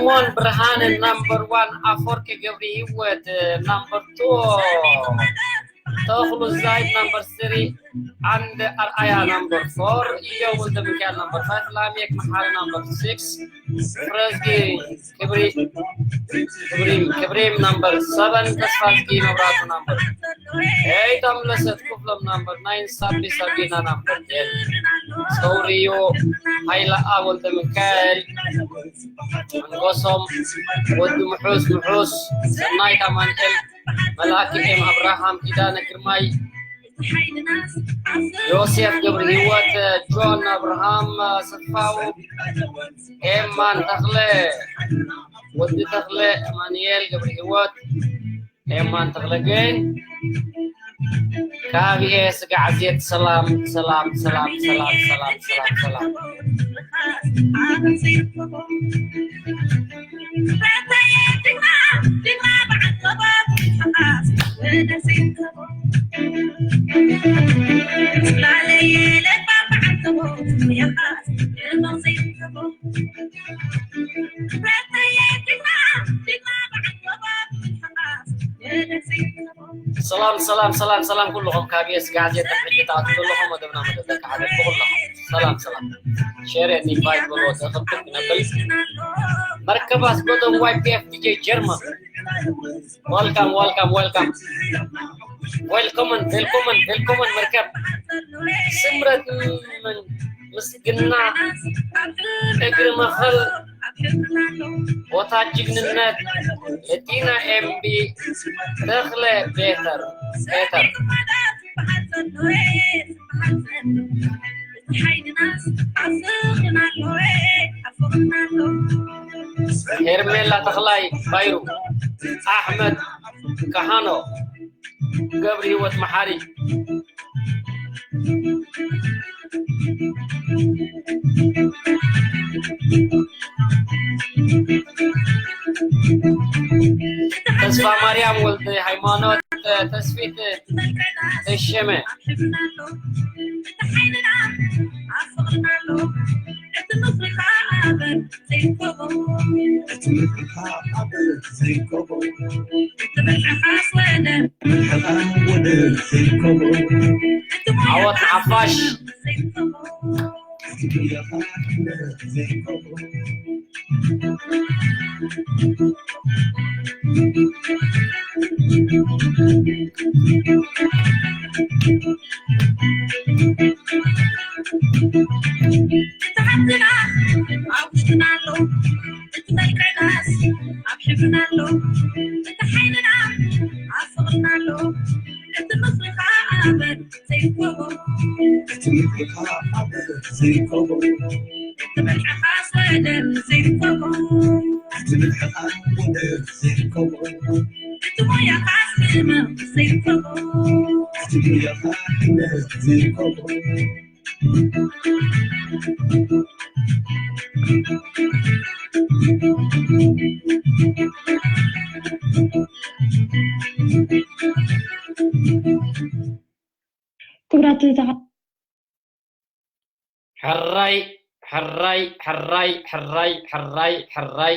ሰለሞን ብርሃነ number one፣ ኣፈወርቂ ገብረ ህይወት number two፣ ተኽሉ ዛይድ number three፣ and ኣርኣያ number four፣ ኢዮብ ወልደ ሚካኤል number five፣ ላሜክ መሓሪ number six፣ ፍረዝጊ ክብሪ ክብሪም ክብሪም number seven፣ ተስፋዝጊ መብራቱ number eight፣ ኣምለሰት ክፍሎም number nine፣ ሳቢ ሳቢና number ten፣ ሰውርዮ ሃይለ፣ ኣብ ወልደ ሚካኤል መንጎሶም፣ ወዲ ምሑስ ምሑስ፣ ሰናይት ኣማንኤል፣ መልኣኪ ኤም ኣብርሃም፣ ኪዳነ ግርማይ፣ ዮሴፍ ገብረ ህይወት፣ ጆን ኣብርሃም፣ ኣሰፋው፣ ኤማን ተኽለ፣ ወዲ ተኽለ፣ ኣማንኤል ገብረ ህይወት፣ ኤማን ተኽለ ግን ካብ ኤስ ጋዕዜት ሰላም ሰላም ሰላም ሰላም ሰላም ሰላም ሰላም። ሰላም ሰላም ሰላም ሰላም ኩልኹም ካብ ኤስ ጋዜጣ ሕጂ ትኣትዉ ዘለኹም መደብና መደብ ደቂ ሓበሽ ብኹልኹም ሰላም ሰላም። ሼር and ኢንቫይት በልዎ ተኸብኩም ነብል። መርከብ ኣስጎቶም ዋይ ፒ ኤፍ ዲ ጄ ጀርመን። Welcome, welcome, welcome. Welcome, welcome, welcome መርከብ። ስምረት ምስግና እግሪ መኸል ቦታ ጅግንነት ለቲና ኤምቢ ተኽለ ቤተር ቤተር ሄርሜላ ተኽላይ ባይሩ ኣሕመድ ካሃኖ ገብረ ህይወት መሓሪ ተስፋ ማርያም ወልደ ሃይማኖት ተስፊት ተሸመ ዓወት ሓፋሽ ክቡራት ሕራይ ሕራይ ሕራይ ሕራይ ሕራይ ሕራይ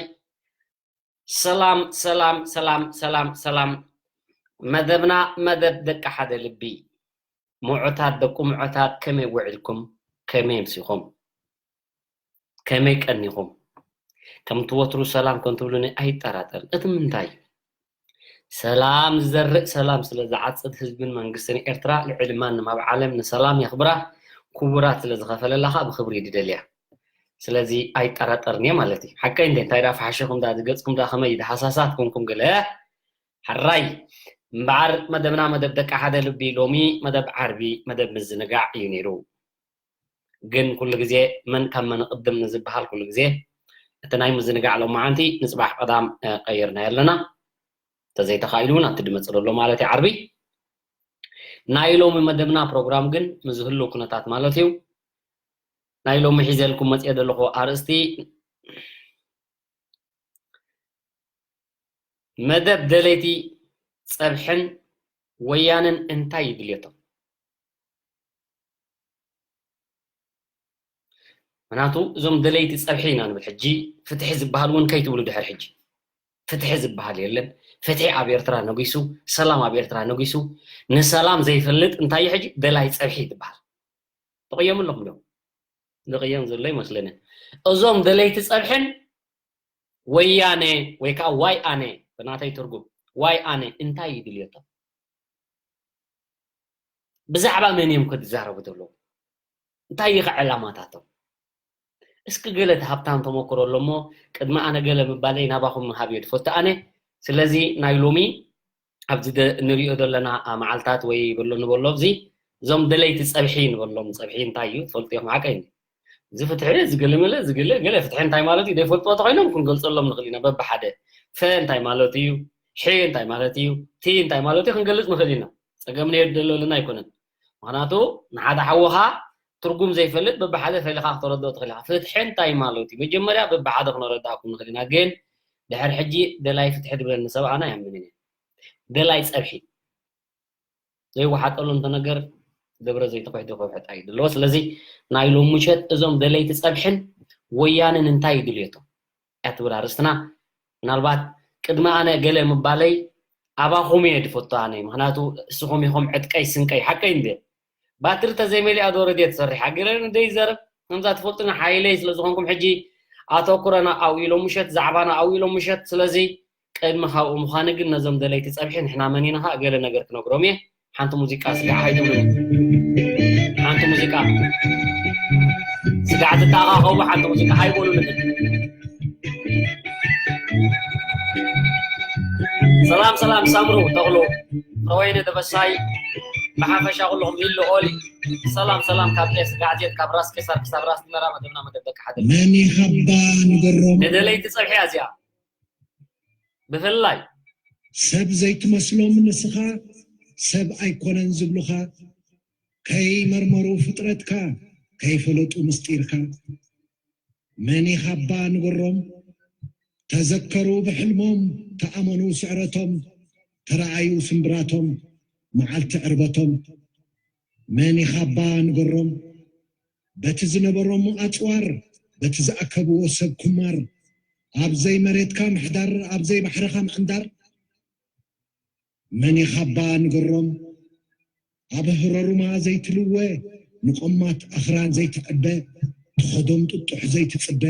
ሰላም ሰላም ሰላም ሰላም ሰላም መደብና መደብ ደቂ ሓደ ልቢ ምዑታት ደቁ ምዑታት ከመይ ውዒልኩም ከመይ ኣምሲኹም ከመይ ቀኒኹም ከምቲ ወትሩ ሰላም ከም ትብሉኒ ኣይጠራጠርን እቲ ምንታይ ሰላም ዝዘርእ ሰላም ስለ ዝዓጽድ ህዝብን መንግስትን ኤርትራ ልዕሊ ማንም ኣብ ዓለም ንሰላም የኽብራ ክቡራት ስለ ዝኸፈለላ ከዓ ብክብሪ ድደልያ ስለዚ ኣይጠራጠርን እየ ማለት እዩ ሓቀይ እንደ እንታይ ዳ ፈሓሽኹም ዳ ዝገጽኩም ዳ ከመይ ዳ ሃሳሳት ኮንኩም ገለ ሕራይ እምበዓር መደብና መደብ ደቂ ሓደ ልቢ ሎሚ መደብ ዓርቢ መደብ ምዝንጋዕ እዩ ነይሩ ግን ኩሉ ግዜ መን ካብ መን ቅድም ንዝበሃል ኩሉ ግዜ እቲ ናይ ምዝንጋዕ ሎማዓንቲ ንፅባሕ ቀዳም ቀይርናዮ ኣለና እንተዘይተኻኢሉ እውን ኣብቲ ድመፅ ዘሎ ማለት እዩ ዓርቢ ናይ ሎሚ መደብና ፕሮግራም ግን ምዝህሉ ኩነታት ማለት እዩ ናይ ሎሚ ሒዘልኩም መፅኦ ዘለኹ ኣርእስቲ መደብ ደለይቲ ፀብሕን ወያንን እንታይ ይድልየቶም ምክንያቱ እዞም ደለይቲ ፀብሒ ኢና ንብል። ሕጂ ፍትሒ ዝበሃል እውን ከይትብሉ ድሕር ሕጂ ፍትሒ ዝበሃል የለን። ፍትሒ ኣብ ኤርትራ ነጊሱ፣ ሰላም ኣብ ኤርትራ ነጊሱ። ንሰላም ዘይፈልጥ እንታይ እዩ ሕጂ? ደላይ ፀብሒ ትበሃል። ተቐየሙ ኣለኹም ዶ? ዝቕየም ዘሎ ይመስለኒ። እዞም ደለይቲ ፀብሕን ወያነ ወይ ከዓ ዋይ ኣነ፣ ብናተይ ትርጉም ዋይ ኣነ እንታይ እዩ ድልየቶም? ብዛዕባ መን እዮም ክዛረቡ ዘለዉ? እንታይ እዩ ዕላማታቶም? እስኪ ገለ እቲ ሃብታም ተመክሮ ኣሎ እሞ፣ ቅድሚ ኣነ ገለ ምባለይ ናባኹም ምሃብ እየ ዝፈቱ ኣነ። ስለዚ ናይ ሎሚ ኣብዚ ደ-፣ እንሪኦ ዘለና መዓልታት ወይ በሎ ንበሎ፣ እዚ እዞም ደለይቲ ፀብሒ ንበሎም። ፀብሒ እንታይ እዩ ትፈልጡ ኢኹም? ሓቀይ እዚ ፍትሒ፣ እዚ ገለመለ፣ እዚ ገለ፣ ገለ ፍትሒ እንታይ ማለት እዩ ዘይፈልጥዎ ተኾይኖም ክንገልፀሎም ንኽእል ኢና። በብሓደ ፈ እንታይ ማለት እዩ፣ ሒ እንታይ ማለት እዩ፣ ቲ እንታይ ማለት እዩ ክንገልፅ ንኽእል ኢና። ፀገም ነየድለልና ኣይኮነን። ምክንያቱ ንሓደ ሓውኻ ትርጉም ዘይፈልጥ በብሓደ ፈሊኻ ክተረድኦ ትኽእል ኢኻ። ፍትሒ እንታይ ማለት እዩ? መጀመርያ በብሓደ ክነረድኣኩም ንኽእል ኢና። ግን ድሕር ሕጂ ደላይ ፍትሒ ድብለኒ ሰብ ኣነ ኣይኣምንን እየ። ደላይ ፀብሒ ዘይወሓጠሉ እንተነገር ደብረ ዘይተኮሕደ ከውሕጥ እዩ ድለዎ። ስለዚ ናይ ሎም ምሸት እዞም ደለይቲ ፀብሕን ወያንን እንታይ ድልየቶም እያ ትብል ኣርእስትና። ምናልባት ቅድሚ ኣነ ገለ ምባለይ ኣባኹም እየ ድፈቱ ኣነ። ምክንያቱ እስኹም ኢኹም ዕጥቀይ ስንቀይ። ሓቀይ እንደ ባትሪ ተዘይመሊኣ ዶ ረድዮ ትሰርሕ? ኣገረን እንደ ይዘረብ ከምዛ ትፈልጡና ሓይለይ ስለ ዝኾንኩም ሕጂ ኣተኩረና ኣብኡ ኢሎም ምሸት፣ ዛዕባና ኣብኡ ኢሎም ምሸት። ስለዚ ቅድሚ ካብኡ ምዃኑ ግን ነዞም ደለይቲ ጸብሒ ንሕና መኒና ኸኣ ገለ ነገር ክነግሮም እየ። ሓንቲ ሙዚቃ ስጋዕ ሃይትብሉኒ። ሓንቲ ሙዚቃ ስጋዕ ትተኣኻኸቡ ሓንቲ ሙዚቃ ሃይበሉኒ። ሰላም ሰላም ሳምሩ ተኽሉ፣ ረወይነ ደበሳይ፣ ብሓፈሻ ኩልኹም ኢሉ ኦሊ። ሰላም ሰላም ካብ ኤስ ጋዕዜት ካብ ራስ ቄሳር ክሳብ ራስ ዲመራ መደብና መደብ ደቂ ሓደ። መን ይሃባ ንገሮም። ንደለይቲ ጸብሒ እያ እዚኣ። ብፍላይ ሰብ ዘይትመስሎም ንስኻ ሰብ ኣይኮነን ዝብሉኻ፣ ከይመርመሩ ፍጥረትካ፣ ከይፈለጡ ምስጢርካ። መን ይኻባ ንገሮም፣ ተዘከሩ ብሕልሞም፣ ተኣመኑ ስዕረቶም፣ ተረኣዩ ስምብራቶም፣ መዓልቲ ዕርበቶም። መን ይኻባ ንገሮም፣ በቲ ዝነበሮም ኣጽዋር፣ በቲ ዝኣከብዎ ሰብ ኩማር፣ ኣብ ዘይመሬትካ ምሕዳር፣ ኣብ ዘይባሕርኻ ምዕንዳር። መን ይኻባ ንገሮም፣ ኣብ ህረሩማ ዘይትልወ፣ ንቆማት ኣኽራን ዘይትዕበ፣ ትኸዶም ጥጡሕ ዘይትጽበ፣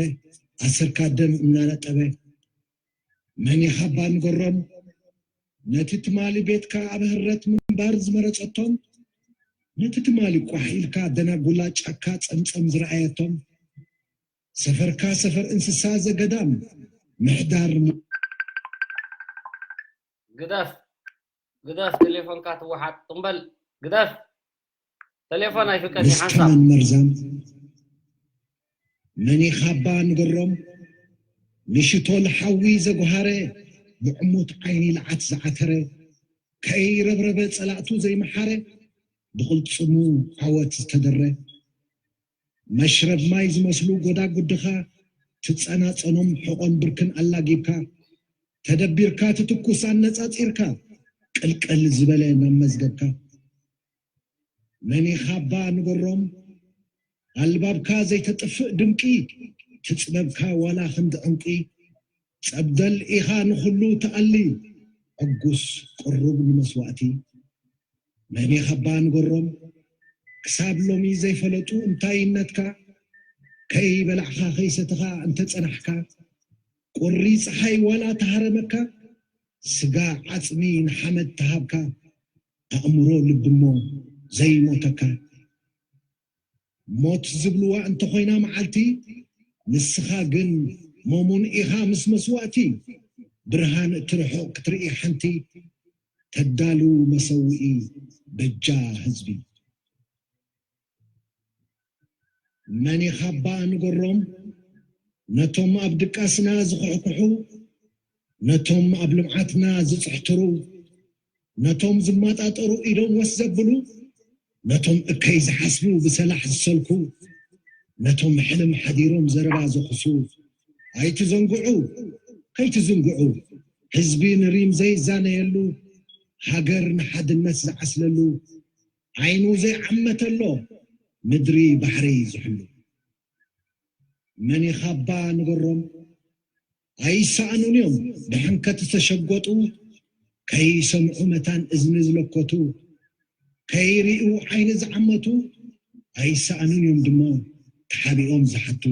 ኣሰርካ ደም እናነጠበ። መን ይኻባ ንገሮም፣ ነቲ ትማሊ ቤትካ ኣብ ህረት ምንባር ዝመረጸቶም፣ ነቲ ትማሊ ቋሕ ኢልካ ደናጉላ ጫካ ጸምጸም ዝረኣየቶም፣ ሰፈርካ ሰፈር እንስሳ ዘገዳም ምሕዳር ም- ግደፍ፣ ግደፍ፣ ቴሌፎንካ ትወሓጥ። ጥምበል፣ ግደፍ። ቴሌፎን ኣይፍቀድን፣ ሓንሳብ። ደስካን መርዛም መን ይኻባ ንገሮም፣ ንሽቶል ሓዊ ዘጉሃረ፣ ብዕሙት ዓይኒ ለዓት ዝዓተረ፣ ከይረብረበ ጸላእቱ ዘይመሓረ፣ ብቕልጽሙ ዓወት ዝተደረ። መሽረብ ማይ ዝመስሉ ጎዳጉድኻ፣ ትጸናጸኖም ሕቖን ብርክን ኣላጊብካ፣ ተደቢርካ ትትኩስ ኣነጻጺርካ፣ ቅልቅል ዝበለ ናብ መዝገብካ። መን ኢኻባ ንገሮም፣ ኣልባብካ ዘይተጥፍእ ድምቂ፣ ትጽበብካ ዋላ ክንዲ ዕንቂ። ጸብደል ኢኻ ንኹሉ ትኣሊ፣ ዕጉስ ቅሩብ ንመስዋእቲ። መን ኢኻባ ንገሮም፣ ክሳብ ሎሚ ዘይፈለጡ እንታይነትካ፣ ከይበላዕኻ ከይሰተኻ እንተጸናሕካ፣ ቁሪ ጸሓይ ዋላ ተሃረመካ፣ ስጋ ዓጽሚ ንሓመድ ተሃብካ፣ ኣእምሮ ልብሞ ዘይሞተካ። ሞት ዝብልዋ እንተኾይና መዓልቲ፣ ንስኻ ግን መሙን ኢኻ ምስ መስዋእቲ። ብርሃን እቲ ርሑቕ ክትርኢ ሓንቲ፣ ተዳሉ መሰውኢ በጃ ህዝቢ። መን ኢኻባ ንገሮም፣ ነቶም ኣብ ድቃስና ዝኹሕኩሑ፣ ነቶም ኣብ ልምዓትና ዝጽሕትሩ፣ ነቶም ዝመጣጠሩ ኢዶም ወስ ዘብሉ፣ ነቶም እከይ ዝሓስቡ ብሰላሕ ዝሰልኩ፣ ነቶም ሕልም ሓዲሮም ዘረባ ዘኹሱ፣ ኣይትዘንግዑ፣ ከይትዝንግዑ፣ ህዝቢ ንሪም ዘይዛነየሉ፣ ሃገር ንሓድነት ዝዓስለሉ፣ ዓይኑ ዘይዓመተሎ፣ ምድሪ ባሕሪ ዝሕሉ። መን ኢኻ እባ ንገሮም? ኣይሰኣኑን እዮም ደሓን ከተሸጎጡ፣ ከይሰምዑ መታን እዝኒ ዝለኮቱ፣ ከይርእዩ ዓይኒ ዝዓመቱ፣ ኣይሰኣኑን እዮም ድማ ተሓቢኦም ዝሓቱ።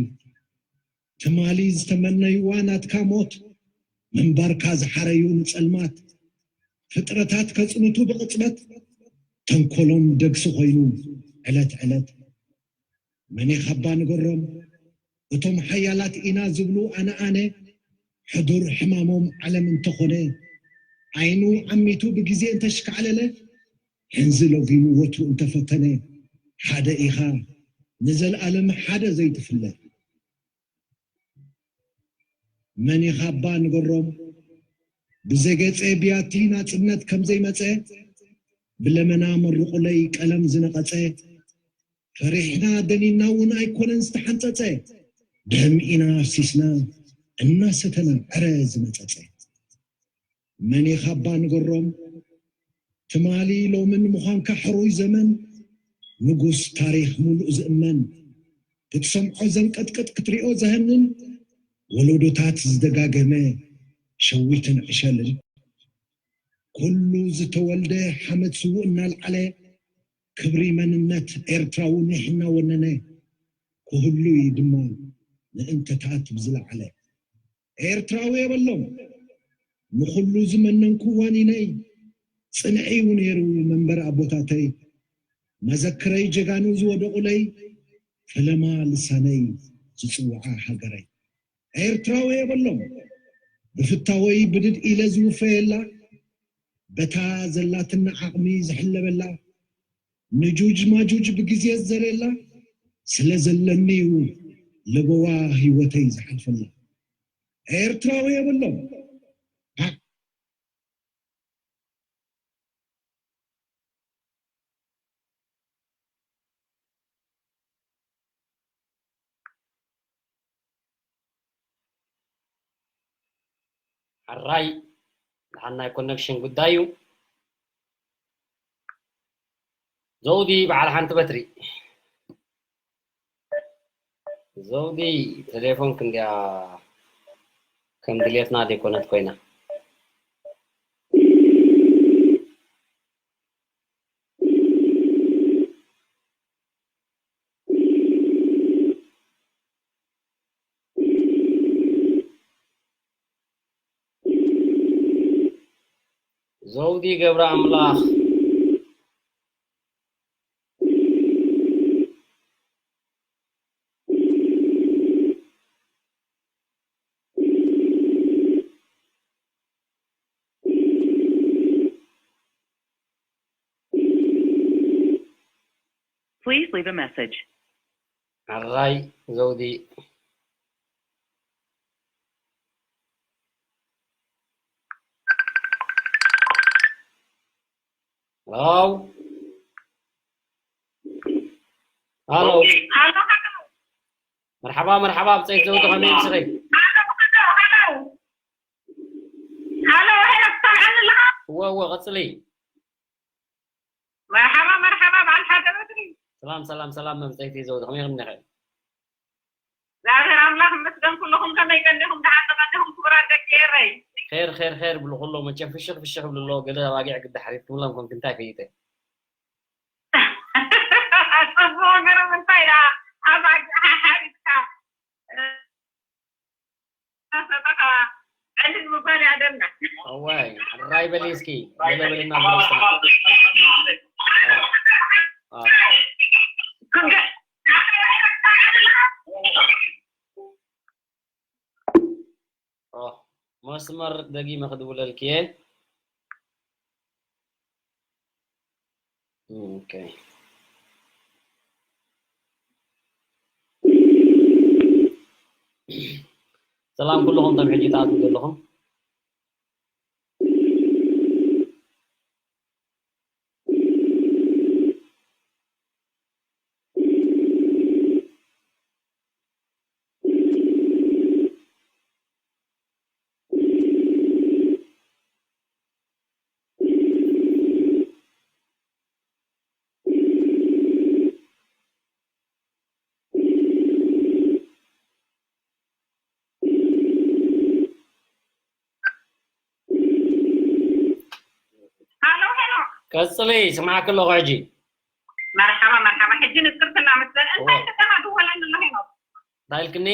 ትማሊ ዝተመነይዋ ናትካ ሞት፣ ምንባርካ ዝሓረዩ ንጸልማት፣ ፍጥረታት ከጽንቱ ብቕጽበት፣ ተንኮሎም ደግሲ ኮይኑ ዕለት ዕለት። መን ኢኻባ ንገሮም? እቶም ሓያላት ኢና ዝብሉ ኣነ ኣነ፣ ሕዱር ሕማሞም ዓለም እንተኾነ፣ ዓይኑ ዓሚቱ ብግዜ እንተሽካዕለለ፣ ሕንዚ ለጒሙ ወትሩ እንተፈተነ፣ ሓደ ኢኻ ንዘልኣለም ሓደ ዘይትፍለ። መን ኢኻባ ንገሮም? ብዘገጸ ብያቲ ናጽነት ከም ዘይመጸ፣ ብለመና መርቑለይ ቀለም ዝነቐጸ፣ ፈሪሕና ደኒና እውን ኣይኮነን ዝተሓንጸጸ፣ ደም ኢና ኣፍሲስና እናሰተና ዕረ ዝመጸጸ። መን ኢኻባ ንገሮም? ትማሊ ሎምን ምዃንካ ሕሩይ ዘመን፣ ንጉስ ታሪኽ ሙሉእ ዝእመን፣ ክትሰምዖ ዘንቀጥቅጥ ክትሪኦ ዘህንን፣ ወለዶታት ዝደጋገመ ሸዊትን ዕሸልን። ኩሉ ዝተወልደ ሓመድ ስዉእ እናልዓለ፣ ክብሪ መንነት ኤርትራዊ ኒሕ እናወነነ፣ ክህሉ እዩ ድማ ንእንተታት ብዝለዓለ። ኤርትራዊ የበሎም ንኹሉ ዝመነንኩ ዋኒነይ፣ ጽንዒ እዩ ነይሩ መንበር ኣቦታተይ። መዘክረይ ጀጋኑ ዝወደቑለይ፣ ፈለማ ልሳነይ ዝጽውዓ ሃገረይ። ኤርትራዊ የበሎም ብፍታወይ ብድድ ኢለ ዝውፈየላ፣ በታ ዘላትና ዓቕሚ ዝሕለበላ፣ ንጁጅ ማጁጅ ብግዜ ዝዘርየላ፣ ስለ ዘለኒ እዩ ለበዋ ህይወተይ ዝሓልፈላ። ኤርትራዊ የብሎም። ሕራይ ደሓን ናይ ኮነክሽን ጉዳይ እዩ። ዘውዲ በዓል ሓንቲ በትሪ። ዘውዲ ቴሌፎን ክንዲያ ከም ድሌትና ደይኮነት ኮይና። ዘውዲ ገብረ ኣምላኽ። Please leave a message. ሕራይ ዘውዲ። ሄሎ። ሄሎ። መርሓባ፣ መርሓባ፣ ብጸይት ዘውዲ ከመይ ምስኺ? ሄሎ፣ ሄሎ፣ ትሰምዓኒ ኣለኻ? እወ፣ እወ፣ ቀጽሊ። መርሓባ፣ መርሓባ፣ በዓል ሓደ በትሪ። ሰላም፣ ሰላም፣ ሰላም፣ መብጸይቲ ዘውዲ፣ ከመይ ኢኹም፣ ደኸ? እግዚኣብሔር ኣምላኽ ይመስገን፣ ኩልኹም ከመይ ቀኒኹም? ደሓን ዶ ቀኒኹም ክቡራት ደቂ ኤረይ? ኼር፣ ኼር፣ ኼር ብሉ፣ ኩሎም መቸም ፍሽኽ፣ ፍሽኽ ብሉ ኣሎ። ገለ ኣባጊዕ ግዲ ሓሪድኩምሎም ኮንክ፣ እንታይ ፈይጠ? ጽቡቕ፣ ግርም፣ እንታይ ደኣ ኣባጊዕ ሓሪድካ? እናሰጠኻ ዕልል ምባል ያደና። እዋይ፣ ሕራይ በሊ እስኪ፣ ገለ በልና ብሎ ይስማ። ኦ። ኦ። ኦ፣ መስመር ደጊመ ክድውለልኪ እየ። ኦኬ። ሰላም ኩልኹም፣ ቶም ሕጂ ትኣትዉ ዘለኹም። ቀጽሊ፣ ስምዓኪ ኣለኹ ሕጂ። መርሓባ፣ መርሓባ። ሕጂ ንጽርትና መስለን። እንታይ እወ። እንደገና ድወለኒ ኣሎ ሄኖክ? እንታይ ኢልክኒ?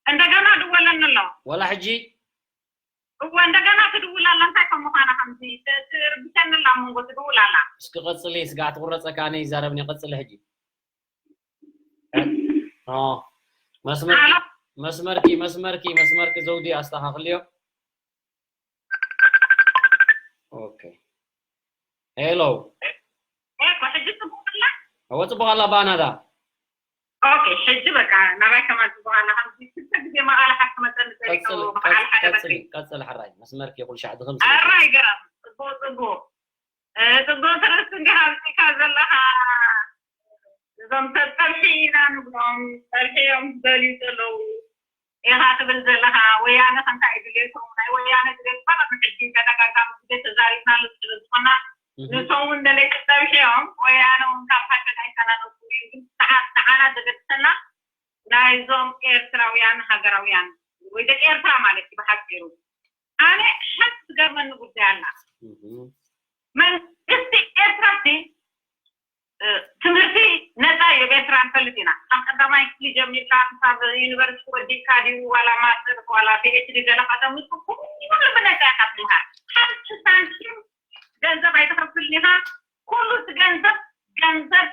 እንደገና ድወለኒ ኣሎ። ወላ ሕጂ? እወ፣ እንደገና ትድውል ኣላ። እንታይ ከም ምዃና ከምዚ ት-፣ ትርብሸኒ ኣላ፣ ኣብ መንጎ ትድውል ኣላ። እስኪ ቀጽሊ፣ ስጋዕ ትቑረጸ ከኣ ይዛረብኒ። ቀጽሊ ሕጂ። ኦ፣ መስመርኪ፣ ኣሎ? መስመርኪ፣ መስመርኪ፣ መስመርኪ ዘውዲ ኣስተኻኽልዮ። ኦኬ። ሄሎ። ኤኮ፣ ሕጂ ጽቡቕ ኣላ? እወ፣ ጽቡቕ ኣላ፣ ባናዳ። ኦኬ፣ ሕጂ በቃ ናባይ ከማን ጽቡቕ ኣላ። ከምዚ ክልተ ግዜ መቓልሓ ክመጸኒ ጸኒሑ፣ ቀጽሊ፣ መቓልሓ ቀጽሊ፣ ደበሰይ። ቀጽሊ፣ ሕራይ። መስመርኪ ኩሉ ሻዕ ድኽም ስለ ኣራይ ገራ፣ ጽቡቕ፣ ጽቡቕ። እ፣ ጽቡቕ ትርእስቲ እንዲኻ ኣምጺእካ ዘለኻ። እዞም ሰብ ጸብሒ ኢና ንብሎም፣ ጸብሒ እዮም ዝደልዩ ዘለዉ ኢኻ ትብል ዘለኻ። ወያነ ከምታ እዩ ድሌቶም፣ ናይ ወያነ ድሌት ባዕሉ ሕጂ ተደጋጋሚ ግዜ ተዛሪብናሉ ስለ ዝኾና፣ እህ። ንሶም እውን ደለይቲ ጸብሒ እዮም። ወያነ እውን ካብ ሓቂ ኣይተናነሱን እዮም። ግን ንዓ-፣ ንዓና ዘገድሰና ናይዞም ኤርትራውያን ሃገራውያን ወይ ደቂ ኤርትራ ማለት እዩ ብሓጺሩ። ኣነ ሓንቲ ትገርመኒ ጉዳይ ኣላ። እህ። መንግስቲ ኤርትራ ሲ፣ እ፣ ትምህርቲ ነጻ እዩ ኣብ ኤርትራ ንፈልጥ ኢና። ካብ ቀዳማይ ክፍሊ ጀሚርካ ክሳብ ዩኒቨርሲቲ ወዲእካ ድዩ ዋላ ማስተር ዋላ ፒ ኤች ዲ ገለ ከተምጽእ ኩሉ ብነጻ ኢኻ ትምሃር። ሓንቲ ሳንቲም ገንዘብ ኣይትኸፍልን ኢኻ። ኩሉ እቲ ገንዘብ፣ ገንዘብ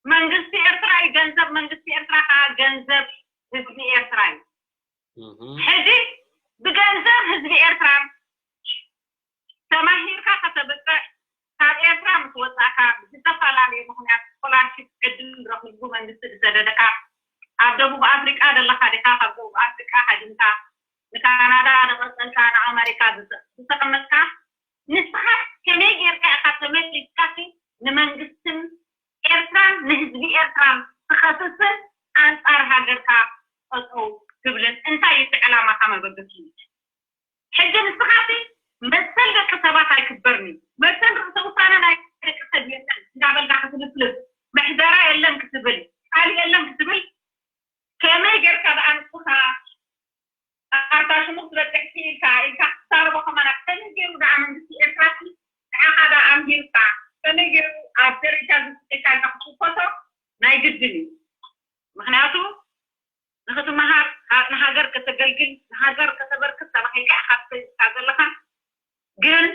መንግስቲ ኤርትራ እዩ። ገንዘብ መንግስቲ ኤርትራ ከዓ ገንዘብ ህዝቢ ኤርትራ እዩ። እህ። ሕጂ ብገንዘብ ህዝቢ ኤርትራ ተማሂርካ ከተብቅዕ፣ ካብ ኤርትራ ምስ ወጻእካ ብዝተፈላለየ ምኽንያት ስኮላርሺፕ ዕድል ረኺቡ መንግስቲ ዝሰደደካ፣ ኣብ ደቡብ ኣፍሪቃ ዘለኻ ዲኻ፣ ካብ ደቡብ ኣፍሪቃ ሃዲምካ ንካናዳ፣ ንቐጸልካ ንኣመሪካ ዝተ-፣ ዝተቐመጥካ፣ ንስኻ ከመይ ጌርካ ኢኻ ተመሊስካሲ ንመንግስትን ኤርትራን ንህዝቢ ኤርትራን ትኸስስን ኣንጻር ሃገርካ ጠጠው ትብልን? እንታይ እዩ እቲ ዕላማኻ መበገሲኡ? ሕጂ ንስኻሲ መሰል ደቂ ሰባት ኣይክበርን እዩ፣ መሰል ርእሰ ውሳነ ናይ ደቂ ሰብ የለን እንዳበልካ ክትልፍልፍ፣ ምሕደራ የለን ክትብል፣ ቃል የለን ክትብል፣ ከመይ ጌርካ ደኣ ንስኻ ኣብታ ሽሙ ክትበጽሕ ኢልካ፣ ኢልካ ክትዛረቦ ከማና፣ ከመይ ጌሩ ደኣ መንግስቲ ኤርትራሲ ንዓኻ ደኣ ኣምሂርካ፣ ከመይ ጌሩ ኣብ ደረጃ ዝስጥካ ኢልካ ክትውከሶ ናይ ግድን እዩ። ምኽንያቱ ንኽትመሃር፣ ካ-፣ ንሃገር ከተገልግል፣ ንሃገር ከተበርክት ተባሂልካ ኢኻ ትኸይድካ ዘለኻ። ግን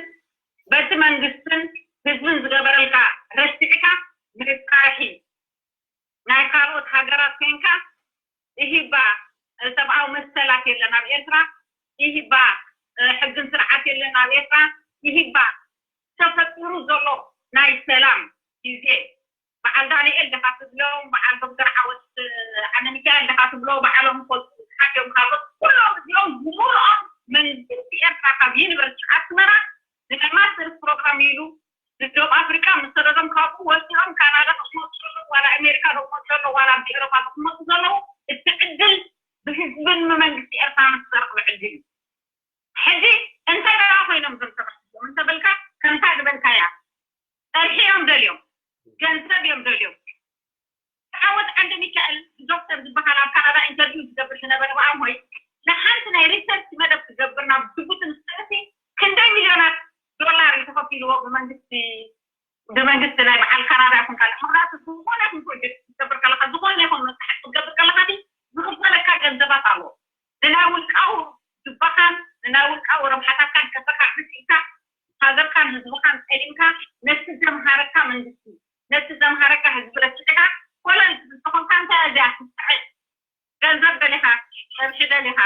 በቲ መንግስትን ህዝብን ዝገበረልካ ረሲዕካ መሳርሒ ናይ ካልኦት ሃገራት ኮይንካ፣ ኢሂባ፣ እ፣ ሰብኣዊ መሰላት የለን ኣብ ኤርትራ፣ ኢሂባ፣ እ፣ ሕግን ስርዓት የለን ኣብ ኤርትራ፣ ኢሂባ፣ ተፈጢሩ ዘሎ ናይ ሰላም ግዜ፣ በዓል ዳንኤል ደኻ ትብሎም፣ በዓል ዶክተር ዓወት፣ እ፣ ዓንደሚካኤል ደኻ ትብሎ፣ በዓሎም ፈልጡ ዝሓትዮም ካልኦት፣ ኩሎም እዚኦም ብምሉኦም መንግስቲ ኤርትራ ካብ ዩኒቨርሲቲ ኣስመራ ንማይ ማስተርስ ፕሮግራም ኢሉ ንደቡብ ኣፍሪቃ ምስ ሰደዶም፣ ካብኡ ወፂኦም ካናዳ ክመፁ ዘለዉ፣ ዋላ ኣሜሪካ ክመፁ ዘለዉ፣ ዋላ ኣብ ኤውሮፓ ክመፁ ዘለዉ፣ እቲ ዕድል ብህዝብን ብመንግስቲ ኤርትራ ዝተረኽበ ዕድል እዩ። ሕጂ እንታይ ደኣ ኮይኖም እዞም ሰባት እዚኦም እንተበልካ፣ ከምታ ዝበልካያ ጸብሒ እዮም ደልዮም፣ ገንዘብ እዮም ደልዮም። ዓወት ዓንደ ሚካኤል ዶክተር ዝበሃል ኣብ ካናዳ ኢንተርቪው ዝገብር ዝነበረ ብኣም ሆይ ንሓንቲ ናይ ሪሰርች መደብ ክገብር ናብ ጅቡቲ ምስ ከደ ክንደይ ሚልዮናት ዶላር እዩ ተኸፊልዎ ብመንግስቲ፣ ብመንግስቲ ናይ በዓል ካናዳ ይኹን ካልእ። ምኽንያቱ ዝኾነ ይኹን ፕሮጀክት ክትገብር ከለኻ፣ ዝኾነ ይኹን መፅሓፍ ክትገብር ከለኻ ሲ ዝኽፈለካ ገንዘባት ኣሎ። ንናይ ውልቃዊ ጅባኻን ንናይ ውልቃዊ ረብሓታትካን ከተኻዕብት ኢልካ ሃገርካን ህዝብኻን ጠሊምካ ነቲ ዘምሃረካ መንግስቲ፣ ነቲ ዘምሃረካ ህዝቢ ረሲዕካ ኮለል ትብል ተኾንካ እንታይ እያ እዚኣ ትስዕል? ገንዘብ ደሊኻ፣ ጸብሒ ደሊኻ፣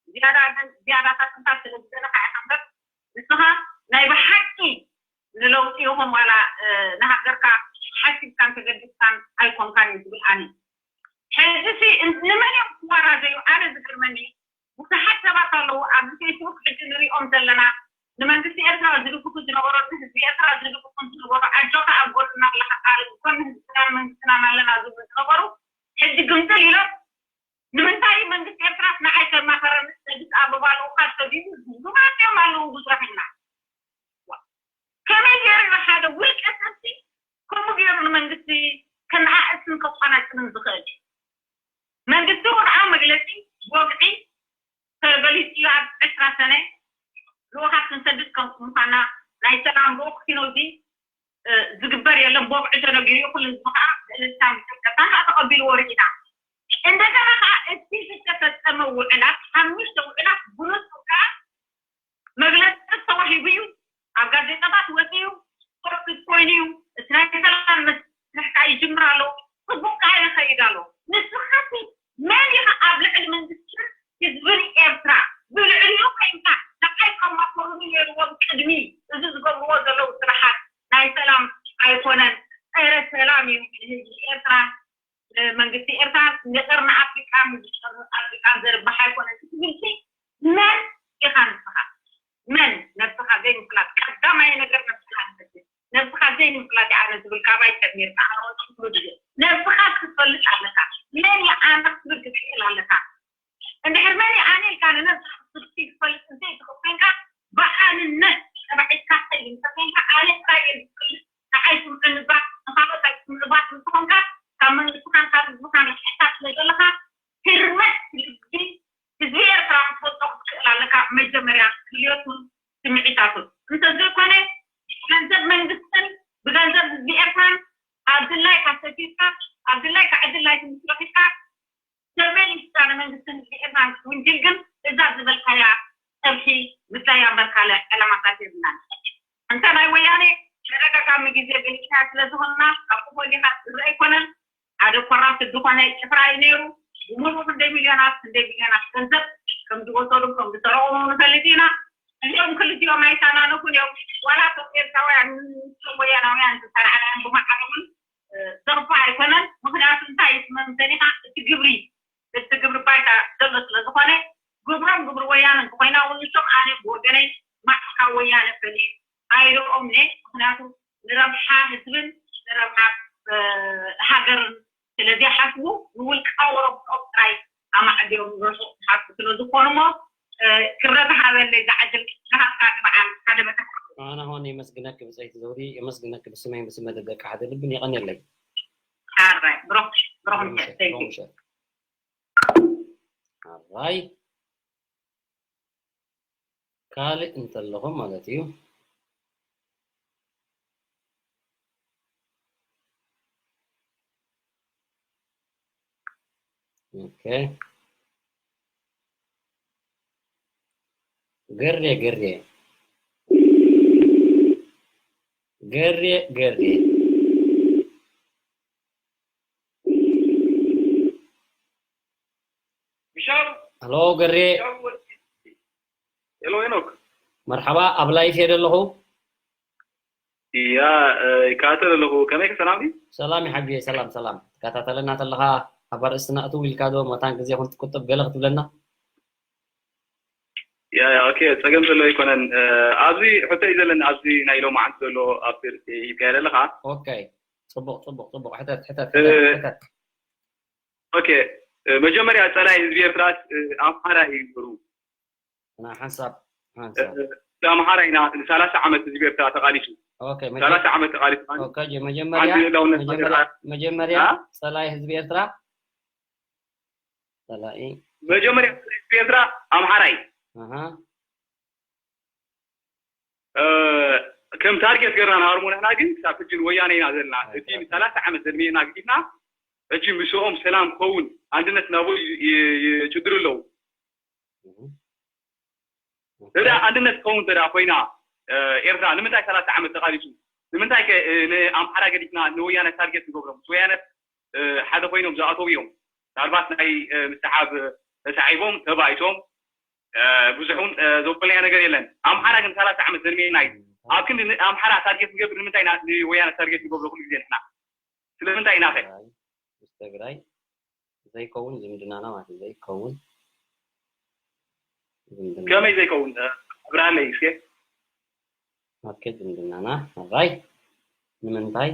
ዝያዳ ገን-፣ ዝያዳታት እንታይ ስለ ዝደለኻ ኢኻ እምበር ንስኻ ናይ ብሓቂ ንለውጢ ይኹን ዋላ፣ እ፣ ንሃገርካ ሓሲብካን ተገዲስካን ኣይኮንካን እዩ ዝብል ኣነ። ሕጂ ሲ እን-፣ ንመን እዮም ክወራዘዩ? ኣነ ዝገርመኒ ብዙሓት ሰባት ኣለዉ ኣብዚ ፌስቡክ ሕጂ ንሪኦም ዘለና ንመንግስቲ ኤርትራ ዝድግፉ ዝነበሩ፣ ንህዝቢ ኤርትራ ዝድግፉ ዝነበሩ፣ ኣጆኻ ኣብ ጎንና ኣለኻ፣ ኣብ ጎኒ ህዝብናን መንግስትናን ኣለና ዝብሉ ዝነበሩ ሕጂ ግምጥል ኢሎም ንምንታይ መንግስቲ ኤርትራስ ንዓይ ከማኸረኒ ሰጊት ኣበባ ልኡኻት ሰጊዱ ዝብሉ መዓት እዮም ኣለዉ ብዙሕ ኢና። ከመይ ገይሩ እዩ ሓደ ውልቀ ሰብ ከምኡ ገይሩ ንመንግስቲ ከነኣእስን ከቋናጽልን ዝኽእል? መንግስቲ ወግዓዊ መግለጺ ወግዒ ተገሊጹ እዩ። ኣብ ዕስራ ሰነ ልኡኻት ክንሰድድ ከም ምዃንና ናይ ሰላም ልኡኽ ኪኖ እዚ ዝግበር የለን። ብወግዒ ተነጊሩ እዩ። ኩሉ ህዝቢ ከዓ ብእልልታን ብጭብጨባን ከዓ ተቐቢልዎ ርኢና። እንደገና ከዓ እቲ ዝተፈፀመ ውዕላት፣ ሓሙሽተ ውዕላት ብንፁር ከዓ መግለፂ ተዋሂቡ እዩ። ኣብ ጋዜጣታት ወፂኡ፣ ፖስት ኮይኑ እዩ። እቲ ናይ ሰላም መስርሕ ከዓ ይጅምር ኣሎ። ፅቡቅ ከዓ ይኸይድ ኣሎ። ንስኻሲ መን ኢኻ ኣብ ልዕሊ መንግስትን ህዝብን ኤርትራ ብልዕሊኡ ኮይንካ ንዓይ ካብ ማኮሮኒ ነይርዎም ቅድሚ እዚ ዝገብርዎ ዘለዉ ስራሓት ናይ ሰላም ኣይኮነን፣ ጸረ ሰላም እዩ ንህዝቢ ኤርትራ፣ ንመንግስቲ ኤርትራ፣ ንቀርኒ ኣፍሪቃን ንቀርኒ ኣፍሪቃን ዘርብሕ ኣይኮነን ትብልሲ መን ኢኻ ንስኻ? መን ነብስኻ ዘይምፍላጥ ቀዳማይ ነገር ነብስኻ ንፈትሽ። ነብስኻ ዘይምፍላጥ እያ ኣነ ዝብል ካባይ ጀሚርካ ኣሮን ኩሉ ግዜ ነብስኻ ክትፈልጥ ኣለካ። መን እየ ኣነ ክትብል ክትክእል ኣለካ። እንድሕር መን እየ ኣነ ኢልካ ንነብስኻ ክትፈልጥ እንተይትኽእል ኮይንካ ብኣንነት ተባዒትካ ትኸይድ እንተኮይንካ ኣነ ጥራይ እየ ዝፈልጥ። ንዓይ ስምዑኒ እባ ንኻልኦት ኣይትስምዑ እባ ትብል ተኾንካ ካብ መንግስትኻን ካብ ህዝብኻን ርሒቕካ ስለ ዘለኻ ህርመት ልቢ ህዝቢ ኤርትራ ክትፈልጦ ክትክእል ኣለካ። መጀመርያ ድልዮቱን ስምዒታቱን እንተዘይኮነ ብገንዘብ መንግስትን ብገንዘብ ህዝቢ ኤርትራን ኣብ ድላይካ ሰቲትካ ኣብ ድላይካ ዕድል ናይ ትምህርቲ ረኺብካ ተመሊስካ ንመንግስትን ህዝቢ ኤርትራን ክትውንጅል ግን እዛ ዝበልካያ ጸብሒ ምድላያ እምበር ካልእ ዕላማታት የብልናን። እንተ ናይ ወያነ ተደጋጋሚ ግዜ ገሊጽና ስለ ዝኾንና ካብ ክፎ ዲኻ ዝርአ ኣይኮነን። ሓደ ኮራፕት ዝኾነ ጭፍራ እዩ ነይሩ። ብምሉኡ ክንደይ ሚልዮናት ክንደይ ቢልዮናት ገንዘብ ከም ዝወሰዱ ከም ዝሰረቑ ንፈልጥ ኢና። እዚኦም ክልቲኦም ኣይተናነፉን እዮም። ዋላ እቶም ኤርትራውያን ምስቶም ወያናውያን ዝሰራሕናዮም ብማዕረ እውን ዘኽፍእ ኣይኮነን። ምኽንያቱ እንታይ እዩ ትመምተን ኢኻ እቲ ግብሪ እቲ ግብሪ ባይታ ዘሎ ስለ ዝኾነ ግብሮም ግብሪ ወያነ እንተኾይና እውን ንሶም ኣነ ብወገነይ ማዕካ ወያነ ፈልዩ ኣይረኦም ነ ምክንያቱ ንረብሓ ህዝብን ንረብሓ ሃገርን ስለዘይሓስቡ ንውልቃዊ ረብሕኦም ጥራይ ኣማዕድዮም ንረብሕኦም ዝሓስቡ ስለ ዝኾኑ እሞ ክብረት ሃበለይ ዝዓድል ዝሃብካ በዓል ሓደ መተሓ ኣነ ሆን የመስግነክ ብፀይቲ ዘውዲ የመስግነክ ብስመይ ብስመ ደቂ ሓደ ልብን የቐንየለይ ኣራይ ብሮክ ብሮክ ምሸት ተንኪ ምሸት ኣራይ ካልእ እንተለኹም ማለት እዩ። ኦኬ ገሬ ገሬ ገሬ ገሬ ሄሎ ገሬ። ሄሎ ሄኖክ። መርሓባ ኣብ ላይፍ እየ ዘለኹ። እያ ይከታተል ኣለኹ። ከመይ ሰላም ድዩ? ሰላም ይሓግየ ሰላም ሰላም። ትከታተለና ተለኻ ኣብ ኣርእስትና እትው ኢልካ ዶ መታን ግዜ ኩን ትቁጥብ ገለ ክትብለና? ያ ያ ኦኬ ጸገም ዘሎ ኣይኮነን። ኣብዚ ሕቶ እዩ ዘለኒ ኣብዚ ናይ ሎማዓንቲ ዘሎ ኣብ ይካየድ ኣለኻ። ኦኬ ጽቡቕ ጽቡቕ ጽቡቕ ሕተት ሕተት ሕተት። ኦኬ መጀመርያ ጸላይ ህዝቢ ኤርትራስ ኣምሓራ እዩ ነሩ። ሓንሳብ ሓንሳብ ኣምሓራ ኢና ንሳላሳ ዓመት ህዝቢ ኤርትራ ተቃሊሱ። ኦኬ መጀ- ሳላሳ ዓመት ተቃሊሱ። ኦኬ መጀመርያ ሓንቲ ልእላውነት መጀመርያ ሃገር- መጀመርያ አ? ጸላይ ህዝቢ ኤርትራ ጸላኢ መጀመርያ ጸላይ ህዝቢ ኤርትራ ኣምሓራ እዩ። ኣሃ ከም ታርጌት ገርና ንሃርሞ ንሕና ግን ክሳብ ሕጂ ንወያነ ኢና ዘለና። እቲ ንሳላሳ ዓመት ዘድመየና ግዲፍና ሕጂ ምስኦም ሰላም ክኸውን ኣንድነት ናብኡ ይጭድሩ ኣለዉ። ተዳ ኣንድነት ክኸውን ተዳ ኮይና ኤርትራ ንምንታይ ሰላሳ ዓመት ተቃሊሱ? ንምንታይ ከ ንኣምሓራ ገዲፍና ንወያነ ታርጌት ንገብሮም? ምስ ወያነ ሓደ ኮይኖም ዝኣተው እዮም። ምናልባት ናይ ምስሓብ ተሳዒቦም ተባኢሶም ብዙሕ እውን ዘበለያ ነገር የለን። ኣምሓራ ግን ሰላሳ ዓመት ዘድመየና እዩ። ኣብ ክንዲ ኣምሓራ ታርጌት ንገብር ንምንታይ ኢና ንወያነ ታርጌት ንገብሮ ኩሉ ግዜ ንሕና? ስለምንታይ ኢና ከ? ትግራይ ምስ ትግራይ ዘይከውን ዝምድናና ማለት እዩ። ዘይከውን ዝምድና ከመይ ዘይከውን ኣብራለይ እስከ ኦኬ ዝምድናና ኣራይ ንምንታይ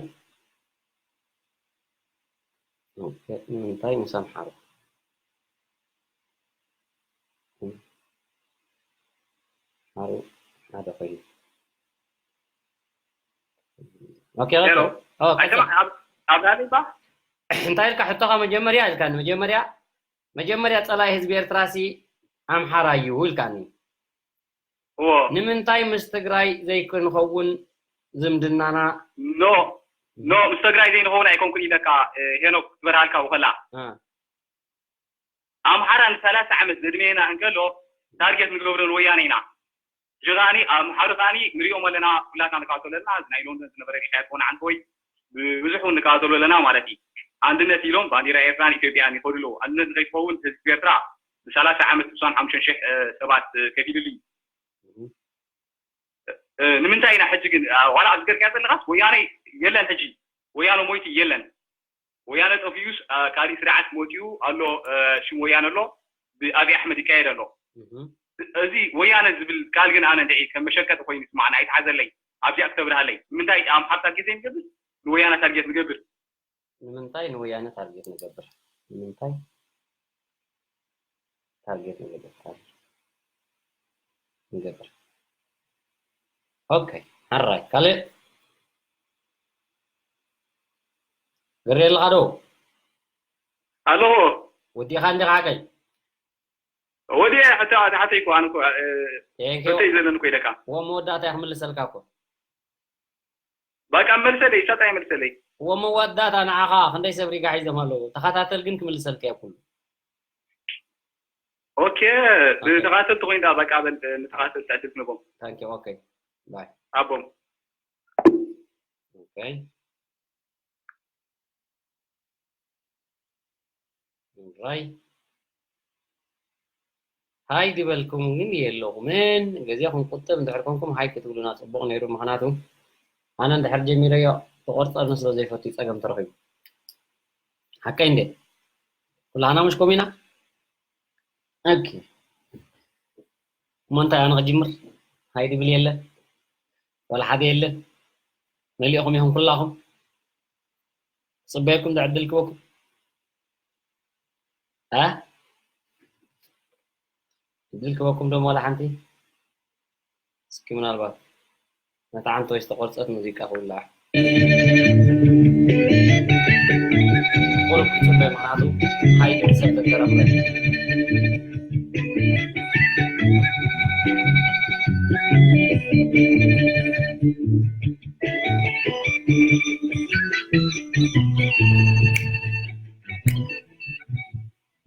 ኦኬ ንምንታይ ምስ ኣምሓሩ ኣምሓሩ ሓደ ኮይኑ ኦኬ ሄሎ ኦኬ ኣይሰማዕ ኣብ ኣብራለይ ባ እንታይ ኢልካ ሕቶኻ መጀመርያ ኢልካኒ መጀመርያ መጀመርያ ጸላይ ህዝቢ ኤርትራ ሲ ኣምሓራ እዩ ኢልካኒ እዎ። ንምንታይ ምስ ትግራይ ዘይክንኸውን ዝምድናና? ኖ፣ ኖ፣ ምስ ትግራይ ዘይንኸውን ኣይኮንኩን ኢለካ፣ እ፣ ሄኖክ ትበርሃልካ ውኸላ። እ። ኣምሓራ ንሰላሳ ዓመት ዘድመየና እንከሎ ታርጌት ንገብሮ ንወያነ ኢና። ሕጂ ኸኣኒ ኣምሓሩ ኸኣኒ ንሪኦም ኣለና፣ ኩላትና ንከታተሎ ኣለና። እዚ ናይ ሎንደን ዝነበረ ሪኢኻዮ ትኾን ዓንተ ወይ ብ-፣ ብዙሕ እውን ንከታተሎ ኣለና ማለት እዩ። ኣንድነት ኢሎም ባንዲራ ኤርትራን ኢትዮጵያን ይኸዱ ኣለዉ። ኣንድነት ንኸይትኸውን ህዝቢ ኤርትራ ንሰላሳ ዓመት ስሳን ሓሙሽተን ሽሕ፣ እ፣ ሰባት፣ እ፣ ከፊሉሉ እዩ። እ፣ ንምንታይ ኢና ሕጂ ግን፣ እ፣ ዋላ ኣብዚ ገርካዮ ዘለኻስ ወያነ የለን ሕጂ። ወያነ ሞይቱ የለን። ወያነ ጠፊኡስ፣ እ፣ ካሊእ ስርዓት መፂኡ ኣሎ፣ እ፣ ሽም ወያነ ኣሎ፣ ብኣብይ ኣሕመድ ይካየድ ኣሎ። እህ። እዚ ወያነ ዝብል ቃል ግን ኣነ እንድዒ ከም መሸቀጢ ኮይኑ ይስማዓኒ፣ ኣይትሓዘለይ። ኣብዚኣ ክተብርሃለይ። ንምንታይ ኣምሓርታ ግዜ ንገብር? ንወያነ ታርጌት ንገብር። ንምንታይ ንወያነ ታርጌት ንገብር? ንምንታይ ታርጌት ንገብር? ታርጌት ንገብር። ኦኬ፣ ሓራይ። ካልእ? ገሬ ኣለኻ ዶ? ኣለኹ። ወዲኻ እንዲኻ ሓቀይ? ወዲያ፣ ሕቶ፣ ሕቶ እኮ፣ ኣነ እኮ፣ እ፣ Thank you። ሕቶ እዩ ዘለኒ እኮ ኢለካ። ወ መወዳእታ እየ ክምልሰልካ እኮ። በቃ መልሰለይ፣ እሳት ኣይመልሰለይ። ወ መወዳእታ ንዓኻ ክንደይ ሰብ ሪጋ ሒዞም ኣለዉ? ተኸታተል ግን ክምልሰልካ እየ ኩሉ። ኦኬ፣ ኦኬ። ብተኸታተልቲ ኮይንካ በቃ በል፣ ንተኸታተልቲ ዕድል ንቦም። Thank you፣ ኦኬ። ባይ። ኣቦም። ኦኬ። ራይ። ሃይ ዝበልኩም ግን የለኹምን። ግዜ ክንቁጥብ እንድሕር ኮንኩም ሃይ ክትብሉና ጽቡቕ ነይሩ። ምኽንያቱ ኣነ እንድሕር ጀሚረዮ ክቆርጸኒ ስለ ዘይፈቱ እዩ ጸገም ተረኺቡ። ሓቀይ እንዴ? ኩላህና ምሽ ኮም ኢና? ኦኬ። እሞ እንታይ ኣነ ክጅምር? ሃይ ድብል የለ? ዋላ ሓደ የለ? መሊእኹም ኢኹም ኩላኹም? ጽበየኩም ዶ ዕድል ክበኩም? እ? ዕድል ክበኩም ዶ ዋላ ሓንቲ? እስኪ ምናልባት ነታ ሓንቲ ወይ ዝተቆርጸት ሙዚቃ ክውላዕ። ቁሩብ ክጽበ ምኽንያቱ ሓይሊ ሰብ ተተረኽበ።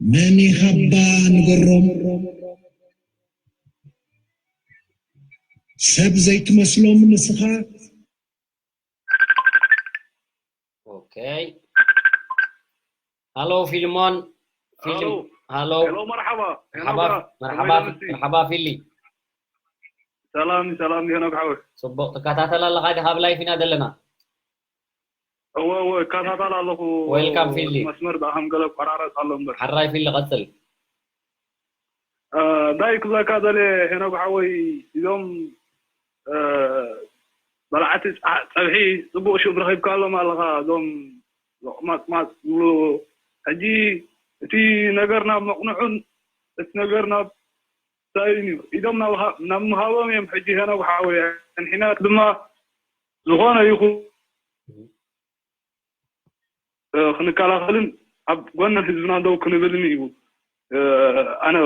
መን ኢኻባ ንገሮም? ሰብ ዘይትመስሎም ንስኻ። ኦኬ። ሃሎ ፊልሞን። ፊልም-፣ ሃሎ። ሃሎ። ሄሎ፣ መርሓባ። መርሓባ፣ ሄኖጋ፣ መርሓባ፣ ከመይ ደምሲ? መርሓባ ፊሊ። ሰላም፣ ሰላም፣ ሄኖግ ሓወይ። ጽቡቕ፣ ትከታተል ኣለኻ ዲኻ? ኣብ ላይፍ ኢና ዘለና። እወ፣ እወ፣ እከታተል ኣለኹ። ዌልካም ፊሊ። መስመር ደኣ ከም ገለ ቆራረጽ ኣሎ እምበር። ሓራይ ፊሊ፣ ቀጽል። እ፣ እንታይ ክብለካ ደልየ ሄኖግ ሓወይ፣ እዞም፣ እ፣ በላዕቲ ጸ-፣ ጸብሒ ጽቡቕ ሽም ረኺብካሎም ኣለኻ፣ እዞም ሎቕማጽማጽ ዝብሉ። ሕጂ እቲ ነገር ናብ መቕንዑን እቲ ነገር ናብ ሳይን እዩ። ኢዶም ናብ ሃ-፣ ናብ ምሃቦም እዮም ሕጂ ሄኖግ ሓወይ። ንሕና ድማ ዝኾነ ይኹን እ፣ ክንከላኸልን ኣብ ጎኒ ህዝብና ደው ክንብልን እዩ፣ እ፣ ኣነ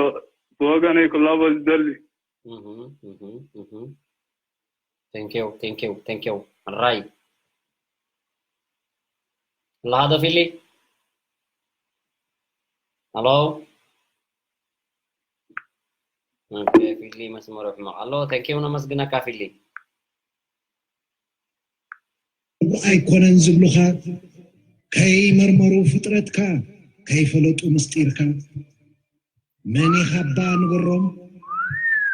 ብወገነይ ክላቦ ዝደሊ። እህ፣ እህ፣ እህ። Thank you፣ thank you፣ thank you። ሕራይ። ኣለኻ ዶ ፊሊ? ሃሎ? ኦኬ፣ ፊሊ መስመሩ ሕማቕ ኣሎ። Thank you፣ ነመስግነካ ፊሊ። ኣይኮነን ዝብሉኻ፣ ከይመርመሩ ፍጥረትካ፣ ከይፈለጡ ምስጢርካ። መን ኢኻባ ንገሮም?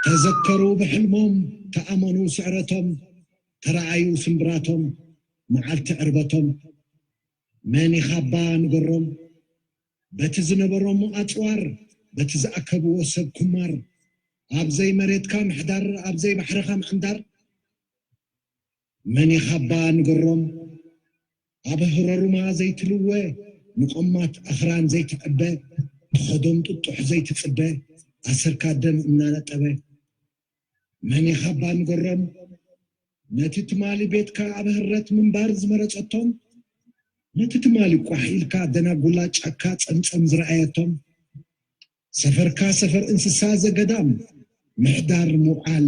ተዘከሩ ብሕልሞም፣ ተኣመኑ ስዕረቶም፣ ተረኣዩ ስምብራቶም፣ መዓልቲ ዕርበቶም። መን ኢኻባ ንገሮም? በቲ ዝነበሮም ኣጽዋር፣ በቲ ዝኣከብዎ ሰብ ኩማር፣ ኣብ ዘይመሬትካ ምሕዳር፣ ኣብ ዘይባሕርኻ ምዕንዳር። መን ኢኻባ ንገሮም? ኣብ ህረሩማ ዘይትልወ፣ ንቆማት ኣኽራን ዘይትዕበ፣ ትኸዶም ጥጡሕ ዘይትጽበ፣ ኣሰርካ ደም እናነጠበ። መን ኢኻባ ንገሮም? ነቲ ትማሊ ቤትካ ኣብ ህረት ምንባር ዝመረጸቶም፣ ነቲ ትማሊ ቋሕ ኢልካ ደናጉላ ጫካ ጸምጸም ዝረኣየቶም፣ ሰፈርካ ሰፈር እንስሳ ዘገዳም፣ ምሕዳር ምውዓል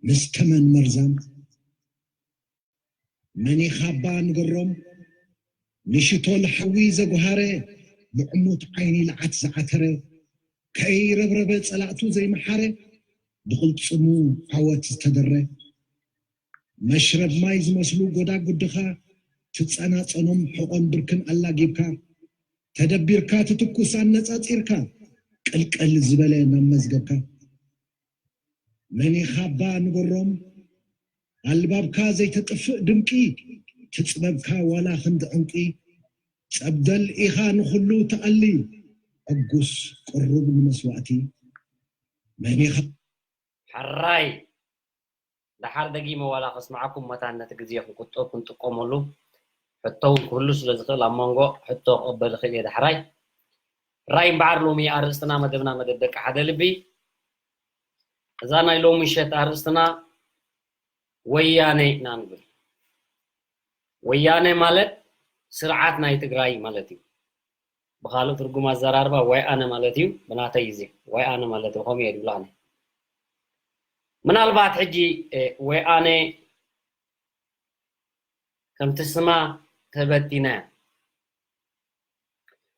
ምስ ተመን መርዛም መኒኻ እባ ንገሮም። ንሽቶል ሓዊ ዘጉሃረ፣ ብዕሙት ዓይኒ ለዓት ዝዓተረ፣ ከይረብረበ ጸላእቱ ዘይመሓረ፣ ብቕልጽሙ ዓወት ዝተደረ። መሽረብ ማይ ዝመስሉ ጎዳጉድኻ፣ ትጸናጸኖም ሕቖን ብርክን ኣላጊብካ፣ ተደቢርካ ትትኩስ ኣነጻጺርካ፣ ቅልቅል ዝበለ ናብ መዝገብካ። መኒኻ እባ ንገሮም፣ ኣልባብካ ዘይተጥፍእ ድምቂ፣ ትጽበብካ ዋላ ክንዲ ዕንቂ፣ ጸብደል ኢኻ ንኹሉ ትኣሊ፣ ዕጉስ ቅሩብ ንመስዋእቲ። መኒኻ ሕራይ። ደሓር ደጊመ ዋላ ከስምዓኩም መታን ነቲ ግዜ ክንቁጠብ ክንጥቀመሉ። ሕቶ እውን ክህሉ ስለ ዝኽእል ኣብ መንጎ ሕቶ ክቕበል እኽእል እየ ዳሕራይ። ራይ እምበኣር ሎሚ ኣርእስትና መደብና መደብ ደቂ ሓደ ልቢ። እዛ ናይ ሎሚ ምሸት ኣርእስትና ወያነ ኢና ንብል። ወያነ ማለት ስርዓት ናይ ትግራይ ማለት እዩ። ብኻልእ ትርጉም ኣዘራርባ ወይ ኣነ ማለት እዩ። ብናተይ እዚ ወይ ኣነ ማለት እዩ። ከምኡ እየ ዝብሎ ኣነ። ምናልባት ሕጂ ወይ ኣነ ከምቲ ስማ ተበቲና እያ።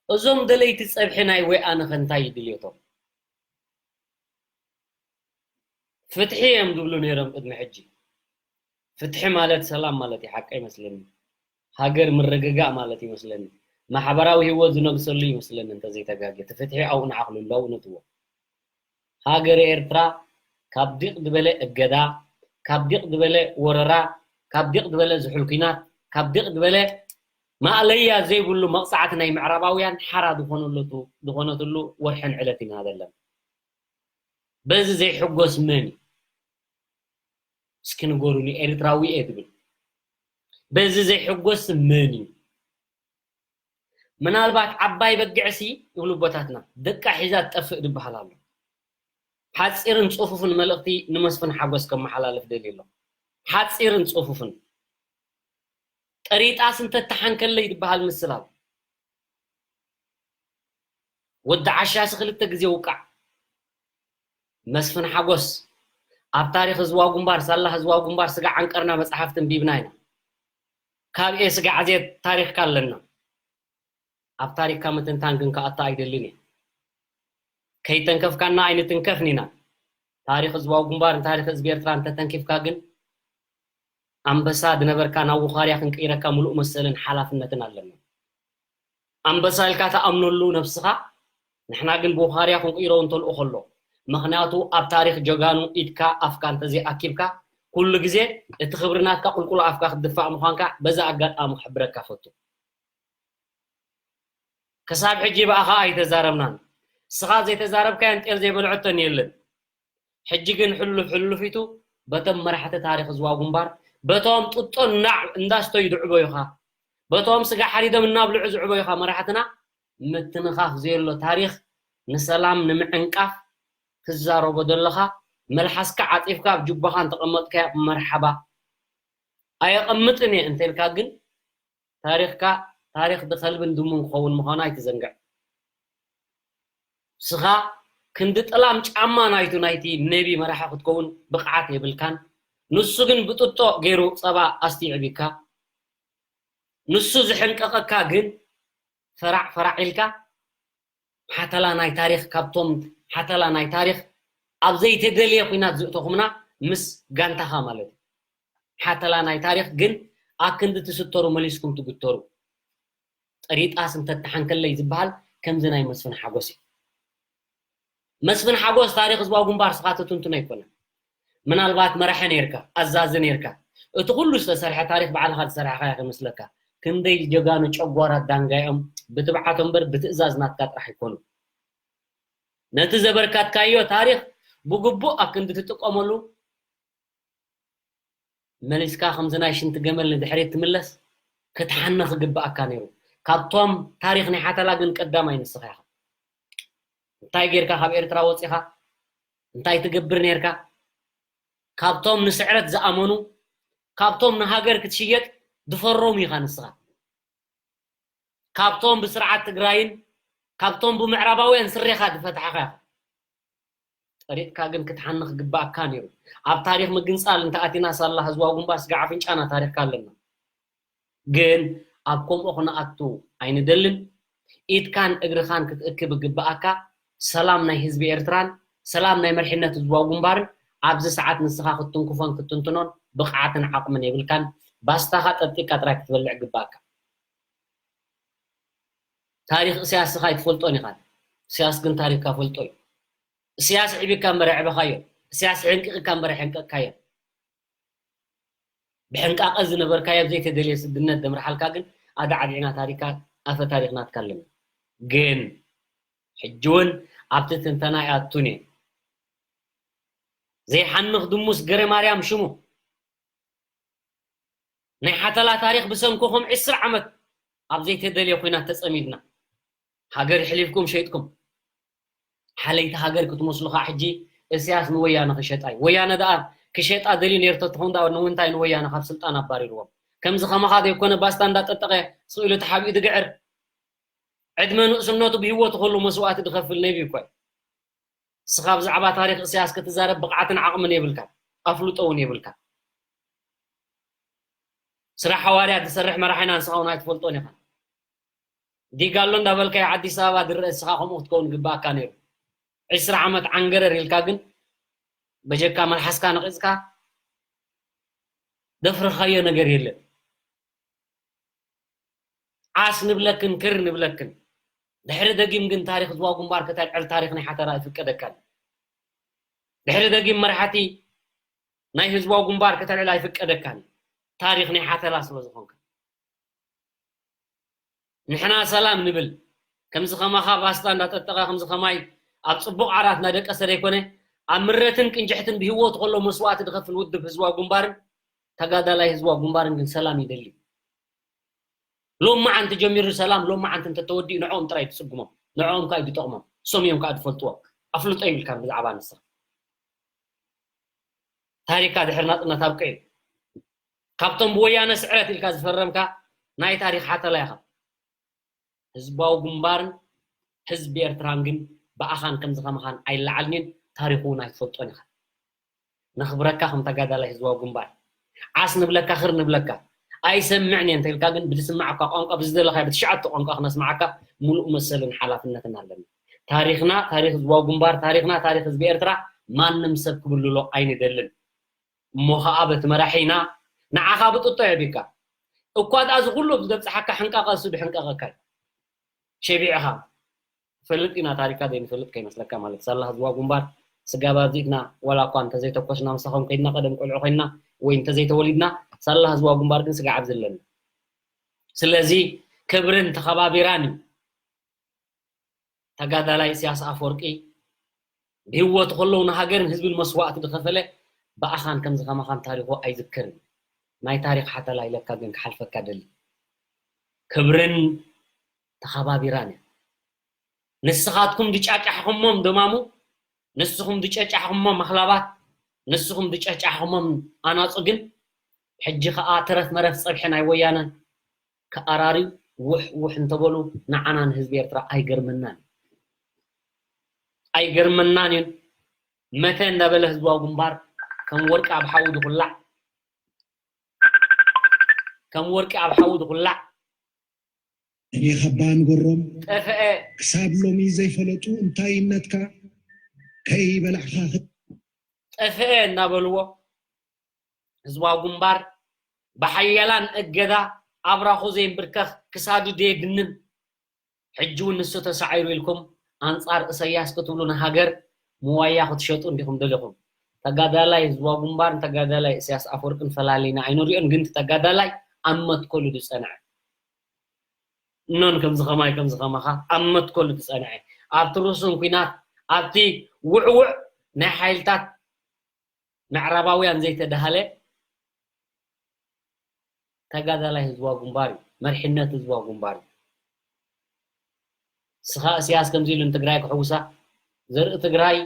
እዞም ደለይቲ ፀብሒ ናይ ወይ ኣነ ከ እንታይ እዩ ድልየቶም? ፍትሒ እዮም ዝብሉ ነይሮም ቅድሚ ሕጂ። ፍትሒ ማለት ሰላም ማለት እዩ፣ ሓቀ ይመስለኒ። ሃገር ምርግጋእ ማለት ይመስለኒ። ማሕበራዊ ህይወት ዝነግሰሉ ይመስለኒ እንተዘይተጋግየ። እቲ ፍትሒ ኣብኡ ንዓ ክልሎ እውነት እዎ። ሃገረ ኤርትራ ካብ ዲቕ ዝበለ እገዳ፣ ካብ ዲቕ ዝበለ ወረራ፣ ካብ ዲቕ ዝበለ ዝሑል ኲናት፣ ካብ ዲቕ ዝበለ ማእለያ ዘይብሉ መቕጻዕቲ ናይ ምዕራባውያን ሓራ ዝኾነለቱ ዝኾነትሉ ወርሕን ዕለት ኢና ዘለና። በዚ ዘይሕጎስ መን እዩ? እስኪ ንገሩኒ፣ ኤርትራዊ እየ ትብል። በዚ ዘይሕጎስ መን እዩ? ምናልባት ዓባይ በጊዕሲ ይብሉ ኣቦታትና፣ ደቃ ሒዛ ትጠፍእ ዝበሃል ኣሎ። ሓፂርን ፅፉፍን መልእኽቲ ንመስፍን ሓጎስ ከመሓላልፍ ደልየ ኣሎ። ሓፂርን ፅፉፍን። ጠሪጣስ እንተተሓንከለይ ዝበሃል ምስል ኣሎ። ወዲ ዓሻሲ ክልተ ግዜ ውቃዕ። መስፍን ሓጎስ ኣብ ታሪኽ ህዝባዊ ግንባር፣ ሳላ ህዝባዊ ግንባር ስጋ ዓንቀርና መጽሓፍቲ ኣንቢብና ኢና። ካብ ኤ ስጋ ዓዜት ታሪኽካ ኣለና። ኣብ ታሪኽካ ምትንታን ግን ክኣቱ ኣይደልን እየ። ከይተንከፍካና ኣይንትንከፍን ኢና። ታሪኽ ህዝባዊ ግንባር፣ ታሪኽ ህዝቢ ኤርትራ እንተተንኪፍካ ግን ኣንበሳ ዝነበርካ ናብ ውኻርያ ክንቅይረካ ምሉእ መሰልን ሓላፍነትን ኣለና። ኣንበሳ ኢልካ ትኣምነሉ ነብስኻ፣ ንሕና ግን ብውኻርያ ክንቅይሮ እውን ተልእኾ ኣሎ። ምኽንያቱ ኣብ ታሪኽ ጀጋኑ ኢድካ ኣፍካ እንተዘይኣኪብካ፣ ኩሉ ግዜ እቲ ክብሪ ናትካ ቁልቁል ኣፍካ ክትድፋእ ምዃንካ በዚ ኣጋጣሚ ክሕብረካ ፈቱ። ክሳብ ሕጂ ብኣኻ ኣይተዛረብናን። እስኻ ዘይተዛረብካዮን ጤል ዘይበልዐቶን የለን። ሕጂ ግን ሕሉፍ ሕሉፊቱ በቶም መራሕቲ ታሪኽ ዝዋ ግንባር፣ በቶም ጥጦ ናዕ እንዳስተዩ ዝዕበዩኻ፣ በቶም ስጋ ሓሪዶም እናብልዑ ዝዕበዩኻ መራሕትና ምትንኻፍ ዘየሎ ታሪኽ ንሰላም ንምዕንቃፍ ትዛረቦ ዘለኻ፣ መልሓስካ ዓጺፍካ ኣብ ጁባኻ እንተቐመጥካዮ መርሓባ። ኣየቐምጥን እየ እንተልካ ግን ታሪኽካ ታሪኽ ድኸልብን ድሙን ክኸውን ምዃኑ ኣይትዘንግዕ። ስኻ ክንዲ ጥላም ጫማ ናይቱ ናይቲ ነቢ መራሒ ክትከውን ብቕዓት የብልካን። ንሱ ግን ብጥጦ ገይሩ ጸባ ኣስትዩ ኣዕቢካ። ንሱ ዝሕንቀቐካ ግን ፈራዕ ፈራዕ ኢልካ ሓተላ ናይ ታሪኽ ካብቶም ሓተላ ናይ ታሪኽ ኣብ ዘይተደልየ ኲናት ዝእተኹምና ምስ ጋንታኻ ማለት እዩ። ሓተላ ናይ ታሪኽ ግን ኣብ ክንዲ ትስተሩ መሊስኩም ትግተሩ። ጠሪጣስ እንተተሓንከለይ ዝበሃል ከምዚ ናይ መስፍን ሓጎስ እዩ። መስፍን ሓጎስ ታሪኽ ህዝባዊ ግንባር ስኻ ትትንትኖ ኣይኮነን። ምናልባት መራሒ ነይርካ፣ ኣዛዚ ነይርካ፣ እቲ ኩሉ ዝተሰርሐ ታሪኽ ባዕልኻ ዝሰራሕኻዮ ከይመስለካ። ክንደይ ጀጋኑ ጨጓራት ዳንጋዮም ብትብዓቶም እምበር ብትእዛዝ ናትካ ጥራሕ ኣይኮኑን። ነቲ ዘበርካትካዮ ታሪኽ ብግቡእ ኣብ ክንዲ ትጥቀመሉ መሊስካ ከምዚ ናይ ሽንቲ ገመል ንድሕሪት ትምለስ ክትሓኒ ክግብኣካ ነይሩ። ካብቶም ታሪኽ ናይ ሓተላ ግን ቀዳማይ ንስኻ ኢኻ። እንታይ ጌርካ ካብ ኤርትራ ወፂኻ? እንታይ ትገብር ኔርካ? ካብቶም ንስዕረት ዝኣመኑ፣ ካብቶም ንሃገር ክትሽየጥ ዝፈረሙ ኢኻ ንስኻ። ካብቶም ብስርዓት ትግራይን ካብቶም ብምዕራባውያን ስሬኻ ዝፈትሓኻ ኢኻ። ፈሊጥካ ግን ክትሓኒ ክግባኣካ ነይሩ። ኣብ ታሪኽ ምግንጻል እንተኣቲና ሳላ ህዝባዊ ግንባር ስጋዕ ኣፍንጫና ታሪኽካ ኣለና። ግን ኣብ ከምኡ ክነኣቱ ኣይንደልን። ኢድካን እግርኻን ክትእክብ ይግባኣካ። ሰላም ናይ ህዝቢ ኤርትራን ሰላም ናይ መሪሕነት ህዝባዊ ግንባርን ኣብዚ ሰዓት ንስኻ ክትትንክፎን ክትትንትኖን ብቕዓትን ዓቕምን የብልካን። ባስታኻ ጠጢካ ጥራይ ክትበልዕ ይግባኣካ። ታሪኽ እስያስ ስኻ ኣይትፈልጦን ኢኻ። እስያስ ግን ታሪኽካ ፈልጦ እዩ። እስያስ ዒቢካ እምበር ኣዕበኻዮ። እስያስ ሕንቂቕካ እምበር ኣሕንቀቕካዮ። ብሕንቃቐ ዝነበርካዮ ኣብ ዘይተደልየ ስድነት ደምርሓልካ ግን ኣዳዕዲዕና ታሪኽካ ኣፈ ታሪኽ ናትካ ኣለና። ግን ሕጂ እውን ኣብቲ ትንተና ኣይኣቱን እየ። ዘይሓንኽ ድሙስ ገረ ማርያም ሽሙ ናይ ሓተላ ታሪኽ ብሰንኩኹም ዕስራ ዓመት ኣብ ዘይተደልየ ኲናት ተጸሚድና። ሃገር ኣሕሊፍኩም ሸይጥኩም። ሓለይቲ ሃገር ክትመስሉ ኸዓ ሕጂ እስያስ ንወያነ ክሸጣ እዩ። ወያነ ደኣ ክሸጣ ደልዩ ነይሩ ተትኸውን ደኣ ንምንታይ ንወያነ ካብ ስልጣን ኣባሪርዎም? ከምዚ ኸማኻ ዘይኮነ ባስታ እንዳጠጠቐ ስቕ ኢሉ ተሓቢኡ ዝግዕር። ዕድመ ንእስነቱ ብህይወቱ ከሎ መስዋእቲ ዝኸፍል ነቢ እኮ እዩ። ንስኻ ብዛዕባ ታሪኽ እስያስ ክትዛረብ ብቕዓትን ዓቕምን የብልካን፣ ኣፍልጦ እውን የብልካን። ስራሕ ሃዋርያት ዝሰርሕ መራሒና ንስኻ እውን ኣይትፈልጦን ኢኻ። ዲጋሎ እንዳበልካዮ ኣዲስ ኣበባ ዝረአ ንስኻ ከምኡ ክትከውን ይግባኣካ ነይሩ። ዕስራ ዓመት ዓንገረር ኢልካ ግን በጀካ መልሓስካ ነቒጽካ ዘፍረኻዮ ነገር የለን። ዓስ ንብለክን ክር ንብለክን። ድሕሪ ደጊም ግን ታሪኽ ህዝባዊ ግንባር ከተልዕል ታሪኽ ናይ ሓተላ ኣይፍቀደካን። ድሕሪ ደጊም መራሕቲ ናይ ህዝባዊ ግንባር ከተልዕል ኣይፍቀደካን። ታሪኽ ናይ ሓተላ ስለ ዝኾንካ። ንሕና ሰላም ንብል። ከምዚ ኸማኻ ባስታ እንዳጠጠቐ፣ ከምዚ ኸማይ ኣብ ጽቡቕ ዓራት እናደቀሰ ዘይኮነ፣ ኣብ ምረትን ቅንጅሕትን ብህይወቱ ከሎ መስዋእቲ ዝኸፍል ውድብ ህዝባዊ ግንባርን ተጋዳላይ ህዝባዊ ግንባርን ግን ሰላም ይደሊ። ሎማዓንቲ ጀሚሩ ሰላም፣ ሎማዓንቲ እንተተወዲኡ ንዕኦም ጥራይ ትጽግሞም፣ ንዕኦም ከኣ እዩ ዝጠቕሞም፣ እሶም እዮም ከኣ ዝፈልጥዎ። ኣፍልጦ ይብልካን ብዛዕባ ንስኻ። ታሪካ ድሕሪ ናጽነት ኣብቂዑ። ካብቶም ብወያነ ስዕረት ኢልካ ዝፈረምካ ናይ ታሪኽ ሓተላ ኢኻ። ህዝባዊ ግንባርን ህዝቢ ኤርትራን ግን ብኣኻን ከምዚ ከማኻን ኣይለዓልን እየን፣ ታሪኹ እውን ኣይትፈልጦን ኢኻ። ነኽብረካ ከም ተጋዳላይ ህዝባዊ ግንባር። ዓስ ንብለካ፣ ኽር ንብለካ። ኣይሰምዕን እየ እንተኢልካ ግን ብትስማዓካ ቋንቋ ብዝደለኻዮ ብትሽዓተ ቋንቋ ክነስምዓካ ምሉእ መሰልን ሓላፍነትን ኣለና። ታሪኽና ታሪኽ ህዝባዊ ግንባር፣ ታሪኽና ታሪኽ ህዝቢ ኤርትራ ማንም ሰብ ክብልሎ ኣይንደልን። እሞ ኸኣ በቲ መራሒና ንዓኻ ብጥጦ የቢካ። እኳ ደኣ እዚ ኩሉ ኣብ ዘብጽሓካ ሕንቃቐ እሱ ድሕንቀቐካ እዩ። ሸቢዕኻ። ፈልጥ ኢና ታሪካ ዘይንፈልጥ ከይመስለካ ማለት ሳላ ህዝባዊ ግንባር ስጋብ ኣብዚትና ዋላ እኳ እንተዘይተኮስና ምሳኹም ከይድና ቀደም ቆልዑ ኮይንና ወይ እንተዘይተወሊድና ሳላ ህዝባዊ ግንባር ግን ስጋዕ ኣብዚ ኣለና። ስለዚ ክብርን ተኸባቢራን እዩ። ተጋዳላይ ኢሳያስ ኣፈወርቂ ብህይወቱ ከለዉ ንሃገርን ህዝብን መስዋእቲ ዝኸፈለ ብኣኻን ከምዚ ከማኻን ታሪኹ ኣይዝከርን። ናይ ታሪኽ ሓተላ ኢለካ ግን ክሓልፈካ ደሊ። ክብርን ተኸባቢራን እያ። ንስኻትኩም ዝጫጫሕኹሞም ደማሙ፣ ንስኹም ዝጨጫሕኹሞም ኣኽላባት፣ ንስኹም ዝጨጫሕኹሞም ኣናጹ ግን ሕጂ ኸኣ ተረፍ መረፍ ጸብሒ ናይ ወያነ ክኣራርዩ ውሕ ውሕ እንተበሉ ንዓና ንህዝቢ ኤርትራ ኣይገርመናን እዩ። ኣይገርመናን እዩ። መተ እንዳበለ ህዝባዊ ግንባር ከም ወርቂ ኣብ ሓዊ ዝኹላዕ፣ ከም ወርቂ ኣብ ሓዊ ዝኹላዕ። እኔ ኻባ ንገሮም ጠፍአ ክሳብ ሎሚ ዘይፈለጡ እንታይነትካ ከይበላዕኻ ኽ- ጠፍአ እናበልዎ ህዝባዊ ግንባር ብሓያላን እገዳ ኣብራኹ ዘይንብርከኽ ክሳዱ ደየድንን ሕጂ እውን ንሱ ተሳዒሩ ኢልኩም ኣንጻር እሰያስ ክትብሉ ንሃገር ምዋያ ክትሸጡ እንዲኹም ደሊኹም። ተጋዳላይ ህዝባዊ ግንባርን ተጋዳላይ እስያስ ኣፈወርቅን ፈላሊና ኣይንሪኦን፣ ግን እቲ ተጋዳላይ ኣብ መትከሉ ዝጸንዐ እኖን ከምዚ ኸማይ ከምዚ ኸማኻ ኣብ መትከሉ ዝጸንዐ ኣብቲ ርሱን ኲናት ኣብቲ ውዕውዕ ናይ ሓይልታት ምዕራባውያን ዘይተዳሃለ ተጋዳላይ ህዝባዊ ግንባር እዩ። መርሒነት ህዝባዊ ግንባር እዩ። ስኻ እስያስ ከምዚ ኢሉ ንትግራይ ክሕውሳ ዘርኢ ትግራይ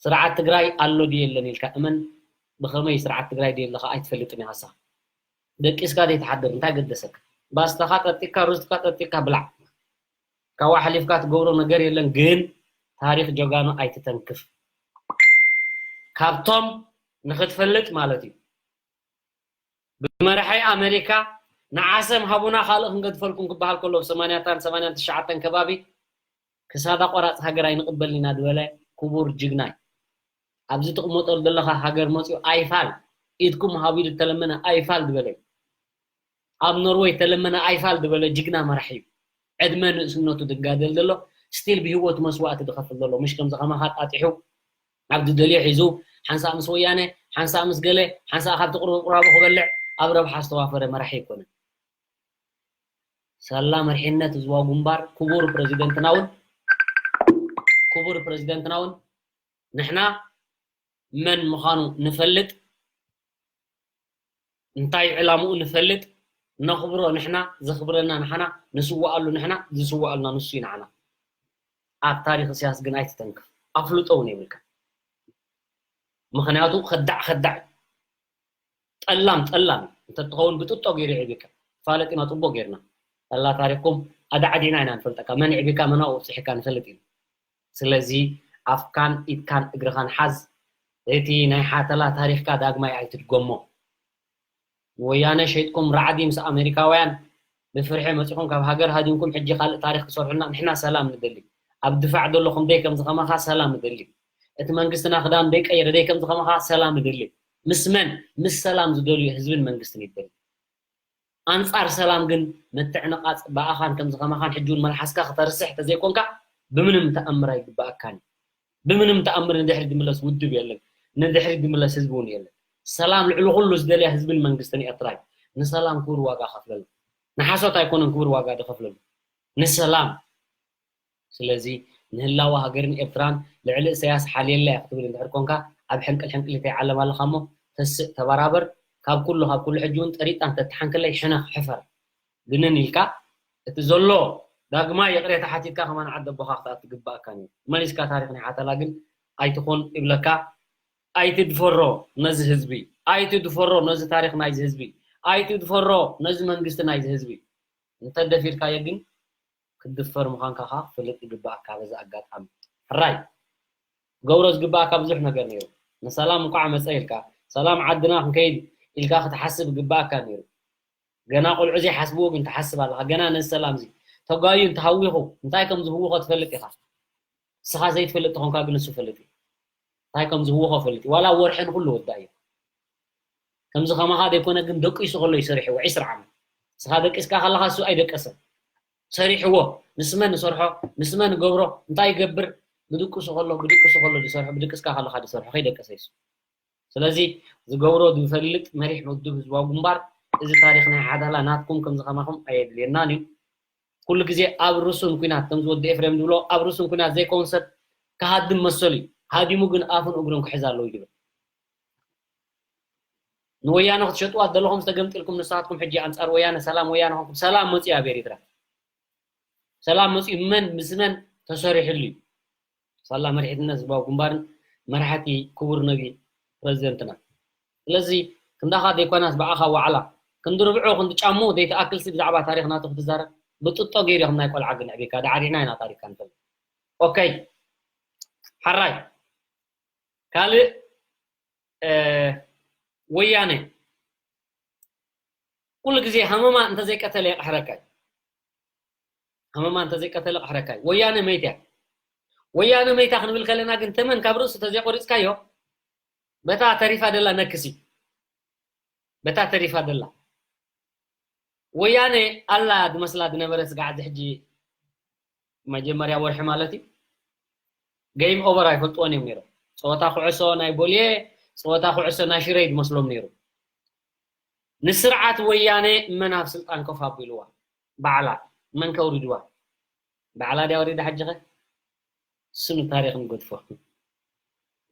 ስርዓት ትግራይ ኣሎ ድዩ የለን ኢልካ እመን። ብኸመይ ስርዓት ትግራይ ድዩ ኣለኻ ኣይትፈልጥን ኢኻ። ስኻ ደቂስካ ዘይትሓድር እንታይ ገደሰካ? ባስታኻ ጠጢካ ሩዝትካ ጠጢካ ብላዕ። ካብኡ ሓሊፍካ ትገብሮ ነገር የለን፣ ግን ታሪኽ ጀጋኑ ኣይትተንክፍ። ካብቶም ንኽትፈልጥ ማለት እዩ። ብመራሒ ኣመሪካ ንዓሰም ሃቡና ካልእ ክንገድፈልኩም ክበሃል ከሎ ብ80ታን 89 ከባቢ ክሳዳ ቆራፅ ሃገር ኣይንቕበል ኢና ዝበለ ክቡር ጅግናይ ኣብዚ ትቕመጠሉ ዘለኻ ሃገር መፅኡ ኣይፋል ኢድኩም ሃቡ ኢሉ ተለመነ ኣይፋል ዝበለ ኣብ ኖርወይ ተለመነ ኣይፋል ዝበለ ጅግና መራሒ እዩ። ዕድመ ንእስነቱ ድጋደል ዘሎ ስቲል ብህይወቱ መስዋእቲ ድኸፍል ዘሎ ምሽ ከምዚ ከማኻ ጣጢሑ ኣብ ዝደልዮ ሒዙ ሓንሳእ ምስ ወያነ ሓንሳእ ምስ ገለ ሓንሳእ ካብቲ ቁርብቁራቡ ክበልዕ ኣብ ረብሓ ዝተዋፈረ መራሒ ኣይኮነን። ሳላ መሪሕነት ህዝባዊ ግንባር ክቡር ፕረዚደንትና እውን ክቡር ፕረዚደንትና እውን ንሕና መን ምዃኑ ንፈልጥ እንታይ ዕላምኡ ንፈልጥ ነኽብሮ ንሕና ዘኽብረና ንሓና ንስዋኣሉ ንሕና ዝስዋኣልና ንሱ እዩ ንዓና ኣብ ታሪክ እስያስ ግን ኣይትተንክፍ ኣፍልጦ እውን የብልካ ምክንያቱ ከዳዕ ከዳዕ ጠላም ጠላም እንተትኸውን ብጥጦ ገይሩ ይዕብካ ፋለጥ ኢና ጥቦ ገይርና ጠላ ታሪክኩም ኣዳዕዲና ኢና ንፈልጠካ መን ዕቢካ መን ኣብፅሒካ ንፈልጥ ኢና ስለዚ ኣፍካን ኢድካን እግርኻን ሓዝ እቲ ናይ ሓተላ ታሪክካ ዳግማይ ኣይትድገሞ ንወያነ ሸይጥኩም ራዕዲ ምስ ኣሜሪካውያን ብፍርሒ መፂኹም ካብ ሃገር ሃዲምኩም ሕጂ ካልእ ታሪክ ክሰርሑልና ንሕና ሰላም ንደሊ ኣብ ድፋዕ ዘሎ ክንደይ ከምዚ ከማኻ ሰላም ንደሊ እቲ መንግስትና ክዳን ደይ ቀየረ ደይ ከምዚ ከማኻ ሰላም ንደሊ ምስ መን ምስ ሰላም ዝደልዩ ህዝብን መንግስትን ይደሊ ኣንጻር ሰላም ግን ምትዕንቓጽ ብኣኻን ከምዚ ከማኻን ሕጂ እውን መልሓስካ ክተርስሕ ተዘይኮንካ ብምንም ተኣምር ኣይግብኣካን እዩ ብምንም ተኣምር ንድሕሪ ድምለስ ውድብ የለን ንድሕሪ ድምለስ ህዝቢ እውን የለን ሰላም ልዕሊ ኩሉ ዝደልያ ህዝብን መንግስትን ኤርትራ እዩ ንሰላም ክቡር ዋጋ ከፍለሉ ንሓሶት ኣይኮነን ክቡር ዋጋ ድኸፍለሉ ንሰላም ስለዚ ንህላወ ሃገርን ኤርትራን ልዕሊ እሰያስ ሓልየላ እየ ክትብል እንድሕር ኮንካ ኣብ ሕንቅል ሕንቅሊተይ ዓለም ኣለኻ እሞ ተስእ ተበራበር ካብ ኩሉ ካብ ኩሉ ሕጂ እውን ጠሪጣ እንተትሓንክለይ ሕነኽ ሕፈር ግንን ኢልካ እቲ ዘሎ ዳግማይ ይቕሬታ ሓቲትካ ከማን ዓዲ ኣቦኻ ክትኣቱ ግባእካ ነይሩ መሊስካ ታሪኽ ናይ ሓተላ ግን ኣይትኹን ይብለካ ኣይትድፈሮ ነዚ ህዝቢ ኣይትድፈሮ ነዚ ታሪኽ ናይዚ ህዝቢ ኣይትድፈሮ ነዚ መንግስቲ ናይዚ ህዝቢ እንተደፊርካዮ ግን ክትድፈር ምዃንካ ከዓ ክትፈልጥ ይግባኣካ በዚ ኣጋጣሚ ሕራይ ገብሮ ዝግባኣካ ብዙሕ ነገር ነይሩ ንሰላም እንኳዕ መፀ ኢልካ ሰላም ዓድና ክንከይድ ኢልካ ክትሓስብ ይግባኣካ ነይሩ ገና ቆልዑ ዘይሓስብዎ ግን ትሓስብ ኣለካ ገና ነዚ ሰላም እዚ ተጓዩ እንተሃዊኹ እንታይ ከም ዝህውኾ ትፈልጥ ኢካ ንስኻ ዘይትፈልጥ ተኾንካ ግን ንሱ ይፈልጥ እዩ እንታይ ከም ዝህውኾ ፈልጥ እዩ ዋላ ወርሒ ንኩሉ ወዳ እዩ ከምዚ ከማኻ ዘይኮነ ግን ደቂሱ ከሎ እዩ ሰሪሕዎ ዕስራ ዓመት ንስኻ ደቂስካ ከለኻ እሱ ኣይደቀሰን ሰሪሕዎ ምስ መን ንሰርሖ ምስ መን ንገብሮ እንታይ ይገብር ብድቅሱ ከሎ ብድቅሱ ከሎ ዝሰርሖ ብድቅስካ ከለኻ ዝሰርሖ ከይደቀሰ እዩ ስለዚ ዝገብሮ ዝፈልጥ መሪሕ ውድብ ህዝባዊ ግንባር እዚ ታሪክ ናይ ሓዳላ ናትኩም ከምዚ ከማኹም ኣየድልየናን እዩ ኩሉ ግዜ ኣብ ርሱን ኩናት ከምዚ ወዲ ኤፍሬም ዝብሎ ኣብ ርሱን ኩናት ዘይከውን ሰብ ክሃድም መሰሉ እዩ ሃዲሙ ግን ኣፉን እግሩን ክሕዝ ኣለዎ ይብል ንወያነ ክትሸጥዋ ዘለኹም ዝተገምጢልኩም ንስኻትኩም ሕጂ ኣንፃር ወያነ ሰላም ወያነ ኮንኩም ሰላም መፅኡ ኣብ ኤሪትራ ሰላም መፅኡ መን ምስ መን ተሰሪሕሉ እዩ ሳላ መሪሕትነት ህዝባዊ ግንባርን መራሕቲ ክቡር ነቢ ፕረዚደንትና ስለዚ ክንዳኻ ዘይኮናስ ብኣኻ ዋዕላ ክንዲ ርብዑ ክንዲ ጫሙ ዘይተኣክልሲ ብዛዕባ ታሪክ ናቱ ክትዛረብ ብጥጦ ገይሩ ከም ናይ ቆልዓ ግን ዕቤካ ዳዕሪዕና ኢና ታሪክካ ንፈልጥ ኦከይ ሓራይ ካልእ ወያነ ኩሉ ግዜ ሃመማ እንተዘይቀተለ የቕሕረካ እዩ ሃመማ እንተዘይቀተለ የቕሕረካ እዩ ወያነ መይታ እያ ወያነ መይታ ክንብል ከለና ግን ተመን ካብ ርእሱ ተዘይቆሪፅካዮ በታ ተሪፋ ደላ ነክሲ በታ ተሪፋ ደላ ወያነ ኣላ ዝመስላ ዝነበረ ስጋዕ እዚ ሕጂ መጀመርያ ወርሒ ማለት እዩ game over ኣይፈልጥዎን እዮም ነይሮም ፀወታ ኩዕሶ ናይ ቦልየ ፀወታ ኩዕሶ ናይ ሽረ እዩ ዝመስሎም ነይሩ ንስርዓት ወያነ መን ኣብ ስልጣን ኮፍ ኣቢልዋ ባዕላ መን ከውሪድዋ ባዕላ ድያ ወሪዳ ሕጂ ኸ ስኑ ታሪክ ንገድፎ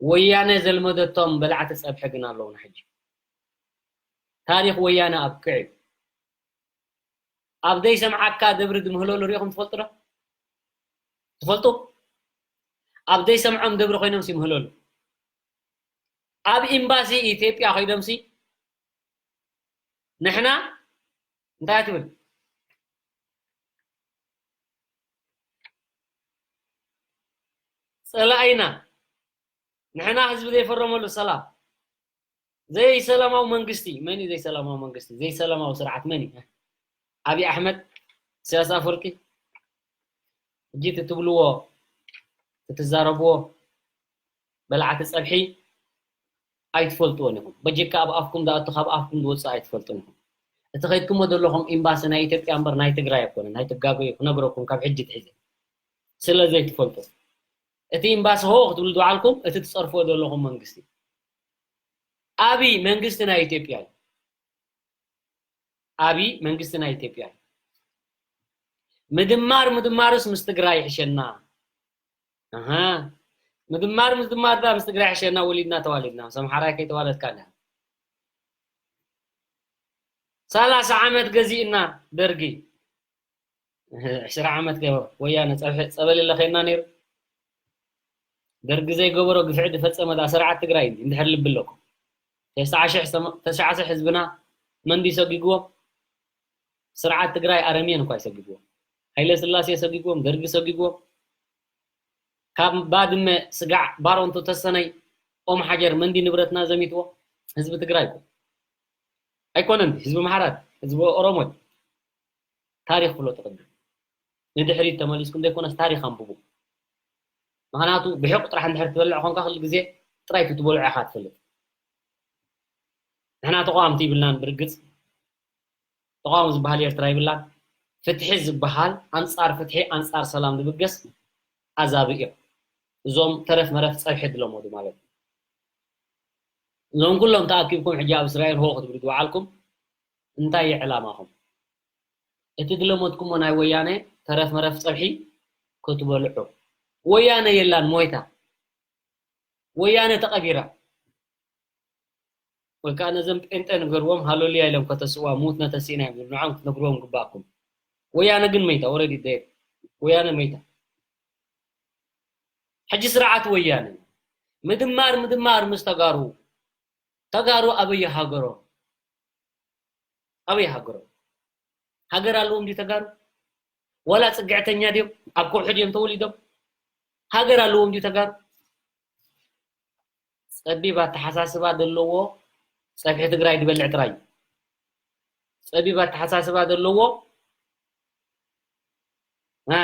ወያነ ዘልመደቶም በላዕቲ ፀብሒ ግን ኣለውና ሕጂ ታሪክ ወያነ ኣብቅዕ እዩ ኣብ ዘይሰምዓካ ደብሪ ዝምህለሉ ሪኢኹም ትፈልጡ ዶ ትፈልጡ ኣብ ዘይሰምዖም ደብሪ ኮይኖም ይምህለሉ ኣብ ኤምባሲ ኢትዮጵያ ኮይኖም ንሕና እንታይ ትብል ፀላኢና ንሕና ህዝቢ ዘይፈረመሉ ሰላም፣ ዘይሰላማዊ መንግስቲ። መን እዩ ዘይሰላማዊ መንግስቲ? ዘይሰላማዊ ስርዓት መን እዩ? ኣብይ ኣሕመድ፣ ኢሳያስ ኣፈወርቂ። ሕጂ እቲ ትብልዎ፣ እቲ ትዛረብዎ በላዕቲ ጸብሒ ኣይትፈልጥዎን ኢኹም። በጀካ ኣብ ኣፍኩም ዝኣቱ፣ ካብ ኣፍኩም ዝወጽእ ኣይትፈልጡን ኢኹም። እቲ ከይድኩሞ ዘለኹም ኤምባሲ ናይ ኢትዮጵያ እምበር ናይ ትግራይ ኣይኮነን። ኣይትጋገዩ፣ ክነግረኩም ካብ ሕጂ ትሒዘ። ስለ ዘይትፈልጡ። እቲ ኤምባሲ ሆ ክትብሉ ዝወዓልኩም፣ እቲ ትጸርፍዎ ዘለኹም መንግስቲ። ኣብይ መንግስቲ ናይ ኢትዮጵያ እዩ። ኣብይ መንግስቲ ናይ ኢትዮጵያ እዩ። ምድማር ምድማርስ ምስ ትግራይ ይሕሸና። ኣሃ። ምድማር ምድማር ዳ ምስ ትግራይ ይሕሸና፣ ወሊድና ተዋሊድና። ምስ ኣምሓራይ ከይተዋለድካ እንዳ። ሰላሳ ዓመት ገዚእና ደርጊ። ዕስራ ዓመት ገ-፣ ወያነ ጸብሐ-፣ ጸበል ይለኸየና ነይሩ። ደርጊ ዘይገበሮ ግፍዒ ዝፈጸመ ዳ ስርዓት ትግራይ እንዲ-፣ እንድሕር ልቢ ኣለኩም። ተስዓ ሽሕ ሰመ-፣ ተስዓ ሽሕ ህዝብና መንዲ ሰጊግዎም። ስርዓት ትግራይ ኣረሜን እኳ ይሰጊግዎም። ሃይለ ስላሴ ሰጊግዎም፣ ደርጊ ሰጊግዎም። ካብ ባድመ ስጋዕ ባሮንቱ ተሰነይ ኦም ሓጀር መንዲ ንብረትና ዘሚትዎ ህዝቢ ትግራይ እኮ። ኣይኮነን ህዝቢ ኣምሓራ፣ ህዝቢ ኦሮሞ። ታሪኽ ፍለጡ ቅድም። ንድሕሪት ተመሊስኩም ዘይኮነስ ታሪኽ ኣንብቡ። ምኽንያቱ ብሕቕ ጥራሕ እንድሕር ትበልዕ ኾንካ ኩሉ ግዜ ጥራይ እቲ ትበልዖ ኢኻ ትፈልጥ። ንሕና ተቃወምቲ ይብልናን ብርግጽ ተቃውሞ ዝበሃል ኤርትራ ይብላን። ፍትሒ ዝበሃል ኣንጻር ፍትሒ፣ ኣንጻር ሰላም ዝብገስ ኣዛብእ እዮም። እዞም ተረፍ መረፍ ጸብሒ ዝለመዱ ማለት እዩ። እዞም ኩሎም ተኣኪብኩም ሕጂ ኣብ እስራኤል ሆ ክትብሉ ዝወዓልኩም እንታይ እዩ ዕላማኹም? እቲ ዝለመድኩሞ ናይ ወያነ ተረፍ መረፍ ጸብሒ ክትበልዑ። ወያነ የላን ሞይታ። ወያነ ተቐቢራ። ወይ ከዓ ነዘም ጴንጠ ንገርዎም ሃሌሉያ ኢሎም ከተስዋ ሙት ነተሲእና እዮም ዝብሉ ንዖም ክትነግርዎም ግባእኩም። ወያነ ግን መይታ፣ ኦልሬዲ ደድ። ወያነ መይታ። ሕጂ ስርዓት ወያነ ምድማር ምድማር ምስ ተጋሩ። ተጋሩ ኣበይ ሃገሮም? ኣበይ ሃገሮም? ሃገር ኣለዎም ድዩ ተጋሩ? ዋላ ጽግዕተኛ ድዮም? ኣብ ከውሒ ድዮም ተወሊዶም? ሃገር ኣለዎም ድዩ ተጋሩ? ጸቢብ ኣተሓሳስባ ዘለዎ ጸብሒ ትግራይ ዝበልዕ ጥራይ እዩ። ጸቢብ ኣተሓሳስባ ዘለዎ፣ እ፣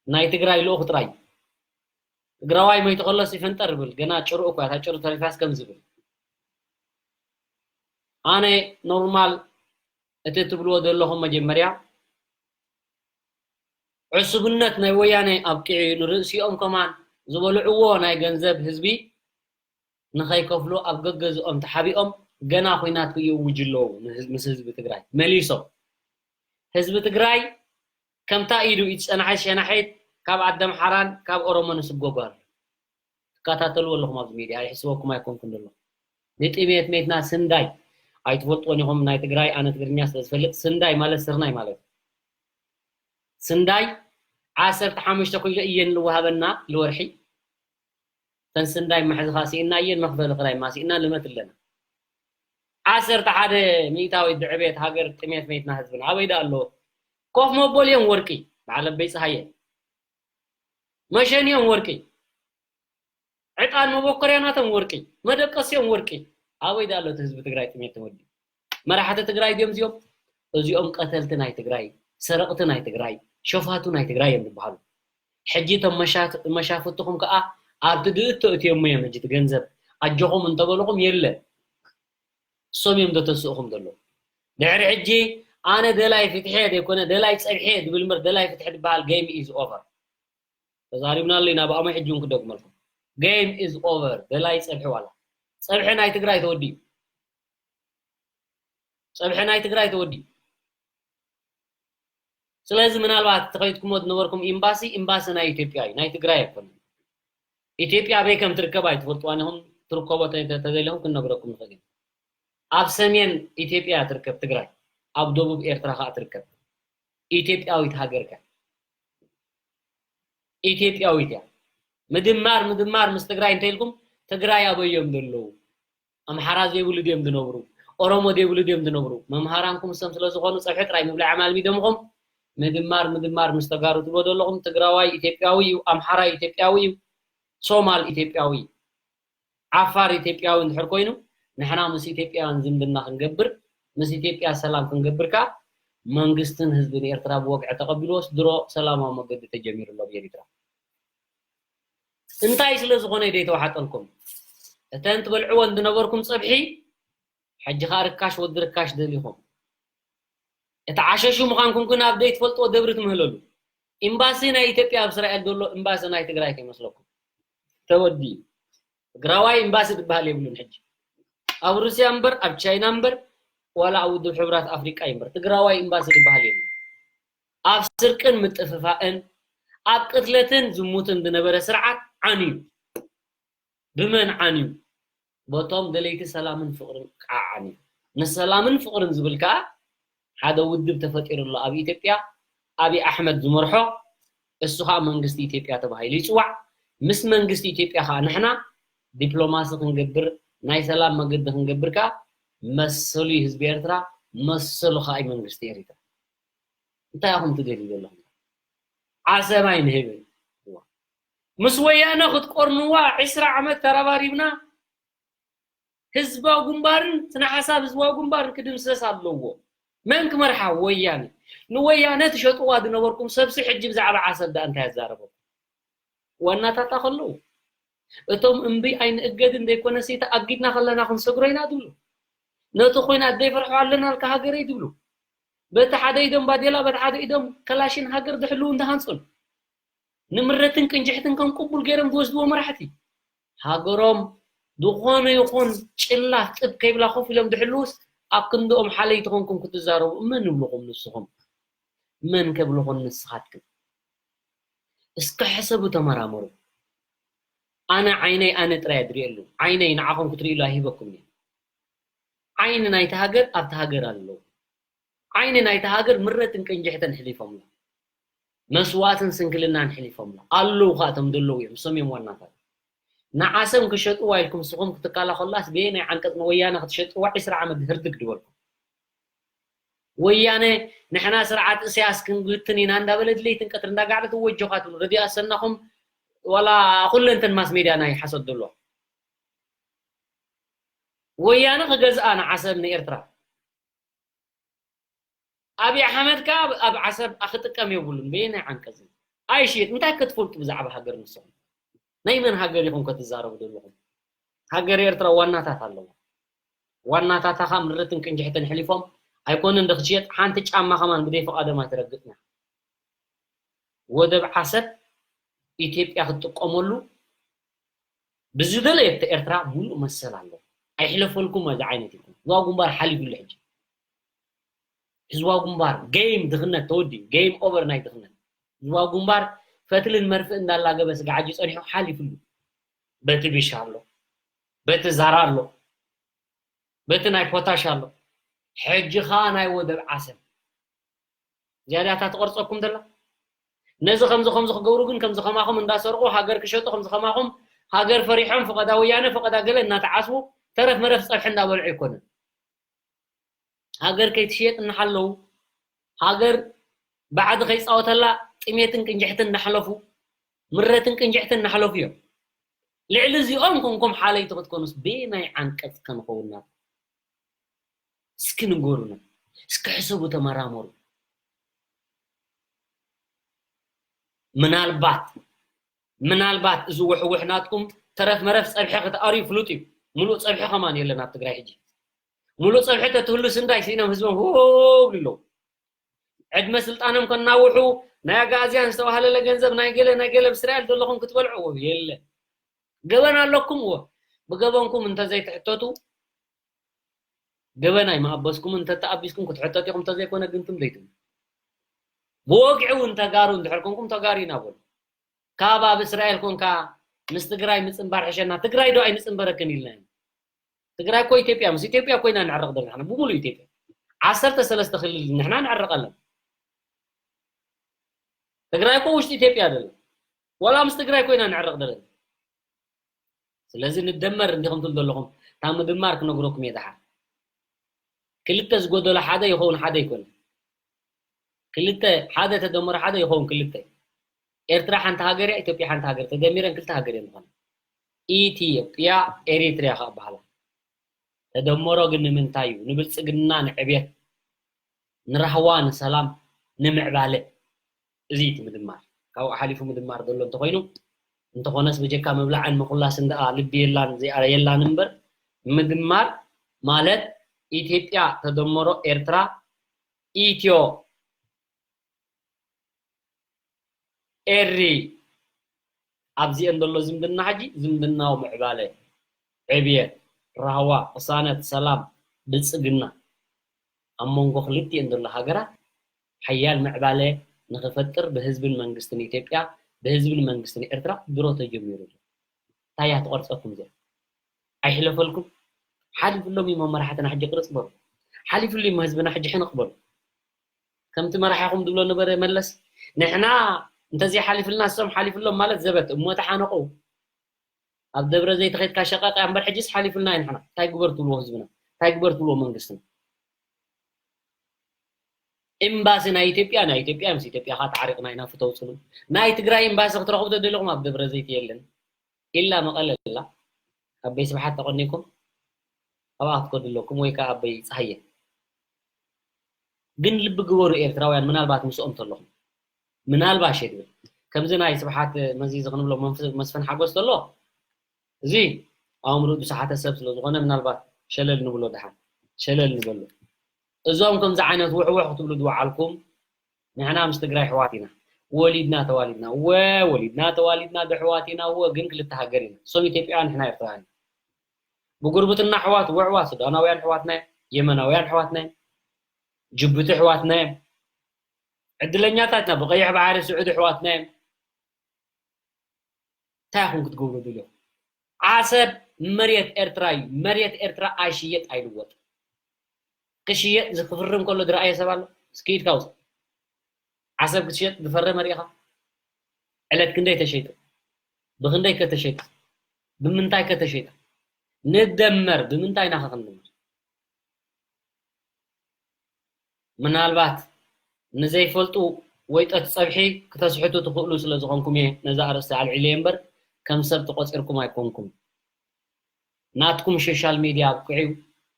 ናይ ትግራይ ልኡኽ ጥራይ እዩ። ትግራዋይ መይቱ ከሎስ ይፍንጠር ይብል፣ ገና ጭርኡ እኳ፣ እታ ጭሩ ተሪፋስ ከም ዝብል። ኣነ ኖርማል እቲ ትብልዎ ዘለኹም መጀመርያ ዕሱብነት ናይ ወያነ ኣብቂዑ እዩ። ንርእሲኦም ከማን ዝበልዕዎ ናይ ገንዘብ ህዝቢ ንኸይከፍሉ ኣብ ገገዝኦም ተሓቢኦም ገና ኹናት ክእውጁ ኣለዉ። ንህዝ-፣ ምስ ህዝቢ ትግራይ መሊሶም። ህዝቢ ትግራይ ከምታ ኢዱ ይጸናሐ ሸናሒት ካብ ዓዲ ኣምሓራን ካብ ኦሮሞን ይስጎጉ ኣሎ። ትከታተልዎ ኣለኹም ኣብዚ ሚድያ፣ ኣይሕስበኩም ኣይኮንኩን ዘለኹ። ንጥሜት ሜትና ስንዳይ ኣይትፈልጥዎን ኢኹም። ናይ ትግራይ ኣነ ትግርኛ ስለ ዝፈልጥ ስንዳይ ማለት ስርናይ ማለት እዩ። ስንዳይ ዓሰርተ ሓሙሽተ ኪሎ እየን ልወሃበና ልወርሒ። ተን ስንዳይ መሕዝኻ ስኢና እየን መኽፈሊ ክራይ ማሲእና ልመት ኣለና። ዓሰርተ ሓደ ሚእታዊት ድዕቤት ሃገር ጥሜት ሜትና ህዝብና ኣበይ ደኣ ኣሎ? ኮፍ መበሊኦም ወርቂ፣ በዓል ኣበይ ፀሃየ። መሸኒኦም ወርቂ። ዕጣን መበኮርያ ናቶም ወርቂ፣ መደቀሲኦም ወርቂ። ኣበይ ደኣ ኣሎ እቲ ህዝቢ ትግራይ ጥሜት ተወዲኡ? መራሕቲ ትግራይ ድዮም እዚኦም? እዚኦም ቀተልቲ ናይ ትግራይ፣ ሰረቕቲ ናይ ትግራይ፣ ሸፋቱ ናይ ትግራይ እዮም ዝበሃሉ። ሕጂ እቶም መሻት-፣ መሻፍትኹም ከኣ ኣብቲ ድእቶ እትዮሞ እዮም። ሕጂ እቲ ገንዘብ ኣጆኹም እንተበልኹም የለን። እሶም እዮም ዘተስእኹም ዘለዉ። ድሕሪ ሕጂ ኣነ ደላይ ፍትሒ እየ ዘይኮነ ደላይ ጸብሒ እየ ዝብል እምበር ደላይ ፍትሒ ዝበሃል game is over። ተዛሪብናሉ ኢና ብኣማይ ሕጂ እውን ክደግመልኩም። Game is over። ደላይ ጸብሒ ዋላ። ጸብሒ ናይ ትግራይ ተወዲኡ። ጸብሒ ናይ ትግራይ ተወዲኡ። ስለዚ ምናልባት ተኸይድኩሞ ዝነበርኩም ኤምባሲ፣ ኤምባሲ ናይ ኢትዮጵያ እዩ፣ ናይ ትግራይ ኣይኮነን። ኢትዮጵያ ኣበይ ከም ትርከብ ኣይትፈልጥዋን ኢኹም፣ ትርከቦ ተ-፣ ተ-፣ ተዘይለኹም ክንነግረኩም ንኽእል ኢና። ኣብ ሰሜን ኢትዮጵያ ትርከብ ትግራይ፣ ኣብ ደቡብ ኤርትራ ኸኣ ትርከብ። ኢትዮጵያዊት ሃገር ከ? ኢትዮጵያዊት እያ። ምድማር፣ ምድማር ምስ ትግራይ እንተኢልኩም፣ ትግራይ ኣበይ እዮም ዘለዉ? ኣምሓራ ዘይብሉ ድዮም ዝነብሩ? ኦሮሞ ዘይብሉ ድዮም ዝነብሩ? መምሃራንኩም እሶም ስለ ዝኾኑ ጸብሒ ጥራይ ምብላዕ ኣማልሚዶምኹም። ምድማር፣ ምድማር ምስ ተጋሩ ትብሎ ዘለኹም፣ ትግራዋይ ኢትዮጵያዊ እዩ፣ ኣምሓራይ ኢትዮጵያዊ እዩ፣ ሶማል ኢትዮጵያዊ፣ ዓፋር ኢትዮጵያዊ እንድሕር ኮይኑ፣ ንሕና ምስ ኢትዮጵያውያን ዝምድና ክንገብር፣ ምስ ኢትዮጵያ ሰላም ክንገብር ከኣ መንግስትን ህዝብን ኤርትራ ብወግዒ ተቐቢልዎስ ድሮ ሰላማዊ መገዲ ተጀሚሩ ኣሎ ብኤሪትራ። እንታይ ስለ ዝኾነ ደይተዋሓጠልኩም? እተን ትበልዕወን ዝነበርኩም ጸብሒ ሕጂ ኸኣ ርካሽ ወዲ ርካሽ ደሊኹም። እቲ ዓሸሹ ምዃንኩም ግን ኣብ ዘይትፈልጥዎ ደብሪ ትምህለሉ። ኤምባሲ ናይ ኢትዮጵያ ኣብ እስራኤል ዘሎ ኤምባሲ ናይ ትግራይ ከይመስለኩም። ተወዲኡ። ትግራዋይ ኤምባሲ ዝበሃል የብሉን ሕጂ። ኣብ ሩስያ እምበር፣ ኣብ ቻይና እምበር፣ ዋላ ኣብ ውድብ ሕቡራት ኣፍሪቃ እምበር ትግራዋይ ኤምባሲ ዝበሃል የብሉን። ኣብ ስርቅን ምጥፍፋእን ኣብ ቅትለትን ዝሙትን ዝነበረ ስርዓት ዓንዩ። ብመን ዓንዩ? በቶም ደለይቲ ሰላምን ፍቕርን ከዓ ዓንዩ። ንሰላምን ፍቕርን ዝብል ከዓ ሓደ ውድብ ተፈጢሩ ኣሎ ኣብ ኢትዮጵያ፣ ኣብይ ኣሕመድ ዝመርሖ፣ እሱ ከዓ መንግስቲ ኢትዮጵያ ተባሂሉ ይፅዋዕ። ምስ መንግስቲ ኢትዮጵያ ከዓ ንሕና ዲፕሎማሲ ክንገብር፣ ናይ ሰላም መገዲ ክንገብር ከዓ መሰሉ እዩ ህዝቢ ኤርትራ፣ መሰሉ ከዓ እዩ መንግስቲ ኤሪትራ። እንታይ ኢኹም ትደልዩ ዘለኹም? ዓሰብ ኣይንህብን። ምስ ወያነ ክትቆርንዋ ዕስራ ዓመት ተረባሪብና፣ ህዝባዊ ግንባርን ስነ ሓሳብ ህዝባዊ ግንባርን ክድምሰስ ኣለዎ። መን ክመርሓ? ወያነ። ንወያነ ትሸጥዋ ዝነበርኩም ሰብሲ ሕጂ ብዛዕባ ዓሰብ ደኣ እንታይ ኣዛረበኩም? ዋናታታ ከለዉ፣ እቶም እምቢ ኣይንእገድን ዘይኮነሲ ተኣጊድና ከለና ክንሰግሮ ኢና ትብሉ። ነቲ ኹናት ዘይፈርሖ ኣለናልካ ሃገረይ ትብሉ። በቲ ሓደ ኢዶም ባዴላ፣ በቲ ሓደ ኢዶም ከላሽን ሃገር ዝሕልዉ እንዳሃንጹን፣ ንምረትን ቅንጅሕትን ከም ቅቡል ገይሮም ዝወስድዎ መራሕቲ፣ ሃገሮም ዝኾነ ይኹን ጭላፍ ጥብ ከይብላ ኮፍ ኢሎም ዝሕልዉስ፣ ኣብ ክንድኦም ሓለይቲ ኮንኩም ክትዛረቡ መን ይብልኹም ንስኹም? መን ከብልኹም ንስኻትክን? እስከ ሕሰቡ፣ ተመራመሩ። ኣነ ዓይነይ ኣነ ጥራይ እየ ዝርእየሉ። ዓይነይ ንዓኹም ክትርእይሉ ኣይህበኩምን እየ። ዓይኒ ናይቲ ሃገር ኣብቲ ሃገር ኣሎ። ዓይኒ ናይቲ ሃገር ምረትን ቅንጅሕትን ሕሊፎምላ። መስዋእትን ስንክልናን ሕሊፎምላ። ኣለዉ ኸኣ እቶም ዘለዉ እዮም፣ እሶም እዮም ዋናታት። ንዓሰብ ክሸጥዋ ኢልኩም ንስኹም ክትከላኸሉላስ በየናይ ዓንቀጽ ንወያነ ክትሸጥዋ ዕስራ ዓመት ህርድግ ዝበልኩም? ወያነ ንሕና ስርዓት እስያስ ክንግትን ኢና እንዳበለት ለይትን ቀትሪ እንዳጋዕደት ወጆኻ ትብሉ። ረድዮ ኣሰናኹም ዋላ ኩለንተን ማስ ሜድያ ናይ ሓሶት ዘሎ። ወያነ ክገዝኣ ንዓሰብ ንኤርትራ። ኣብይ ኣሕመድ ከኣ ኣብ፣ ኣብ ዓሰብ ክጥቀም የብሉን። በየናይ ዓንቀጽ? ኣይሽየጥ። እንታይ ክትፈልጡ ብዛዕባ ሃገር ንስኹም? ናይ መን ሃገር ኢኹም ከትዛረቡ ዘለኹም? ሃገር ኤርትራ ዋናታት ኣለዋ። ዋናታታ ኸኣ ምረትን ቅንጅሕትን ሕሊፎም ኣይኮነን ዶ ክትሽየጥ፣ ሓንቲ ጫማ ከማን ብደይ ፍቓዶም ኣይትረግጥን እያ። ወደብ ዓሰብ ኢትዮጵያ ክትጥቀመሉ ብዝደለየት ኤርትራ ሙሉእ መሰል ኣለዎ። ኣይሕለፈልኩም እዚ ዓይነት ኢልኩም። ህዝባዊ ግንባር ሓሊፉሉ ሕጂ። ህዝባዊ ግንባር ጌም ድኽነት ተወዲኡ፣ ጌም ኦቨር ናይ ድኽነት። ህዝባዊ ግንባር ፈትልን መርፍእ እንዳላገበ ስጋዕ ሕጂ ጸኒሑ ሓሊፉሉ። በቲ ቢሻ ኣሎ፣ በቲ ዛራ ኣሎ፣ በቲ ናይ ፖታሽ ኣሎ። ሕጂ ኸኣ ናይ ወደብ ዓሰብ። ዝያዳ እታ ትቐርጸኩም ዘላ። ነዚ ከምዚ ከምዚ ክገብሩ ግን ከምዚ ከማኹም እንዳሰርቑ ሃገር ክሸጡ ከምዚ ከማኹም ሃገር ፈሪሖም ፈቐዳ ወያነ ፈቐዳ ገለ እናተዓስቡ ተረፍ መረፍ ጸብሒ እንዳበልዑ ኣይኮነን። ሃገር ከይትሽየጥ እናሓለዉ ሃገር ባዕዲ ከይጻወተላ ጥሜትን ቅንጅሕትን እናሕለፉ ምረትን ቅንጅሕትን እናሕለፉ እዮም። ልዕሊ እዚኦም ኮንኩም ሓለይቲ ክትኮኑስ በየናይ ዓንቀጽ ከንኸውና? እስኪ ንገሩና፣ እስኪ ሕሰቡ፣ ተመራመሩ። ምናልባት ምናልባት እዚ ውሕውሕ ናትኩም ተረፍ መረፍ ጸብሒ ክትኣርዩ ፍሉጥ እዩ። ሙሉእ ጸብሒ ከማን የለን ኣብ ትግራይ ሕጂ። ሙሉእ ጸብሒ ተትህሉ ስንዳይ ስኢኖም ህዝቦም ሆ ብሉ ኣለዉ። ዕድመ ስልጣኖም ከናውሑ ናይ ኣጋእዝያን ዝተባህለለ ገንዘብ ናይ ገለ ናይ ገለ ብስራኤል ዘለኹም ክትበልዕዎ የለ። ገበን ኣለኩም እዎ። ብገበንኩም እንተዘይትሕተቱ ገበን ኣይምኣበስኩምን፣ እንተተኣቢስኩም ክትሕተቱ ኢኹም፣ እንተዘይኮነ ግን ትም ዘይትብሉ። ብወግዒ እውን ተጋሩ እንድሕር ኮንኩም ተጋሩ ኢና በሉ። ካብ ኣብ እስራኤል ኮንካ ምስ ትግራይ ምጽንባር ሕሸና፣ ትግራይ ዶ ኣይንጽንበረክን ኢልና ኢና። ትግራይ እኮ ኢትዮጵያ፣ ምስ ኢትዮጵያ ኮይና ንዕረቕ ዘለና ንሕና፣ ብሙሉእ ኢትዮጵያ። ዓሰርተ ሰለስተ ክልል ንሕና ንዕረቐለን። ትግራይ እኮ ውሽጢ ኢትዮጵያ ደለ። ዋላ ምስ ትግራይ ኮይና ንዕረቕ ደለና። ስለዚ ንደመር እንዲኹም ትብሉ ዘለኹም፣ እታ ምድማር ክነግረኩም እየ ደሓር። ክልተ ዝጎደሎ ሓደ ይኸውን ሓደ ኣይኮነን። ክልተ፣ ሓደ ተደመሩ ሓደ ይኸውን ክልተ። ኤርትራ ሓንቲ ሃገር እያ፣ ኢትዮጵያ ሓንቲ ሃገር፣ ተደሚረን ክልተ ሃገር እየን ዝኾና። ኢትዮጵያ ኤሪትሪያ ከኣ በሃላ። ተደመሮ ግን ንምንታይ እዩ? ንብልጽግና፣ ንዕብየት፣ ንራህዋ፣ ንሰላም፣ ንምዕባለ። እዚ እቲ ምድማር። ካብኡ ሓሊፉ ምድማር ዘሎ እንተኾይኑ፣ እንተኾነስ ብጀካ ምብላዕን ምኹላስን ደኣ ልቢ የላን፣ ዘይኣ-፣ የላን እምበር፣ ምድማር ማለት ኢትዮጵያ ተደመሮ ኤርትራ፣ ኢትዮ ኤሪ ኣብዚአን ዘሎ ዝምድና፣ ሕጂ ዝምድናዊ ምዕባለ፣ ዕብየት፣ ራህዋ፣ ቅሳነት፣ ሰላም፣ ብልጽግና ኣብ መንጎ ክልቲአን ዘሎ ሃገራት ሓያል ምዕባለ ንኽፈጥር ብህዝብን መንግስትን ኢትዮጵያ፣ ብህዝብን መንግስትን ኤርትራ ድሮ ተጀሚሩ ኣሎ። እንታይ እያ ትቐርጸኩም እዚኣ? ኣይሕለፈልኩም። ሓሊፍሎም እዮም መራሕትና፣ ሕጂ ቅርጽ በሉ። ሓሊፍሉ እዮም ህዝብና፣ ሕጂ ሕንቕ በሉ። ከምቲ መራሒኹም ዝብሎ ነበረ መለስ፣ ንሕና እንተዘይሓሊፍልና እሶም ሓሊፍሎም ማለት ዘበት እሞ ተሓነቑ። ኣብ ደብረ ዘይት ኸይድካ ሸቐቕ እምበር ሕጂስ ሓሊፍልና እዩ ንሕና። እንታይ ግበር ትብልዎ ህዝብና? እንታይ ግበር ትብልዎ መንግስትና? ኤምባሲ ናይ ኢትዮጵያ፣ ናይ ኢትዮጵያ ምስ ኢትዮጵያ ኸዓ ተዓሪቕና ኢና፣ ፍተው ጽሉ። ናይ ትግራይ ኤምባሲ ክትረኽቡ ተደለኹም ኣብ ደብረ ዘይት የለን። ኢላ መቐለ ኣላ። ኣበይ ስብሓት ተቐኒኩም ኣብኣ ክትከዱ ኣለኩም ወይ ከዓ ኣበይ ፀሃየ። ግን ልቢ ግበሩ ኤርትራውያን፣ ምናልባት ምስኦም ተለኹም። ምናልባሽ እየ ድብል። ከምዚ ናይ ስብሓት መዚ ዝኽንብሎ መንፍ-፣ መስፍን ሓጎስ ተሎ፣ እዚ ኣእምርኡ ዝሰሓተ ሰብ ስለ ዝኾነ ምናልባት ሸለል ንብሎ ደሓን። ሸለል ንበሎ። እዞም ከምዚ ዓይነት ውሕውሕ ክትብሉ ዝወዓልኩም፣ ንሕና ምስ ትግራይ ኣሕዋት ኢና። ወሊድና ተዋሊድና። እወ፣ ወሊድና ተዋሊድና ዶ ኣሕዋት ኢና? እወ፣ ግን ክልተ ሃገር ኢና። እሶም ኢትዮጵያውያን፣ ንሕና ኤርትራውያን ኢና። ብጉርብትና ኣሕዋት፣ እወ ኣሕዋት፣ ሱዳናውያን ኣሕዋትና እዮም፣ የመናውያን ኣሕዋትና እዮም፣ ጅቡቲ ኣሕዋትና እዮም። ዕድለኛታት ኢና፣ ብቐይሕ ባሕሪ ስዑዲ ኣሕዋትና እዮም። እንታይ ኢኹም ክትገብሩ ድልኹም? ዓሰብ መሬት ኤርትራ እዩ። መሬት ኤርትራ ኣይሽየጥ ኣይልወጥ። ክሽየጥ ዝክፍርም ከሎ ዝረኣየ ሰብ ኣሎ? እስኪ ኢድካ ውስጥ። ዓሰብ ክትሸጥ ዝፈረመ ርኢኻ? ዕለት ክንደይ ተሸይጡ? ብክንደይ ከተሸይጡ? ብምንታይ ከተሸይጡ? ንደመር፣ ብምንታይ ኢና ክንድመር? ምናልባት ንዘይፈልጡ ወይጠት ጸብሒ ክተስሕቱ ትኽእሉ ስለ ዝኾንኩም እየ ነዛ ኣርእስቲ ኣልዒለ እምበር ከም ሰብ ተቖጺርኩም ኣይኮንኩም። ናትኩም ሶሻል ሚድያ ኣብቂዑ እዩ፣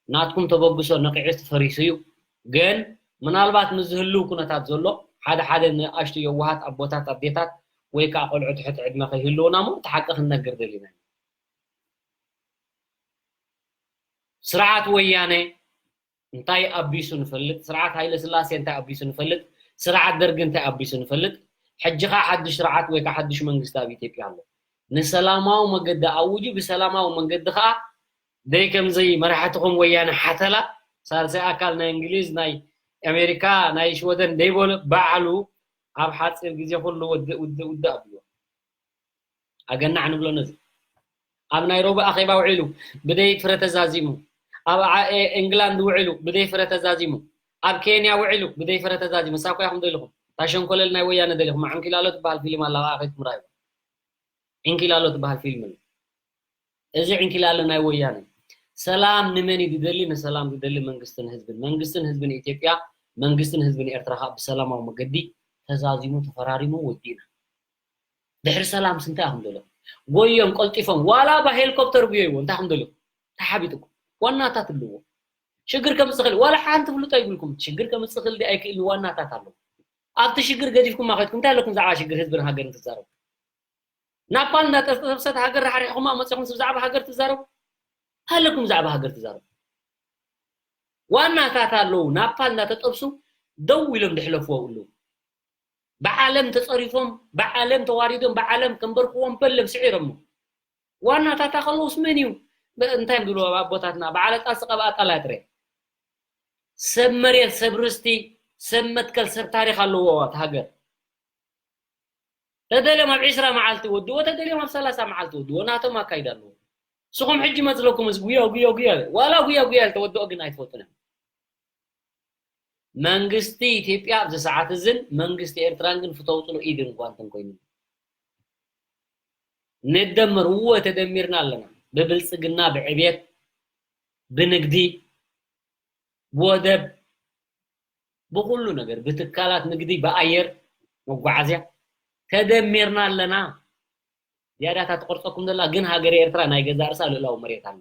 ናትኩም ተበግሶ ነቒዑ ተፈሪሱ እዩ። ግን ምናልባት ምስ ዝህልው ኩነታት ዘሎ ሓደ ሓደ ንኣሽቱ የዋሃት ኣቦታት ኣዴታት ወይ ከዓ ቆልዑ ትሕቲ ዕድመ ከይህልውና እሞ እቲ ሓቂ ክንነግር ደሊና ኢና። ስርዓት ወያነ እንታይ ኣቢሱ ንፈልጥ፣ ስርዓት ሃይለ ስላሴ እንታይ ኣቢሱ ንፈልጥ፣ ስርዓት ደርጊ እንታይ ኣቢሱ ንፈልጥ። ሕጂ ኸዓ ሓድሽ ስርዓት ወይ ከዓ ሓድሽ መንግስቲ ኣብ ኢትዮጵያ ኣሎ። ንሰላማዊ መገዲ ኣውጁ፣ ብሰላማዊ መንገዲ ኸዓ ደይ ከምዘይ መራሕትኹም ወያነ ሓተላ፣ ሳልሳይ ኣካል ናይ እንግሊዝ፣ ናይ ኣሜሪካ፣ ናይ ሽወደን ደይበሉ ባዕሉ ኣብ ሓፂር ግዜ ኩሉ ውድእ፣ ውድእ፣ ውድእ ኣብልዎ። ኣገናዕ ንብሎ ነዚ። ኣብ ናይሮቢ ኣኼባ ውዒሉ ብደይ ፍረ ተዛዚሙ፣ ኣብ ዓ-፣ ኤ-፣ ኤንግላንድ ውዒሉ ብደይ ፍረ ተዛዚሙ፣ ኣብ ኬንያ ውዒሉ ብደይ ፍረ ተዛዚሙ። ንሳ እኮ ኢኹም ደሊኹም፣ እታ ሸንኮለል ናይ ወያነ ደሊኹም። ዓንኪላሎ ትበሃል ፊልም ኣላ፣ ኣብኣ ከይድኩም ርኣዩ። ዕንኪላሎ ትበሃል ፊልም ኣሎ። እዚ ዕንኪላሎ ናይ ወያነ። ሰላም ንመን እዩ ዝደሊ? ንሰላም ዝደሊ መንግስትን ህዝብን። መንግስትን ህዝብን ኢትዮጵያ፣ መንግስትን ህዝብን ኤርትራ ከዓ ብሰላማዊ መገዲ ተዛዚሙ ተፈራሪሙ ወዲእና። ድሕሪ ሰላም እንታይ ኢኹም ደለኹም? ጎዮም ቀልጢፎም፣ ዋላ ብሄሊኮፕተር ጉየይዎ፣ እንታይ ኢኹም ደለኹም? ተሓቢጥኩም። ዋናታት ኣለዎ። ሽግር ከምፅእ ክእል፣ ዋላ ሓንቲ ፍልጦ ይብልኩም። ሽግር ከምፅእ ክእል ድዩ ኣይክእልን ዋናታት ኣለዎ። ኣብቲ ሽግር ገዲፍኩም ከድኩም እንታይ ኣለኩም ብዛዕባ ሽግር ህዝብን ሃገርን ትዛረቡ? ናፓል እናተጠብሰት ሃገር ራሕሪሕኹማ መፂኹም ብዛዕባ ሃገር ትዛረቡ? ኣለኩም ብዛዕባ ሃገር ትዛረቡ? ዋናታት ኣለዉ። ናፓል እናተጠብሱ ደው ኢሎም ድሕለፍዎ ኣለዉ። ብዓለም ተፀሪፎም፣ ብዓለም ተዋሪዶም፣ ብዓለም ከንበርክዎም በለም ስዒሮሞ። ዋናታታ ከለውስ መን እዩ? በ-፣ እንታይ እዮም ዝብሉ ኣቦታትና? ብዓለጣ ዝቐብኣ ጣል ኣጥረ። ሰብ መሬት፣ ሰብ ርስቲ፣ ሰብ መትከል፣ ሰብ ታሪኽ ኣለዎ እታ ሃገር። ተደልዮም ኣብ ዕስራ መዓልቲ ወድዎ፣ ተደልዮም ኣብ ሰላሳ መዓልቲ ወድዎ፣ ናቶም ኣካይዳ ኣለዎ። ንስኹም ሕጂ መፅለኩም እዚ ጉዮ፣ ጉዮ፣ ጉዮ፣ ዋላ ጉዮ፣ ጉዮ ዝተወድኦ ግን ኣይትፈልጡን እዮም። መንግስቲ ኢትዮጵያ ኣብዚ ሰዓት እዝን መንግስቲ ኤርትራን ግን ፍተው ጽልኡ ኢድን ጓንትን ኮይኑ። ንደመር፣ እወ ተደሚርና ኣለና። ብብልጽግና፣ ብዕብየት፣ ብንግዲ፣ ብወደብ፣ ብኹሉ ነገር፣ ብትካላት ንግዲ፣ ብኣየር መጓዓዝያ ተደሚርና ኣለና። ዝያዳታ ትቆርፀኩም ዘላ ግን ሃገር ኤርትራ ናይ ገዛ ርእሳ ልእላዊ መሬት ኣሎ።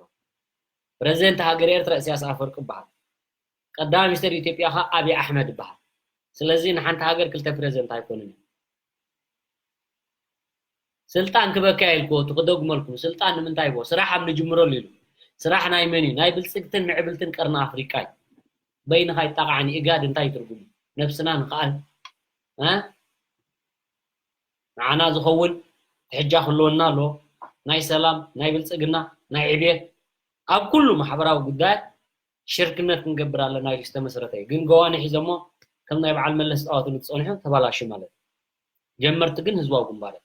ፕረዚደንት ሃገር ኤርትራ እስያስ ኣፈወርቂ ይበሃል። ቀዳማይ ሚኒስትር ኢትዮጵያ ኸዓ ኣብይ ኣሕመድ ይበሃል። ስለዚ ንሓንቲ ሃገር ክልተ ፕረዚደንት ኣይኮኑን እዮም። ስልጣን ክበካ ኢልኩ እቲ ክደግመልኩም ስልጣን ንምንታይ ይቦ ስራሕ ኣብ ንጅምረሉ ኢሉ። ስራሕ ናይ መን እዩ? ናይ ብልጽግትን ምዕብልትን ቀርኒ ኣፍሪቃ እዩ። በይንኻ ይጣቃዓኒ ኢጋድ እንታይ ትርጉሙ? ነብስና ንኽኣል ንዓና ዝኸውን ትሕጃ ክህልወና ኣለዎ። ናይ ሰላም፣ ናይ ብልጽግና፣ ናይ ዕብየት ኣብ ኩሉ ማሕበራዊ ጉዳያት ሽርክነት ክንገብር ኣለና ኢሉ ዝተመስረተ እዩ። ግን ገዋኒ ሒዞሞ ከም ናይ በዓል መለስ ዝፃወትሉ ዝፀንሑ ተባላሹ ማለት እዩ። ጀመርቲ ግን ህዝባዊ ግንባር እዮም።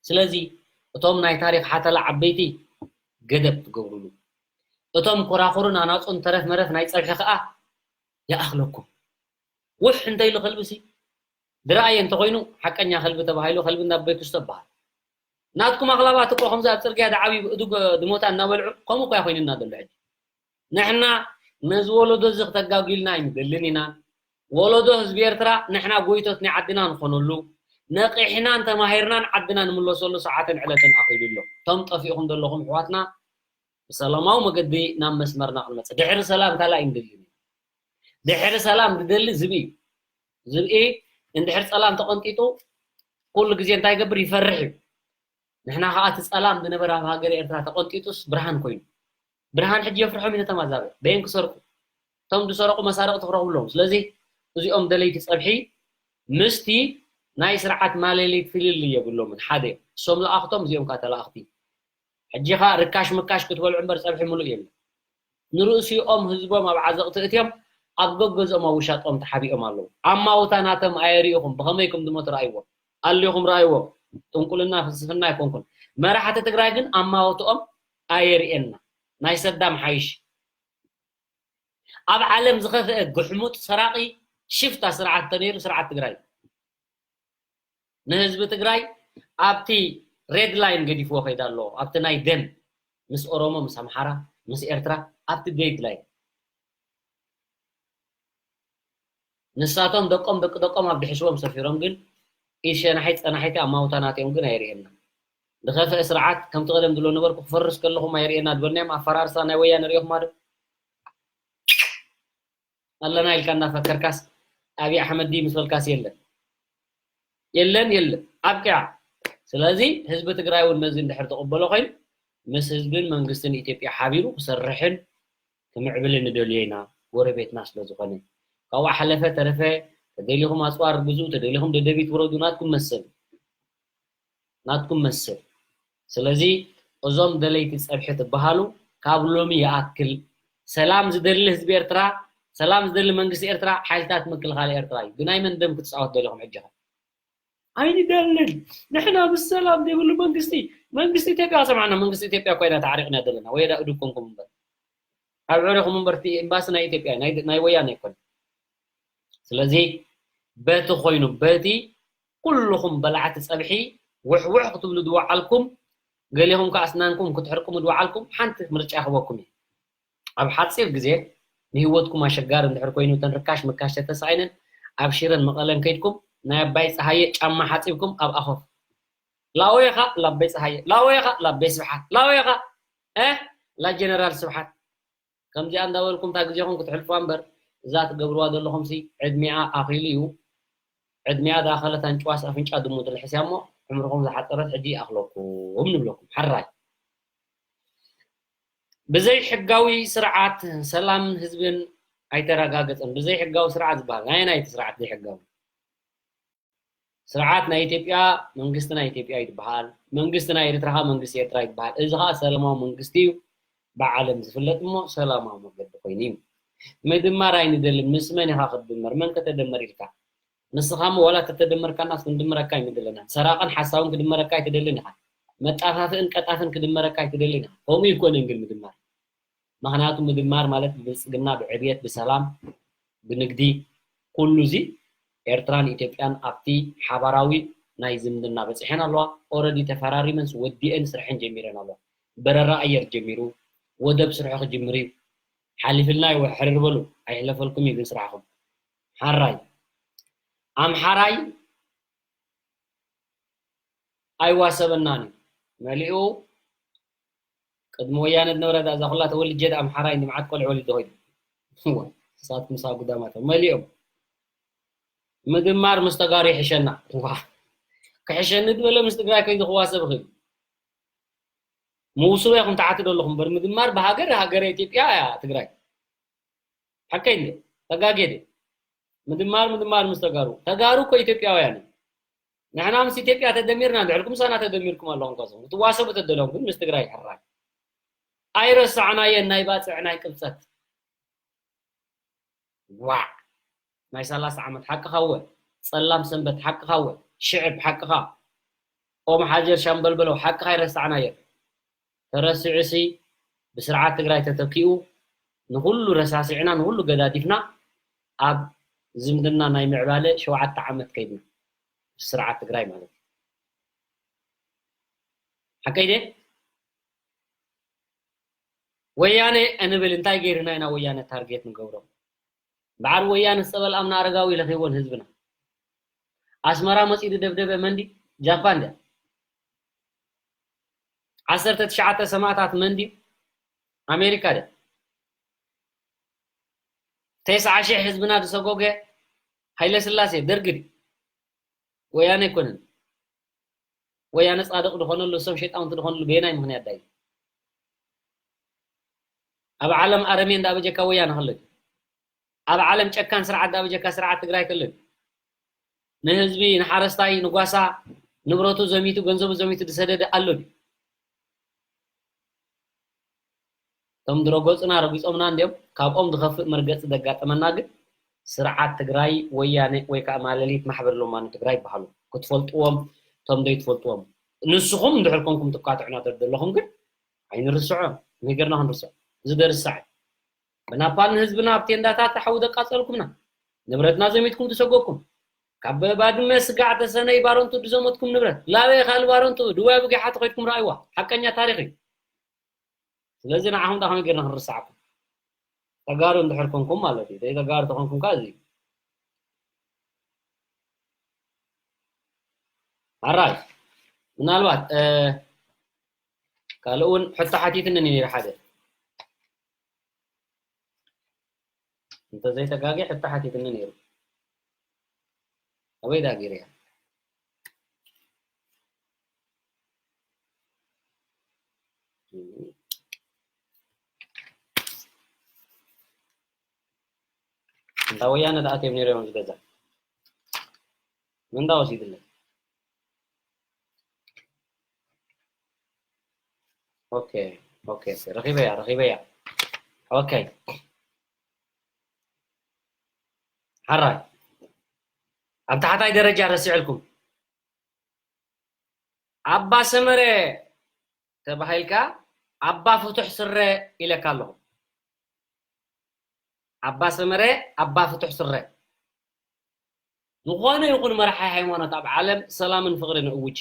ስለዚ እቶም ናይ ታሪክ ሓተላ ዓበይቲ ገደብ ትገብሩሉ፣ እቶም ኮራኹርን ኣናፁን ተረፍ መረፍ ናይ ፀብሒ ከዓ ይኣኽለኩም። ውሕ እንተኢሉ ከልቢ ሲ ድረኣየ እንተኮይኑ ሓቀኛ ከልቢ ተባሂሉ ከልቢ እንዳበይ ክስቶ ይበሃል። ናትኩም ኣኽላባት እኮ ከምዚ ኣብ ፅርግያ ደዓብዩ ብእዱግ ድሞታ እናበልዑ ከምኡ እኮ ኮይኑና ዘሎ ሕጂ። ንሕና ነዚ ወለዶ እዚ ክተጋጉልና ኣይንደልን ኢና። ወለዶ ህዝቢ ኤርትራ ንሕና ጎይቶት ናይ ዓድና ንኾነሉ ነቂሕናን ተማሂርናን ዓድና ንምለሰሉ ሰዓትን ዕለትን ኣኺሉ ኣሎ። እቶም ጠፊእኹም ዘለኹም ኣሕዋትና ብሰላማዊ መገዲ ናብ መስመርና ክንመፅእ ድሕሪ ሰላም ካልኣይ ኣይንደልን ኢና። ድሕሪ ሰላም ዝደሊ ዝብኢ እዩ። ዝብኢ እንድሕር ፀላም ተቐንጢጡ ኩሉ ግዜ እንታይ ይገብር? ይፈርሕ እዩ። ንሕና ከዓ እቲ ፀላም ዝነበረ ኣብ ሃገረ ኤርትራ ተቐንጢጡስ ብርሃን ኮይኑ። ብርሃን ሕጂ የፍርሖም እዩ ነቶም ኣዛብእ። በየን ክሰርቁ? እቶም ዝሰረቑ መሳርቕቲ ክረኽቡ ኣለዎም። ስለዚ እዚኦም ደለይቲ ፀብሒ ምስቲ ናይ ስርዓት ማለሊት ፍልልይ የብሎምን። ሓደ እሶም ለኣኽቶም እዚኦም ከዓ ተላእኽቲ። ሕጂ ኸዓ ርካሽ ምካሽ ክትበልዑ እምበር ፀብሒ ምሉእ የለን። ንርእሲኦም ህዝቦም ኣብ ዓዘቕቲ እትዮም ኣብ ገገዝኦም ኣብ ውሻጦም ተሓቢኦም ኣለዉ። ኣማውታ ናቶም ኣየርኢኹም ብኸመይ ከም ዝሞቱ ረኣይዎም። ኣሊኹም ረኣይዎም። ጥንቁልና ፍልስፍና ኣይኮንኩን። መራሕቲ ትግራይ ግን ኣማውትኦም ኣየርእየና። ናይ ሰዳም ሓይሽ። ኣብ ዓለም ዝኸፍአ ግሕሙጥ ሰራቒ ሽፍታ ስርዓት ተነይሩ ስርዓት ትግራይ። ንህዝቢ ትግራይ ኣብቲ ሬድ ላይን ገዲፍዎ ከይዳ ኣሎ። ኣብቲ ናይ ደም ምስ ኦሮሞ፣ ምስ ኣምሓራ፣ ምስ ኤርትራ ኣብቲ ዴድ ላይን። ንሳቶም ደቆም ደቂ ደቆም ኣብ ድሕሽዎም ሰፊሮም ግን ኢድ ሸናሒት ጸናሒቲ ኣማውታ ናትኦም ግን ኣየርእየና። ዝኸፍአ ስርዓት ከምቲ ቀደም ዝብሎ ነበርኩ ክፈርስ ከለኹም ኣየርእየና ዝበልናዮም ኣፈራርሳ ናይ ወያነ ርኢኹማ ዶ? ኣለና ኢልካ እናፈከርካስ ኣብይ ኣሕመድ ድዩ ምስ በልካስ የለን የለን የለን ኣብቂዓ። ስለዚ ህዝቢ ትግራይ እውን ነዚ እንድሕር ተቕበሎ ኮይኑ ምስ ህዝብን መንግስትን ኢትዮጵያ ሓቢሩ ክሰርሕን ክምዕብልን ንደልዮ ኢና፣ ጎረቤትና ስለ ዝኾነ። ካብኡ ሓለፈ ተረፈ ተደሊኹም ኣፅዋር ግዙ፣ ተደሊኹም ደደቢት ውረዱ፣ ናትኩም መሰል ናትኩም መሰል። ስለዚ እዞም ደለይቲ ፀብሒ ትበሃሉ ካብ ሎሚ ይኣክል ሰላም ዝደሊ ህዝቢ ኤርትራ፣ ሰላም ዝደሊ መንግስቲ ኤርትራ ሓይልታት ምክልኻል ኤርትራ እዩ። ብናይ መን ደም ክትፃወት ደሊኹም ሕጂ ኸ? ኣይንደልን ንሕና ምስ ሰላም ዘይብሉ መንግስቲ። መንግስቲ ኢትዮጵያ ሰማዕና መንግስቲ ኢትዮጵያ ኮይና ተዓሪቕና ዘለና ወይ ዳ እዱ ኮንኩም እምበር ኣብ ዕሪኹም እምበር እቲ ኤምባሲ ናይ ኢትዮጵያ ናይ ወያነ ኣይኮነ። ስለዚ በቲ ኮይኑ በቲ ኩልኹም በላዕቲ ፀብሒ ውሕውሕ ክትብሉ ዝወዓልኩም ገሊኹም ከዓ ኣስናንኩም ክትሕርቅሙ ዝወዓልኩም ሓንቲ ምርጫ ክበኩም እዩ። ኣብ ሓፂር ግዜ ንህይወትኩም ኣሸጋሪ እንድሕር ኮይኑ እተን ርካሽ ምካሽ ተተሳኢነን ኣብ ሽረን መቐለን ከይድኩም ናይ ኣባይ ፀሃየ ጫማ ሓፂብኩም ኣብ ኣኾፍ ላወየኻ ላበይ ፀሃየ ላወየኻ ላበይ ስብሓት ላወየኻ እ ላጀነራል ስብሓት ከምዚኣ እንዳበልኩም እታ ግዜኹም ክትሕልፉዋ እምበር እዛ ትገብርዋ ዘለኹም ሲ ዕድሚኣ ኣኺሉ እዩ። ዕድሚኣ ዝኣኸለት ኣንጭዋስ ኣፍንጫ ድሙ ትልሕስ እያ እሞ ዕምርኹም ዝሓፀረት ሕጂ ይኣኽለኩም ንብለኩም። ሓራይ ብዘይ ሕጋዊ ስርዓት ሰላምን ህዝብን ኣይተረጋገፀን። ብዘይ ሕጋዊ ስርዓት ዝበሃል ናይ ናይቲ ስርዓት ዘይሕጋዊ ስርዓት ናይ ኢትዮጵያ መንግስቲ ናይ ኢትዮጵያ ይበሃል። መንግስቲ ናይ ኤርትራ ከዓ መንግስቲ ኤርትራ ይበሃል። እዚ ከዓ ሰላማዊ መንግስቲ እዩ። ብዓለም ዝፍለጥ እሞ ሰላማዊ መገዲ ኮይኑ እዩ። ምድማር ኣይንደልን። ምስ መን ኢኻ ክትድመር? መን ከተደመር ኢልካ? ንስኻ እሞ ዋላ ተተደመርካናስ ክንድምረካ ኣይንደለናን። ሰራቕን ሓሳውን ክድመረካ ኣይትደልን ኢኻ። መጣፋፍእን ቀጣፍን ክድመረካ ኣይትደልን ኢኻ። ከምኡ ይኮንን ግን ምድማር። ምኽንያቱ ምድማር ማለት ብብልፅግና፣ ብዕብየት፣ ብሰላም፣ ብንግዲ ኩሉ እዚ ኤርትራን ኢትዮጵያን ኣብቲ ሓባራዊ ናይ ዝምድና በፂሐን ኣለዋ። ኦረዲ ተፈራሪመንስ ወዲአን ስርሐን ጀሚረን ኣለዋ። በረራ ኣየር ጀሚሩ፣ ወደብ ስርሑ ክጅምር እዩ። ሓሊፍልና እዩ ሕርር በሉ፣ ኣይሕለፈልኩም እዩ ግን ስራሕኹም። ሓራይ ኣምሓራይ ኣይዋሰበናን እዩ። መሊኡ ቅድሚ ወያነ ዝነበረ እዛ ኩላ ተወልጀ ኣምሓራይ እንዲ መዓት ቆልዑ ወሊዱ ኾይዱ። እዋ፣ ንሳትኩም ምሳ ጉዳማቶም መሊኦም። ምድማር ምስ ተጋሩ ይሕሸና። ዋ፣ ክሕሸኒ ዝበለ ምስ ትግራይ ከይዱ ክዋሰብ ይኽእል። ምውስቦ ኢኹም ትሓትዱ ኣለኹም እምበር፣ ምድማር ብሃገር፣ ሃገረ ኢትዮጵያ እያ ትግራይ። ሓቀይ እንደ ተጋጌ ድየ? ምድማር፣ ምድማር ምስ ተጋሩ። ተጋሩ እኮ ኢትዮጵያውያን እዮም። ንሕና ምስ ኢትዮጵያ ተደሚርና እንድሕር፣ ምሳና ተደሚርኩም ኣለኹም፣ ከስኹም ክትዋሰቡ ተደለኹም፣ ግን ምስ ትግራይ ሕራይ። ኣይረሳዕናየን ናይ ባፅዕ ናይ ቅብፀት። ዋዕ! ናይ ሰላሳ ዓመት ሓቅኻ እወ። ጸላም ሰንበት ሓቅኻ እወ። ሽዕብ ሓቅኻ። ኦም ሓጀር ሻምበልበለው ሓቅኻ ኣይረሳዕናየን። ተረሲዑሲ ብስርዓት ትግራይ ተተኪኡ ንኹሉ ረሳሲዕና ንኹሉ ገዳዲፍና ኣብ ዝምድና ናይ ምዕባለ ሸውዓተ ዓመት ከይድና። ስርዓት ትግራይ ማለት እዩ። ሓቀይ ድየ? ወያነ እንብል እንታይ ገይርና ኢና ወያነ ታርጌት ንገብሮም? በዓል ወያነ ዝጸበል ኣምና ኣረጋዊ ለኺዎን ህዝብና። ኣስመራ መጺኡ ዝደብደበ መንዲ ጃፓን ድያ? ዓሰርተ ትሽዓተ ሰማእታት መንዲ ኣሜሪካ ድያ? ተስዓ ሺሕ ህዝብና ዝሰጎገ ሃይለ ስላሴ ደርግ ድዩ? ወያነ ኣይኮነን። ወያነ ጻድቕ ዝኾነሉ፣ እሶም ሸይጣውንቲ ዝኾነሉ በየናይ ምኽንያት ዳዩ? ኣብ ዓለም ኣረሜን ዳኣ በጀካ ወያነ ከሎ ድዩ? ኣብ ዓለም ጨካን ስርዓት ዳኣ በጀካ ስርዓት ትግራይ ከሎ ድዩ? ንህዝቢ፣ ንሓረስታይ፣ ንጓሳ ንብረቱ ዘሚቱ፣ ገንዘቡ ዘሚቱ ዝሰደደ ኣሎ ድዩ? እቶም ዝረገጹና ረጊጾምና እንድዮም። ካብኦም ዝኸፍእ መርገጺ ዘጋጠመና ግን ስርዓት ትግራይ ወያነ ወይ ከዓ ማለሊት ማሕበር ሎማኒ ትግራይ ይበሃሉ። ክትፈልጥዎም፣ እቶም ዘይትፈልጥዎም። ንስኹም እንድሕር ኮንኩም ትካትዑና ተደለኹም ግን ኣይንርስዖ። ንገርና ክንርስዖ። እዚ ደርሳዕ እዩ። ብናፓል ንህዝብና ኣብ ቴንዳታት ሓዊ ዘቃጸልኩምና፣ ንብረትና ዘሚትኩም ዝሰጎኩም፣ ካብ ባድመ ስጋዕ ተሰነይ ባረንቱ ዝዘመትኩም ንብረት፣ ላበይ ካልእ ባረንቱ ድዋይ ብጊሓ ተኸድኩም ረኣይዋ። ሓቀኛ ታሪኽ እዩ። ስለዚ ንዓኹም ዳ ከመይ ጌርና ክንርስዓኩም? ተጋሩ እንድሕር ኮንኩም ማለት እዩ። ዘይተጋሩ ተኾንኩም ከኣ እዚ እዩ። ኣራይ፣ ምናልባት፣ እ፣ ካልእ እውን ሕቶ ሓቲትኒ ነይሩ ሓደ። እንተዘይተጋግየ ሕቶ ሓቲትኒ ነይሩ። ኣበይ ዳ ገይረያ? እንዳ ወያነ ተኣትዮም ነይሮም ኣብዚ ገዛ። ምን ዳ ወሲድለይ? ኦኬ፣ ኦኬ፣ ኦኬ፣ ረኺበያ፣ ረኺበያ። ኦኬ። ሓራይ። ኣብ ታሕታይ ደረጃ ረሲዕልኩም። ኣባ ሰመረ ተባሂልካ ኣባ ፍቱሕ ስረ ኢለካ ኣለኹ። ኣባ ሰመረ፣ ኣባ ፍቱሕ ስረ። ዝኾነ ይኹን መራሒ ሃይማኖት ኣብ ዓለም ሰላምን ፍቕርን ይእውጅ።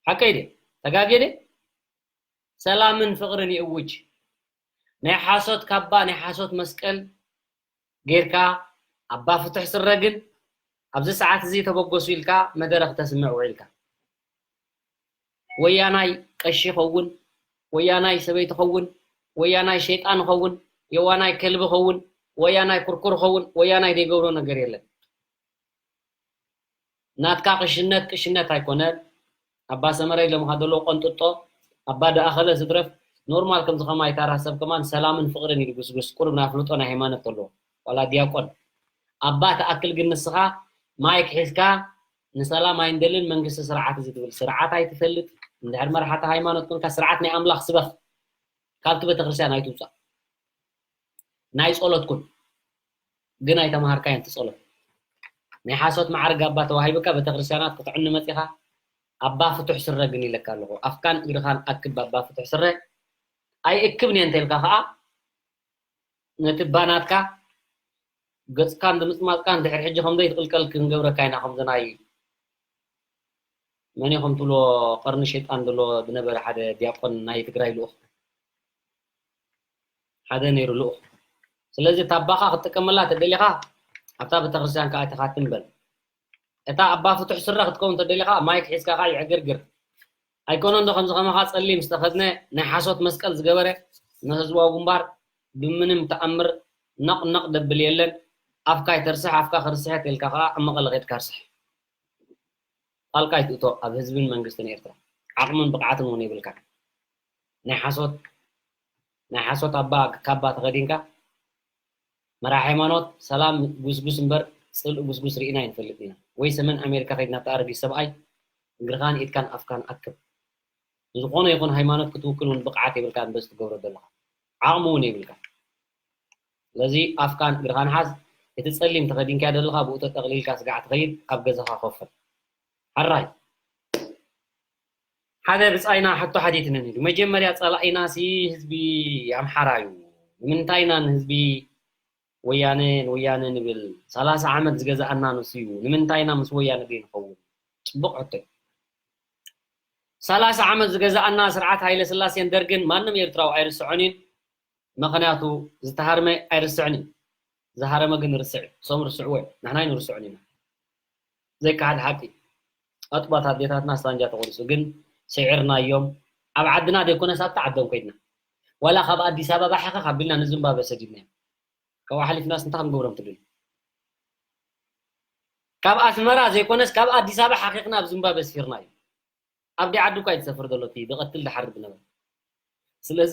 ሓቀይ ድየ? ተጋግየ ድየ? ሰላምን ፍቕርን ይእውጅ። ናይ ሓሶት ካባ፣ ናይ ሓሶት መስቀል ጌርካ ኣባ ፍቱሕ ስረ ግን ኣብዚ ሰዓት እዚ ተበገሱ ኢልካ መደረ ክተስምዕ ውዒልካ። ወያናይ ቀሺ ኸውን፣ ወያናይ ሰበይቲ ኸውን፣ ወያናይ ሸይጣን ኸውን፣ የዋናይ ከልቢ ኸውን፣ ወያናይ ኩርኩር ኸውን፣ ወያናይ ዘይገብሮ ነገር የለን። ናትካ ቅሽነት ቅሽነት ኣይኮነን። ኣባ ሰመረ ኢሎምኻ ዘለዉ ቆንጥጦ፣ ኣባ ደኣኸለ ዝትረፍ ኖርማል ከምዚ ከማይ ታራ ሰብ ከማን ሰላምን ፍቕርን ኢሉ ጉስጉስ፣ ቁሩብ ናይ ኣፍልጦ ናይ ሃይማኖት ኣለዎ። ዋላ ዲያቆን። ኣባ ትኣክል ግን ንስኻ ማይክ ሒዝካ ንሰላም ኣይንደልን መንግስቲ ስርዓት እዚ ትብል። ስርዓት ኣይትፈልጥ። እንድሕር መራሕቲ ሃይማኖት ኮንካ ስርዓት ናይ ኣምላኽ ስበኽ። ካብቲ ቤተክርስትያን ኣይትውፃእ። ናይ ጸሎት ኩን። ግን ኣይተማሃርካዮን እቲ ጸሎት። ናይ ሓሶት ማዕርግ ኣባ ተዋሂብካ ቤተክርስትያናት ክትዕኒ መጺኻ ኣባ ፍቱሕ ስረ ግን ኢለካ ኣለኹ። ኣፍካን እግርኻን ኣክብ ኣባ ፍቱሕ ስረ። ኣይእክብን እየ እንተልካ ኸዓ ነቲ ባናትካ ገጽካን ድምጽማጽካን ድሕሪ ሕጂ ከም ዘይትቕልቀል ክንገብረካ ኢና። ከምዚ ናይ መን ኢኹም ትብሎ ቀርኒ ሸይጣን ዘሎ ዝነበረ ሓደ ዲያቆን ናይ ትግራይ ልኡኽ ሓደ ነይሩ ልኡኽ። ስለዚ ታባኻ ክትጥቀመላ ተደሊኻ ኣብታ ቤተክርስትያን ከዓ ኣይትኻትን በል። እታ ኣባ ፍቱሕ ስረ ክትከውን ተደሊኻ ማይክ ሒዝካ ከዓ ይዕግርግር። ኣይኮነን ዶ ከምዚ ከማኻ ጸሊም ዝተኸድነ ናይ ሓሶት መስቀል ዝገበረ ንህዝባዊ ግንባር ብምንም ተኣምር ነቕ ነቕ ደብል የለን። ኣፍካ ይተርስሕ፣ ኣፍካ ክርስሐ ተልካ ከዓ ኣብ መቐለ ከድካ ርስሕ። ጣልቃ ይትእቶ ኣብ ህዝብን መንግስትን ኤርትራ። ዓቕምን ብቕዓትን እውን የብልካ። ናይ ሓሶት ናይ ሓሶት ኣባ ካባ ተኸዲንካ መራሒ ሃይማኖት ሰላም ጉስጉስ እምበር ጽልኢ ጉስጉስ ርኢና ይንፈልጥ ኢና። ወይ ሰመን ኣሜሪካ ከይድና ተኣረጊ ሰብኣይ እግርኻን ኢድካን ኣፍካን ኣክብ። ዝኾነ ይኹን ሃይማኖት ክትውክል እውን ብቕዓት የብልካ በዚ ትገብሮ ዘለኻ። ዓቕሚ እውን የብልካ። ስለዚ ኣፍካን እግርኻን ሓዝ። እቲ ጸሊም ተኸዲንካ ዘለኻ ብኡ ተጠቕሊልካ ስጋዕ ትኸይድ ኣብ ገዛኻ ኮፈል። ሓራይ ሓደ ብጻይና ሕቶ ሓቲትኒ ነይሩ። መጀመርያ ጸላኢና ሲ ህዝቢ ኣምሓራ እዩ። ንምንታይ ኢና ንህዝቢ ወያነ ንወያነ ንብል? ሰላሳ ዓመት ዝገዛኣና ንሱ እዩ። ንምንታይ ኢና ምስ ወያነ ዘይንኸውን? ጽቡቕ ሕቶ እዩ። ሰላሳ ዓመት ዝገዛኣና ስርዓት ሃይለ ስላሴን ደርግን ማንም ኤርትራዊ ኣይርስዖን እዩ። ምኽንያቱ ዝተሃርመ ኣይርስዕን እዩ። ዝሃረመ ግን ርስዕ እዩ። እሶም ርስዕዎ እዮም። ንሕና ኣይንርስዖን ኢና። ዘይከሓድ ሓቂ። ኣጥባት ኣዴታትና ሳንጃ ተቆሪሱ ግን ስዒርናዮም። ኣብ ዓድና ዘይኮነስ ኣብቲ ዓዶም ከይድና ዋላ ካብ ኣዲስ ኣበባ ሕኸኽ ኣቢልና ንዝምባበ ሰዲድናዮም። ካብኡ ሓሊፍናስ እንታይ ክንገብሮም ትደልዩ? ካብ ኣስመራ ዘይኮነስ ካብ ኣዲስ ኣበባ ሓኺኽና ኣብ ዝምባበ ስፊርናዮም። ኣብ ደይ ዓዲ እኳ እዩ ዝሰፍር ዘሎ እቲ ዝቐትል ዝሓርድ ዝነበረ። ስለዚ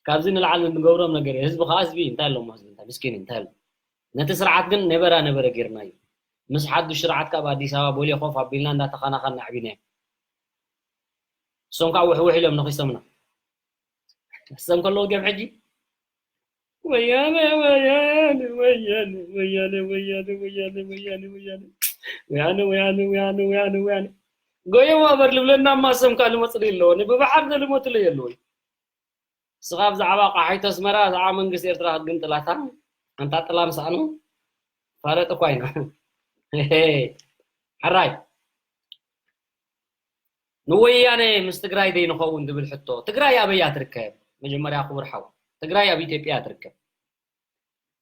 ካብዚ ንላዕሊ እንገብሮም ነገር ህዝቢ ከዓ ህዝቢ እንታይ ኣለሞ ህዝቢ እንታይ ምስኪን እንታይ ኣለሞ። ነቲ ስርዓት ግን ነበራ ነበረ ጌርናዮ። ምስ ሓዱሽ ስርዓት ካብ ኣዲስ ኣበባ ቦሌ ኮፍ ኣቢልና እንዳተኻናኻና ኣዕቢናዮ። እሶም ከዓ ውሕውሕ ኢሎም ነኺሶምና። እሶም ከለዉ ድዮም ሕጂ ወያነ ወያነ ወያነ ወያነ ወያነ ወያነ ወያነ ወያነ ወያነ ወያነ ወያነ ወያነ ወያነ ጎየም ኣበር ልብለና ማሰም ካልእ መጽለይ ኣለዎ። ንብባሓር ዘልሞትለይ ኣለዎ። ስኻ ብዛዕባ ቃሒቶ ኣስመራ፣ ብዛዕባ መንግስቲ ኤርትራ ክትግንጥላታ ኣንታ ጥላ ምሳእኑ ፋለጥ እኳ ኢና። ሕራይ ንወያነ ምስ ትግራይ ዘይንኸውን ዝብል ሕቶ ትግራይ ኣበያ ትርከብ? መጀመርያ ክቡር ሓው ትግራይ ኣብ ኢትዮጵያ ትርከብ።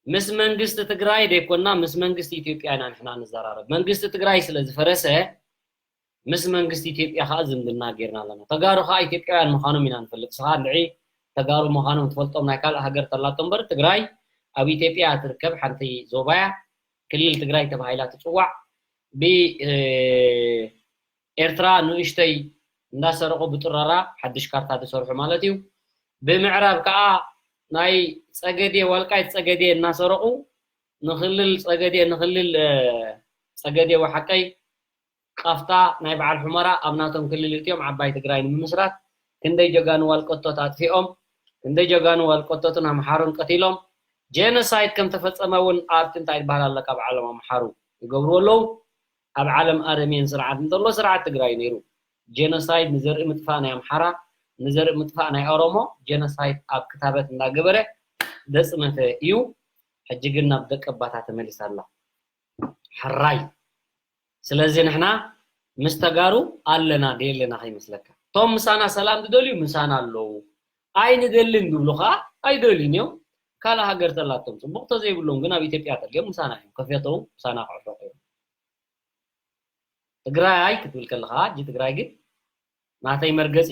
ምስ መንግስቲ ትግራይ ደይኮና ምስ መንግስቲ ኢትዮጵያ ኢና ንሕና ንዘራረብ። መንግስቲ ትግራይ ስለ ዝፈረሰ ምስ መንግስቲ ኢትዮጵያ ከዓ ዝምድና ጌርና ኣለና። ተጋሩ ከዓ ኢትዮጵያውያን ምዃኖም ኢና ንፈልጥ። ስኻ እንድዒ ተጋሩ ምዃኖም ትፈልጦም ናይ ካልእ ሃገር ተላቶ እምበር ትግራይ ኣብ ኢትዮጵያ ትርከብ ሓንቲ ዞባያ ክልል ትግራይ ተባሂላ ትፅዋዕ። ብኤርትራ ንእሽተይ እንዳሰረቑ ብጥረራ ሓድሽ ካርታ ዝሰርሑ ማለት እዩ። ብምዕራብ ከዓ ናይ ፀገዴ ዋልቃይት ፀገዴ እናሰረቑ ንክልል ፀገዴ ንክልል ፀገዴ ወሓቀይ ቃፍታ ናይ በዓል ሑመራ ኣብ ናቶም ክልል እትዮም ዓባይ ትግራይ ንምምስራት ክንደይ ጀጋኑ ዋልቀቶት ኣጥፊኦም ክንደይ ጀጋኑ ዋልቀቶትን ኣምሓሩን ቀቲሎም ጄኖሳይድ ከም ተፈጸመ እውን ኣብቲ እንታይ ዝበሃል ኣሎ ካብ ዓለም ኣምሓሩ ይገብርዎ ኣለዉ። ኣብ ዓለም ኣረሜን ስርዓት እንተሎ ስርዓት ትግራይ ነይሩ። ጄኖሳይድ ንዘርኢ ምጥፋእ ናይ ኣምሓራ ንዘርኢ ምጥፋእ ናይ ኦሮሞ ጄኖሳይድ ኣብ ክታበት እንዳገበረ ዘፅነተ እዩ። ሕጂ ግን ናብ ደቀባታ ተመሊሳ ኣላ። ሕራይ ስለዚ ንሕና ምስ ተጋሩ ኣለና ደየለና ከይመስለካ። እቶም ምሳና ሰላም ዝደልዩ ምሳና ኣለዉ። ኣይንደልን ዝብሉ ከዓ ኣይደልዩን እዮም። ካልእ ሃገር ተላቶም ፅቡቕ ተዘይብሎም ግን ኣብ ኢትዮጵያ ተልዮም ምሳና እዮም። ከፊቶም ምሳና ክዕረቑ እዮም። ትግራይ ክትብል ከለኻ ሕጂ ትግራይ ግን ናተይ መርገፂ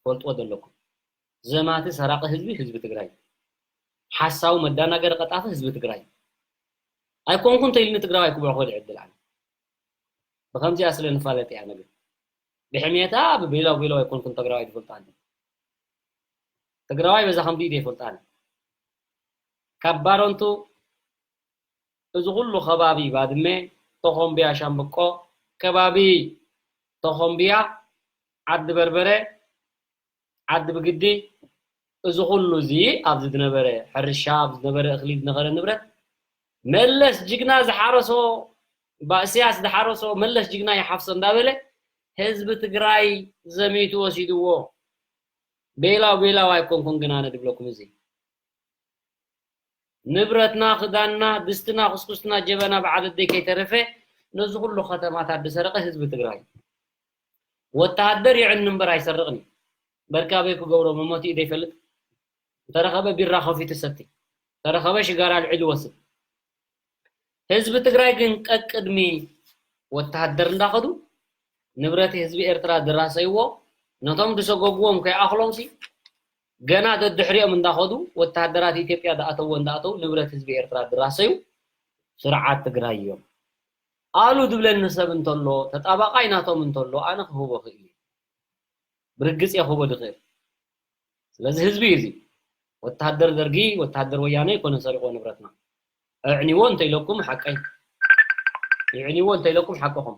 ፈልጥዎ ዘለኩም። ዘማቲ ሰራቂ ህዝቢ ህዝቢ ትግራይ ሓሳዊ መዳናገሪ ቀጣፊ ህዝቢ ትግራይ ኣይኮንኩን ተይልኒ ትግራዋይ ክብሎ ክወድዕ ዕድል ኣነ ብከምዚኣ ስለ ንፋለጥ እያ ነገር ብሕሜታ ብቤላው ቤላው ኣይኮንኩን ትግራዋይ ዝፈልጣ ኣለ ትግራዋይ በዛ ከምዚ ኢደ ይፈልጣ ኣለ ካብ ባረንቱ እዚ ኩሉ ከባቢ ባድመ፣ ተኾምብያ ሻምብቆ፣ ከባቢ ተኾምብያ፣ ዓዲ በርበረ፣ ዓዲ ብግዲ፣ እዚ ኩሉ እዚ ኣብዚ ዝነበረ ሕርሻ፣ ኣብዚ ዝነበረ እኽሊ ዝነበረ ንብረት መለስ ጅግና ዝሓረሶ፣ ባእስያስ ዝሓረሶ መለስ ጅግና ይሓፍሶ እንዳበለ ህዝቢ ትግራይ ዘሚቱ ወሲድዎ። ቤላው ቤላው ኣይኮንኩን ግን ኣነ ድብለኩም እዚ ንብረትና፣ ክዳንና፣ ድስትና፣ ኩስኩስትና፣ ጀበና በዓል ኣደይ ከይተረፈ ነዚ ኩሉ ከተማታት ዝሰረቐ ህዝቢ ትግራይ እዩ። ወተሃደር ይዕኒ እምበር ኣይሰርቕን እዩ። በርካበይ ክገብሮ መሞቲኡ ዘይፈልጥ እንተረኸበ ቢራ ከፊቱ ሰቲ እንተረኸበ ሽጋራ ኣልዒሉ ይወስድ። ህዝቢ ትግራይ ግን ቀቅድሚ ወተሃደር እንዳኸዱ ንብረት ህዝቢ ኤርትራ ዝራሰይዎ፣ ነቶም ዝሰጎግዎም ከይኣኽሎም ሲ ገና ደድሕሪኦም እንዳኸዱ ወተሃደራት ኢትዮጵያ ዝኣተዎ እንዳኣተው ንብረት ህዝቢ ኤርትራ ዝራሰዩ ስርዓት ትግራይ እዮም። ኣሉ ዝብለኒ ሰብ እንተሎ፣ ተጣባቃይ ናቶም እንተሎ ኣነ ክህቦ ክእል እየ። ብርግጽ እየ ክህቦ ዝኽእል። ስለዚ ህዝቢ እዩ እዚ። ወተሃደር ደርጊ፣ ወተሃደር ወያነ ኣይኮነን ሰሪቆ ንብረትና። ኣዕኒዎ እንተኢለኩም ሓቀይ። ይዕኒዎ እንተኢለኩም ሓቅኹም።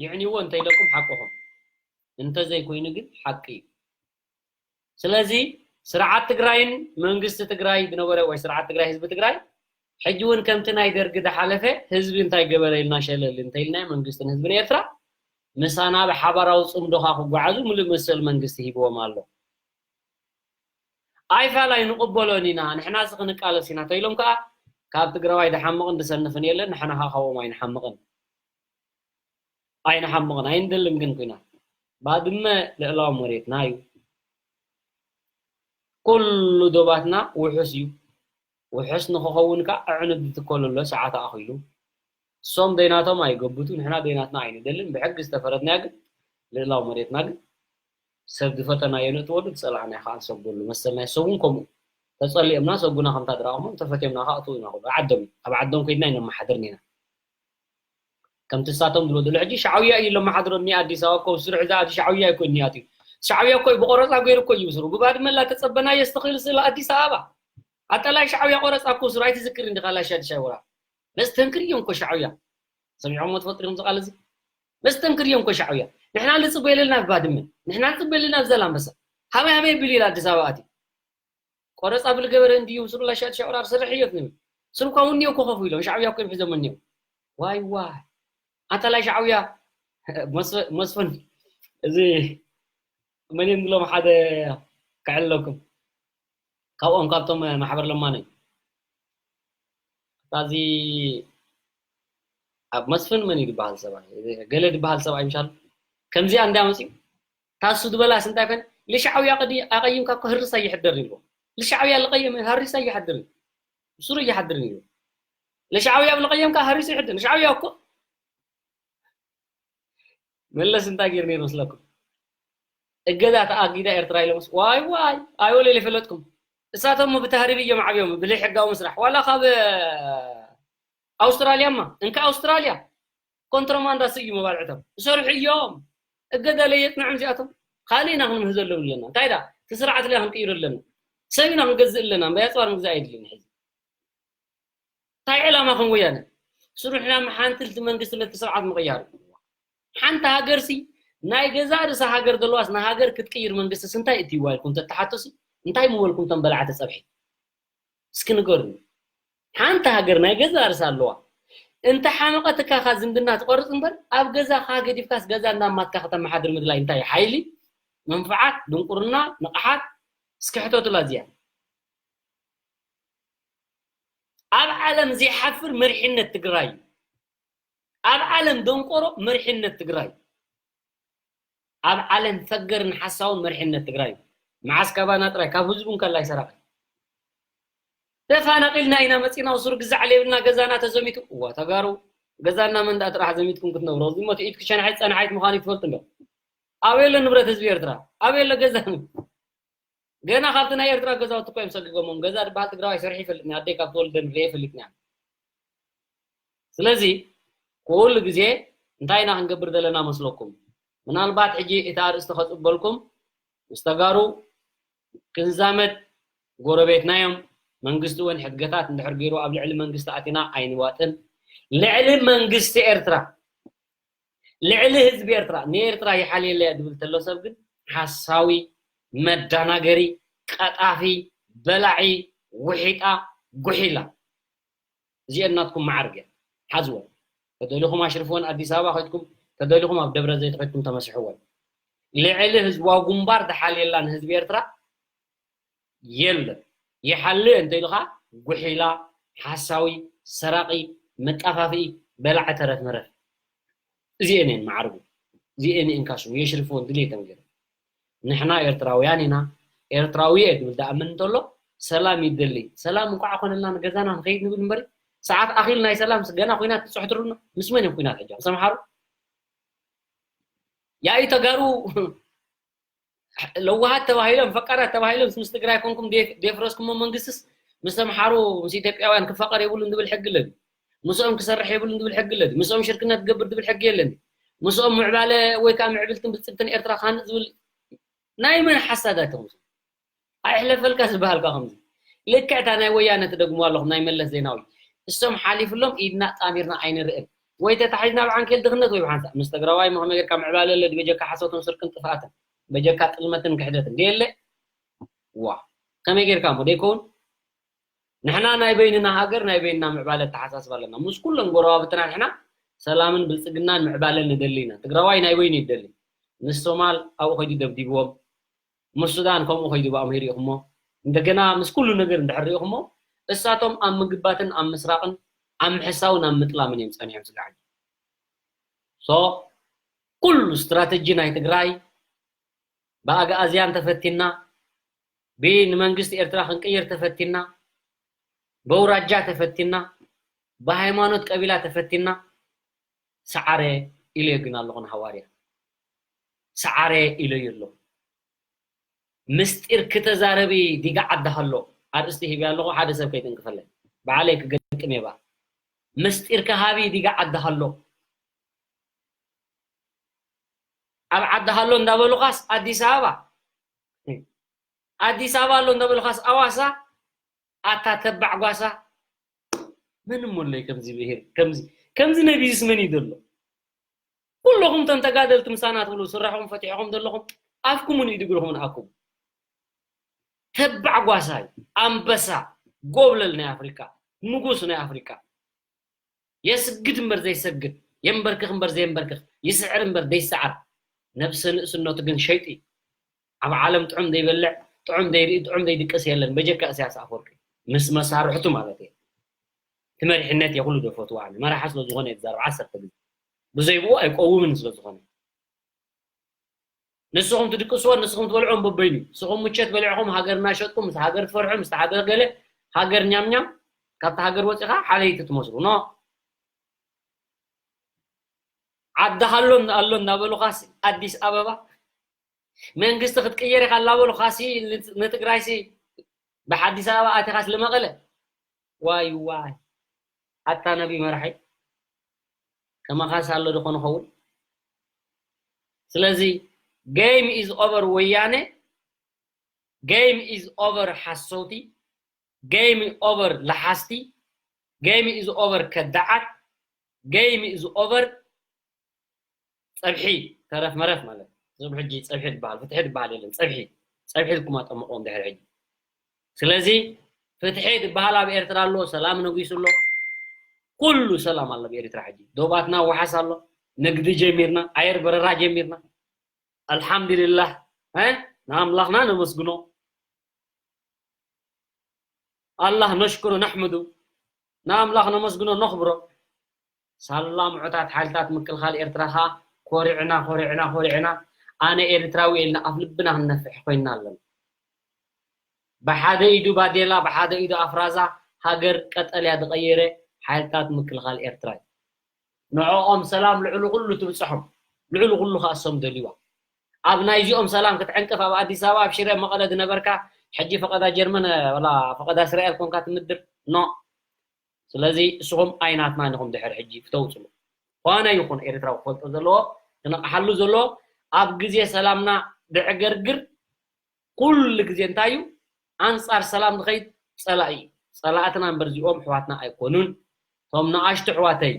ይዕኒዎ እንተኢለኩም ሓቅኹም። እንተዘይኮይኑ ግን ሓቂ እዩ። ስለዚ ስርዓት ትግራይን መንግስቲ ትግራይ ዝነበረ ወይ ስርዓት ትግራይ ህዝቢ ትግራይ ሕጂ እውን ከምቲ ናይ ደርጊ ዝሓለፈ ህዝቢ እንታይ ገበረ ኢልና ሸለል እንተኢልናዮ መንግስትን ህዝብን ኤርትራ ምሳና ብሓባራዊ ጽምዶኻ ክጓዓዙ ምሉእ መሰል መንግስቲ ሂብዎም ኣሎ። ኣይፋል ኣይንቕበሎን ኢና፣ ንሕና እዚ ክንቃለስ ኢና ተኢሎም ከኣ ካብ ትግራዋይ ዝሓምቕን ዝሰንፍን የለን፣ ንሕና ከኣ ካብኦም ኣይንሓምቕን። ኣይንሓምቕን ኣይንደልን ግን ኩናት። ባድመ ልዕላዊ መሬትና እዩ። ኩሉ ዶባትና ውሑስ እዩ። ውሑስ ንክኸውን ከዓ ኣዕኑድ ዝትከሉ ኣሎ፣ ሰዓት ኣኺሉ። እሶም ደይናቶም ኣይገቡቱ፣ ንሕና ደይናትና ኣይንደልን። ብሕጊ ዝተፈረድናዮ ግን ልዕላዊ መሬትና ግን ሰብ ዝፈተናዮ ንእትወሉ፣ ዝጸላእናዮ ከዓ ንሰግደሉ። መሰልና እዩ። ሰውን ከምኡ ተጸሊኦምና ሰጉና ከምታ ድረኣኹም ተፈትዮምና ከዓ እትው ኢና። ኩሉ ዓዶም እዩ። ኣብ ዓዶም ኮይድና ይነመሓድርን ኢና። ከምቲ ንሳቶም ዝብሎ ዘሎ ሕጂ ሻዕብያ እዩ ለመሓድሮ እኒ ኣዲስ ኣበባ እኮ ስርሑ እዛ ኣብዚ ሻዕብያ እኮ እኒኣት እዩ። ሻዕብያ እኮ እዩ ብቆረፃ ገይሩ እኮ እዩ ስሩ። ብባድመ ላተፀበናዮ ዝተኽእል ስእሊ ኣዲስ ኣበባ ኣጠላይ ሻዕብያ ቆረፃ እኮ ስሩ። ኣይትዝክር እንዲኻ ላሻ ድሻይ ወራ መስተንክር እዮም እኮ ሻዕብያ። ሰሚዖሞ ትፈልጡ ዲኹም ዝቃል እዚ? መስተንክር እዮም እኮ ሻዕብያ። ንሕና ንፅበ የለልና ብባድመ፣ ንሕና ንፅበ የለልና ብዘላንበሳ። ሃበይ ሃበይ ብል ኢላ ኣዲስ ኣበባ ኣትዩ ቆረፃ ብልገበረ እንድዩ ስሩ ላሻ ድሻ ወራ ስርሕ እዮት ንብል። ስሩ እኳ እውን እኒኦ እኮ ከፍ ኢሎም ሻዕብያ እኮ እዮም ሒዞም እኒኦ። ዋይ ዋይ ኣንታ ላይ ሻዕብያ። መስፈ- መስፍን እዚ መን እዮም ዝብሎም ሓደ ክዕለኩም ካብኦም ካብቶም ማሕበር ለማነ እዩ። እታ እዚ ኣብ መስፍን መን እዩ ዝበሃል ሰብኣይ ገለ ዝበሃል ሰብኣይ ምሻል ከምዚኣ እንዲያ መፅኡ ታሱ ዝበላስ እንታይ ኮን ልሻዕብያ ቅዲ ኣቀይምካ እኮ ህርስ ኣይሕደርን ይብሎ። ልሻዕብያ ልቀይም ህርስ ኣይሓድርን ስሩ ኣይሓድርን ይብሎ። ልሻዕብያ ብልቀየምካ ሃሪሱ ይሕድን። ሻዕብያ እኮ መለስ እንታይ ገይሩ ነይሩ መስለኩም? እገዛ ተኣጊዳ ኤርትራ ኢሎምስ ዋይ ዋይ ኣይወለል ይፈለጥኩም። እሳቶም ብተህሪብ እዮም ዓብዮም ብለይ ሕጋዊ ምስራሕ ዋላ ካብ ኣውስትራልያ ማ እንካ ኣውስትራልያ ኮንትሮማንዳ ስዩ መባልዕቶም ዝሰርሑ እዮም። እገዛ ለየጥንዖም እዚኣቶም ካልእ ኢና ክንምህዘሎም ኣለና። እንታይ ዳ እቲ ስርዓት ላ ክንቅይሩ ኣለና። ሰብ ኢና ክንገዝእ ኣለና። እምበይ ኣፅዋር ምግዛእ የድልን ሕዚ እንታይ ዕላማኹም ወያነ? ስሩሕና ሓንቲ ልቲ መንግስቲ ነቲ ስርዓት ምቕያር እዩ። ሓንቲ ሃገርሲ ናይ ገዛ ርእሳ ሃገር ዘለዋስ ንሃገር ክትቅይር መንግስቲ እንታይ እትይዋ ኢልኩም ተተሓቶሲ እንታይ ምበልኩም ተንበላዕተ ፀብሒ እስኪ ንገሩኒ። ሓንቲ ሃገር ናይ ገዛ ርእሳ ኣለዋ። እንተ ሓመቐትካ ካ ዝምድና ትቆርፅ እምበር ኣብ ገዛ ካ ገዲፍካስ ገዛ እንዳማትካ ከተመሓድር ምድላይ እንታይ ሓይሊ መንፍዓት ድንቁርና ንቕሓት እስኪ ሕተቱላ እዚኣ። ኣብ ዓለም ዘይሓፍር መሪሕነት ትግራይ እዩ። ኣብ ዓለም ደንቆሮ መሪሕነት ትግራይ እዩ። ኣብ ዓለም ፈገርን ሓሳውን መሪሕነት ትግራይ እዩ። መዓስ ካባና ጥራይ ካብ ህዝቡ እንከላይ ሰራቂ ተፋናቂልና ኢና መፂና ስሩ ግዛዕ ሌብልና ገዛና ተዘሚቱ እዋ ተጋሩ ገዛና መንዳ ጥራሕ ዘሚትኩም ክትነብሮ ዝሞት ኢድ ክሸናሒት ፀናሓይት ምዃኑ ትፈልጡ እንዶ ኣበየሎ ንብረት ህዝቢ ኤርትራ ኣበየሎ ገዛ ገና ካብቲ ናይ ኤርትራ ገዛውቲ እኮ እዮም ሰጊጎሞም። ገዛ ዝበሃል ትግራዋይ ሰሪሑ ይፈልጥኒ ኣደይ ካብ ተወልደ ንሪኤ ይፈልጥኒ። ስለዚ ኩሉ ግዜ እንታይ ኢና ክንገብር ዘለና መስለኩም? ምናልባት ሕጂ እቲ ኣርእስቲ ከፅበልኩም ምስ ተጋሩ ክንዛመድ ጎረቤትና እዮም። መንግስቲ እውን ሕድገታት እንድሕር ገይሩ ኣብ ልዕሊ መንግስቲ ኣቲና ኣይንዋጥን። ልዕሊ መንግስቲ ኤርትራ ልዕሊ ህዝቢ ኤርትራ ንኤርትራ ይሓልየለያ ዝብል ተሎ ሰብ ግን ሓሳዊ መዳናገሪ ቀጣፊ በላዒ ውሒጣ ጉሒላ እዚአን ናትኩም መዓርግ እየን ሓዝወን ተደሊኹም ኣሽርፍወን ኣዲስ ኣበባ ከድኩም ተደሊኹም ኣብ ደብረ ዘይት ከድኩም ተመስሕወን ልዕሊ ህዝባዊ ግንባር ዝሓልየላ ንህዝቢ ኤርትራ የለን ይሓልእ እንተ ኢሉኻ ጉሒላ ሓሳዊ ሰራቒ መጣፋፍኢ በላዕ ተረፍ መረፍ እዚአን እየን መዓርጉ እዚአን እየን ካስቡ የሽርፍዎን ድሌቶም ገይሮም ንሕና ኤርትራውያን ኢና ኤርትራዊ እየ ዝብል ዝኣምን እንተሎ ሰላም ይደሊ ሰላም እንኳዕ ኮነልና ንገዛና ንኸይድ ንብል እምበሪ ሰዓት ኣኺል ናይ ሰላም ገና ኩናት ትፅሕትሩና። ምስ መን እዮም ኩናት ሕጂ? ምስ ኣምሓሩ? ያኢ ተጋሩ ለዋሃት ተባሂሎም፣ ፈቃራት ተባሂሎም ምስ ትግራይ ኮንኩም ዴፍ-፣ ዴፍረስኩሞ መንግስትስ ምስ ኣምሓሩ፣ ምስ ኢትዮጵያውያን ክፋቀር የብሉን ዝብል ሕጊ ኣለኒ። ምስኦም ክሰርሕ የብሉን ዝብል ሕጊ ኣለኒ። ምስኦም ሽርክነት ክገብር ዝብል ሕጊ የለኒ። ምስኦም ምዕባለ ወይ ከዓ ምዕብልትን ብልፅግትን ኤርትራ ካንእ ዝብል ናይ መን ሓሳዳት እዮም? ኣይሕለፈልካ ዝበሃልካ ከምዚ። ልክዕ እታ ናይ ወያነ ትደግሙ ኣለኹም፣ ናይ መለስ ዜናዊ። እሶም ሓሊፍሎም ኢድና ጣሚርና ኣይንርእን። ወይ ተታሒዝና ብዓንኬል ድኽነት ወይ ብሓንሳእ። ምስ ትግራዋይ ሞ ከመይ ጌርካ ምዕባለ ኣለ ድዩ በጀካ ሓሶትን ስርቅን ጥፍኣትን? በጀካ ጥልመትን ክሕደትን። ድየለ? ዋ። ከመይ ጌርካ እሞ ደይከውን? ንሕና ናይ በይንና ሃገር፣ ናይ በይንና ምዕባለ ኣተሓሳስባ ኣለና። ምስ ኩለን ጎረባብትና ንሕና ሰላምን ብልጽግናን ምዕባለን ንደሊ ኢና። ትግራዋይ ናይ በይኑ ይደሊ። ምስ ሶማል ኣብኡ ከይዱ ደብዲብዎም። ምስ ሱዳን ከምኡ ከይዱ ብኣምሂር ኢኹሞ። እንደገና ምስ ኩሉ ነገር እንድሕር ርኢኹሞ፣ እሳቶም ኣብ ምግባትን ኣብ ምስራቕን ኣብ ምሕሳውን ኣብ ምጥላምን እዮም ጸኒሖም ስጋዕ። So ኩሉ ስትራተጂ ናይ ትግራይ ብኣግኣዝያን ተፈቲና፣ ብንመንግስቲ ኤርትራ ክንቅይር ተፈቲና፣ በውራጃ ተፈቲና፣ ብሃይማኖት ቀቢላ ተፈቲና፣ ሰዓረ ኢለዮ ግን ኣለኹ ንሃዋርያ። ሰዓረ ኢለዮ ኣለኹ። ምስጢር ክተዛረቢ ዲጋ ዓዲ ሃሎ። ኣርእስቲ ሂብያ ኣለኹ፣ ሓደ ሰብ ከይትንክፈለይ። ባዕለይ ክገጥም እየ ባ። ምስጢር ክሃቢ ዲጋ ዓዲ ሃሎ። ኣብ ዓዲ ሃሎ እንዳበሉኻስ ኣዲስ ኣበባ፣ ኣዲስ ኣበባ ኣሎ እንዳበሉኻስ ኣዋሳ፣ ኣታ ተባዕ ጓሳ። መን እሞ ኣሎ ከምዚ ብሄር፣ ከምዚ፣ ከምዚ ነቢዝስ መን እዩ ዘሎ? ኩለኹም እቶም ተጋደልቲ ምሳና ትብሉ ስራሕኹም ፈቲሕኹም ዘለኹም ኣፍኩምን ኢድ እግርኹምን ኣኩቡ። ተባዕ ጓሳ እዩ፣ ኣንበሳ፣ ጎብለል ናይ ኣፍሪካ፣ ንጉስ ናይ ኣፍሪካ። የስግድ እምበር ዘይሰግድ፣ የንበርክኽ እምበር ዘየንበርክኽ፣ ይስዕር እምበር ዘይሰዓር፣ ነብሰ ንእስነቱ ግን ሸይጢ። ኣብ ዓለም ጥዑም ዘይበልዕ፣ ጥዑም ዘይርኢ፣ ጥዑም ዘይድቅስ የለን፣ በጀካ እስያስ ኣፈወርቂ ምስ መሳርሕቱ ማለት እየ። እቲ መሪሕነት እየ ኩሉ ዶ ፈትዋ ኣነ። መራሒ ስለ ዝኾነ እየ ዝዛረብ ዓሰርተ ግዜ። ብዘይ ብኡ ኣይቀውምን ስለ ዝኾነ። ንስኹም ትድቅስዎ፣ ንስኹም ትበልዕዎም በበይኑ። ንስኹም ምቸት በሊዕኹም ሃገር እናሸጥኩም፣ ምስ ሃገር ትፈርሑ፣ ምስ ሃገር ገለ፣ ሃገር ኛምኛም፣ ካብቲ ሃገር ወፂኻ ሓለይቲ ትመስሉ። ኖ። ዓዲ ሃሎ ኣሎ እናበሉኻሲ፣ ኣዲስ ኣበባ መንግስቲ ክትቅየር ኢኻ እናበሉኻሲ፣ ንትግራይሲ ብሓዲስ ኣበባ ኣቲኻስ ልመቐለ። ዋይ ዋይ። ኣታ ነቢ መራሒ፣ ከማኻስ ኣሎ ዶ ኾን ኸውን? ስለዚ game is over ወያነ፣ game is over ሓሰውቲ፣ game over ለሓስቲ፣ game is over ከዳዓት፣ game is over ጸብሒ፣ ተረፍ መረፍ ማለት። እዞም ሕጂ ጸብሒ ዝበሃል፣ ፍትሒ ዝበሃል የለን። ጸብሒ፣ ጸብሒ ኢልኩም ኣጠምቕዎም ድሕሪ ሕጂ። ስለዚ ፍትሒ ዝበሃል ኣብ ኤርትራ ኣሎ፣ ሰላም ነጊሱ ኣሎ። ኩሉ ሰላም ኣሎ ኣብ ኤርትራ ሕጂ። ዶባትና ወሓስ ኣሎ፣ ንግዲ ጀሚርና፣ ኣየር በረራ ጀሚርና። ኣልሓምዱሊላህ፣ እ? ንኣምላኽና ነመስግኖ። ኣላህ ነሽኩሩ ነሕምዱ፣ ንኣምላኽ ነመስግኖ ነኽብሮ። ሳላ ምዑታት ሓይልታት ምክልኻል ኤርትራ ኸኣ ኮሪዕና፣ ኮሪዕና፣ ኮሪዕና፣ ኣነ ኤርትራዊ ኢልና ኣፍ ልብና ክንነፍሕ ኮይንና ኣለና። ብሓደ ኢዱ ባዴላ፣ ብሓደ ኢዱ ኣፍራዛ ሃገር ቀጠልያ ዝቐየረ ሓይልታት ምክልኻል ኤርትራ እዩ። ንዕኦም ሰላም ልዕሊ ኩሉ ትብጽሖም፣ ልዕሊ ኩሉ ከኣ እሶም ደልይዋ። ኣብ ናይዚኦም ሰላም ክትዕንቅፍ ኣብ ኣዲስ ኣበባ፣ ኣብ ሽረ፣ መቐለ ዝነበርካ፣ ሕጂ ፈቐዳ ጀርመን፣ ወላ ፈቐዳ እስራኤል ኮንካ ትምድር? ኖ። ስለዚ እስኹም ኣይናትናን ኢኹም ድሕሪ ሕጂ ክተውፅሉ። ኾነ ይኹን ኤርትራዊ ክፈልጦ ዘለዎ፣ ክነቕሓሉ ዘለዎ፣ ኣብ ግዜ ሰላምና ድዕገርግር ኩሉ ግዜ እንታይ እዩ? ኣንጻር ሰላም ዝኸይድ ጸላኢ እዩ። ጸላእትና እምበር እዚኦም ኣሕዋትና ኣይኮኑን። እቶም ንኣሽቱ ኣሕዋተይ፣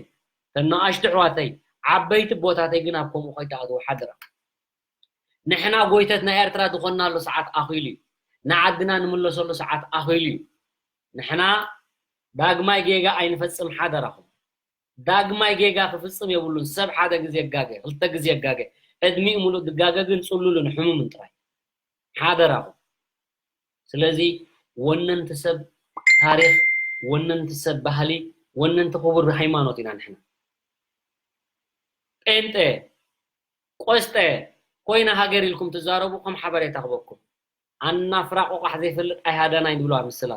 እተን ንኣሽቱ ኣሕዋተይ፣ ዓበይቲ ቦታተይ ግን ኣብ ከምኡ ከይትኣትዉ ሓደራ። ንሕና ጎይተት ናይ ኤርትራ ዝኾንናሉ ሰዓት ኣኺሉ እዩ። ንዓድና ንምለሰሉ ሰዓት ኣኺሉ እዩ። ንሕና ዳግማይ ጌጋ ኣይንፈጽም ሓደራኹም። ዳግማይ ጌጋ ክፍጽም የብሉን። ሰብ ሓደ ግዜ ይጋገ፣ ክልተ ግዜ ይጋገ። ዕድሚኡ ሙሉእ ዝጋገ ግን ጽሉልን ሕሙምን ጥራይ። ሓደራኹም። ስለዚ ወነንቲ ሰብ ታሪኽ፣ ወነንቲ ሰብ ባህሊ፣ ወነንቲ ክቡር ሃይማኖት ኢና ንሕና። ጴንጤ፣ ቆስጠ፣ ኮይና ሃገር ኢልኩም ትዛረቡ ከም ሓበሬታ ክበኩም። ኣናፍራ ቆቋሕ ዘይፈልጥ ኣይሃዳናይ ንብሎ ኣብ ምስላ።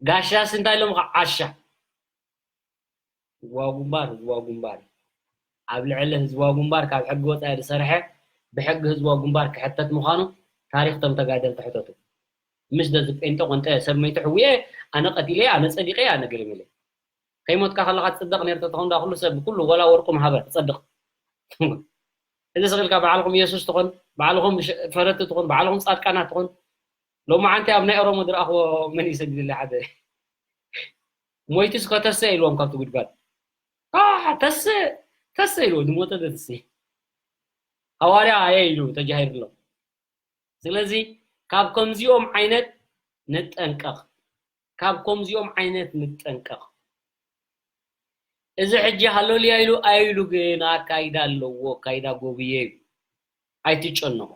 ጋሻስ እንታይ ኢሎም ከዓ ዓሻ። ህዝባዊ ግንባር ህዝባዊ ግንባር እዩ። ኣብ ልዕሊ ህዝባዊ ግንባር ካብ ሕጊ ወፃኢ ዝሰርሐ ብሕጊ ህዝባዊ ግንባር ክሕተት ምዃኑ ታሪኽ ቶም ተጋደልቲ ሕተቱ። ምስ ደዚ ጴንጠ ቆንጠ ሰብ መይቱ ሕውየ ኣነ ቀቲለ ኣነ ፀዲቀ ኣነ ገለመለ። ከይሞትካ ከለኻ ትፅደቕ ነር ተትኾን ዳ ኩሉ ሰብ ኩሉ ወላ ወርቁ ምሃበ ትፀድቕ። እዚ ስቕ ኢልካ ባዕልኹም የሱስ ትኾን ባዕልኹም ፈረቲ ትኾን ባዕልኹም ፃድቃናት ትኾን። ሎማዓንቲ ኣብ ናይ ኦሮሞ ዝረኣኽዎ መን እዩ ሰጊድለ ሓደ ሞይቱ እስከ ተሰ ኢልዎም ካብቲ ጉድጓድ። ተሰ ተሰ ኢልዎ ዝሞተ ተሰ ሃዋርያ ኣየ ኢሉ ተጃሂርሎም። ስለዚ ካብ ከምዚኦም ዓይነት ንጠንቀቕ። ካብ ከምዚኦም ዓይነት ንጠንቀቕ። እዚ ሕጂ ሃሎልያ ኢሉ ኣይሉ ግን ኣካይዳ ኣለዎ ኣካይዳ ጎብየ እዩ። ኣይትጨነቑ።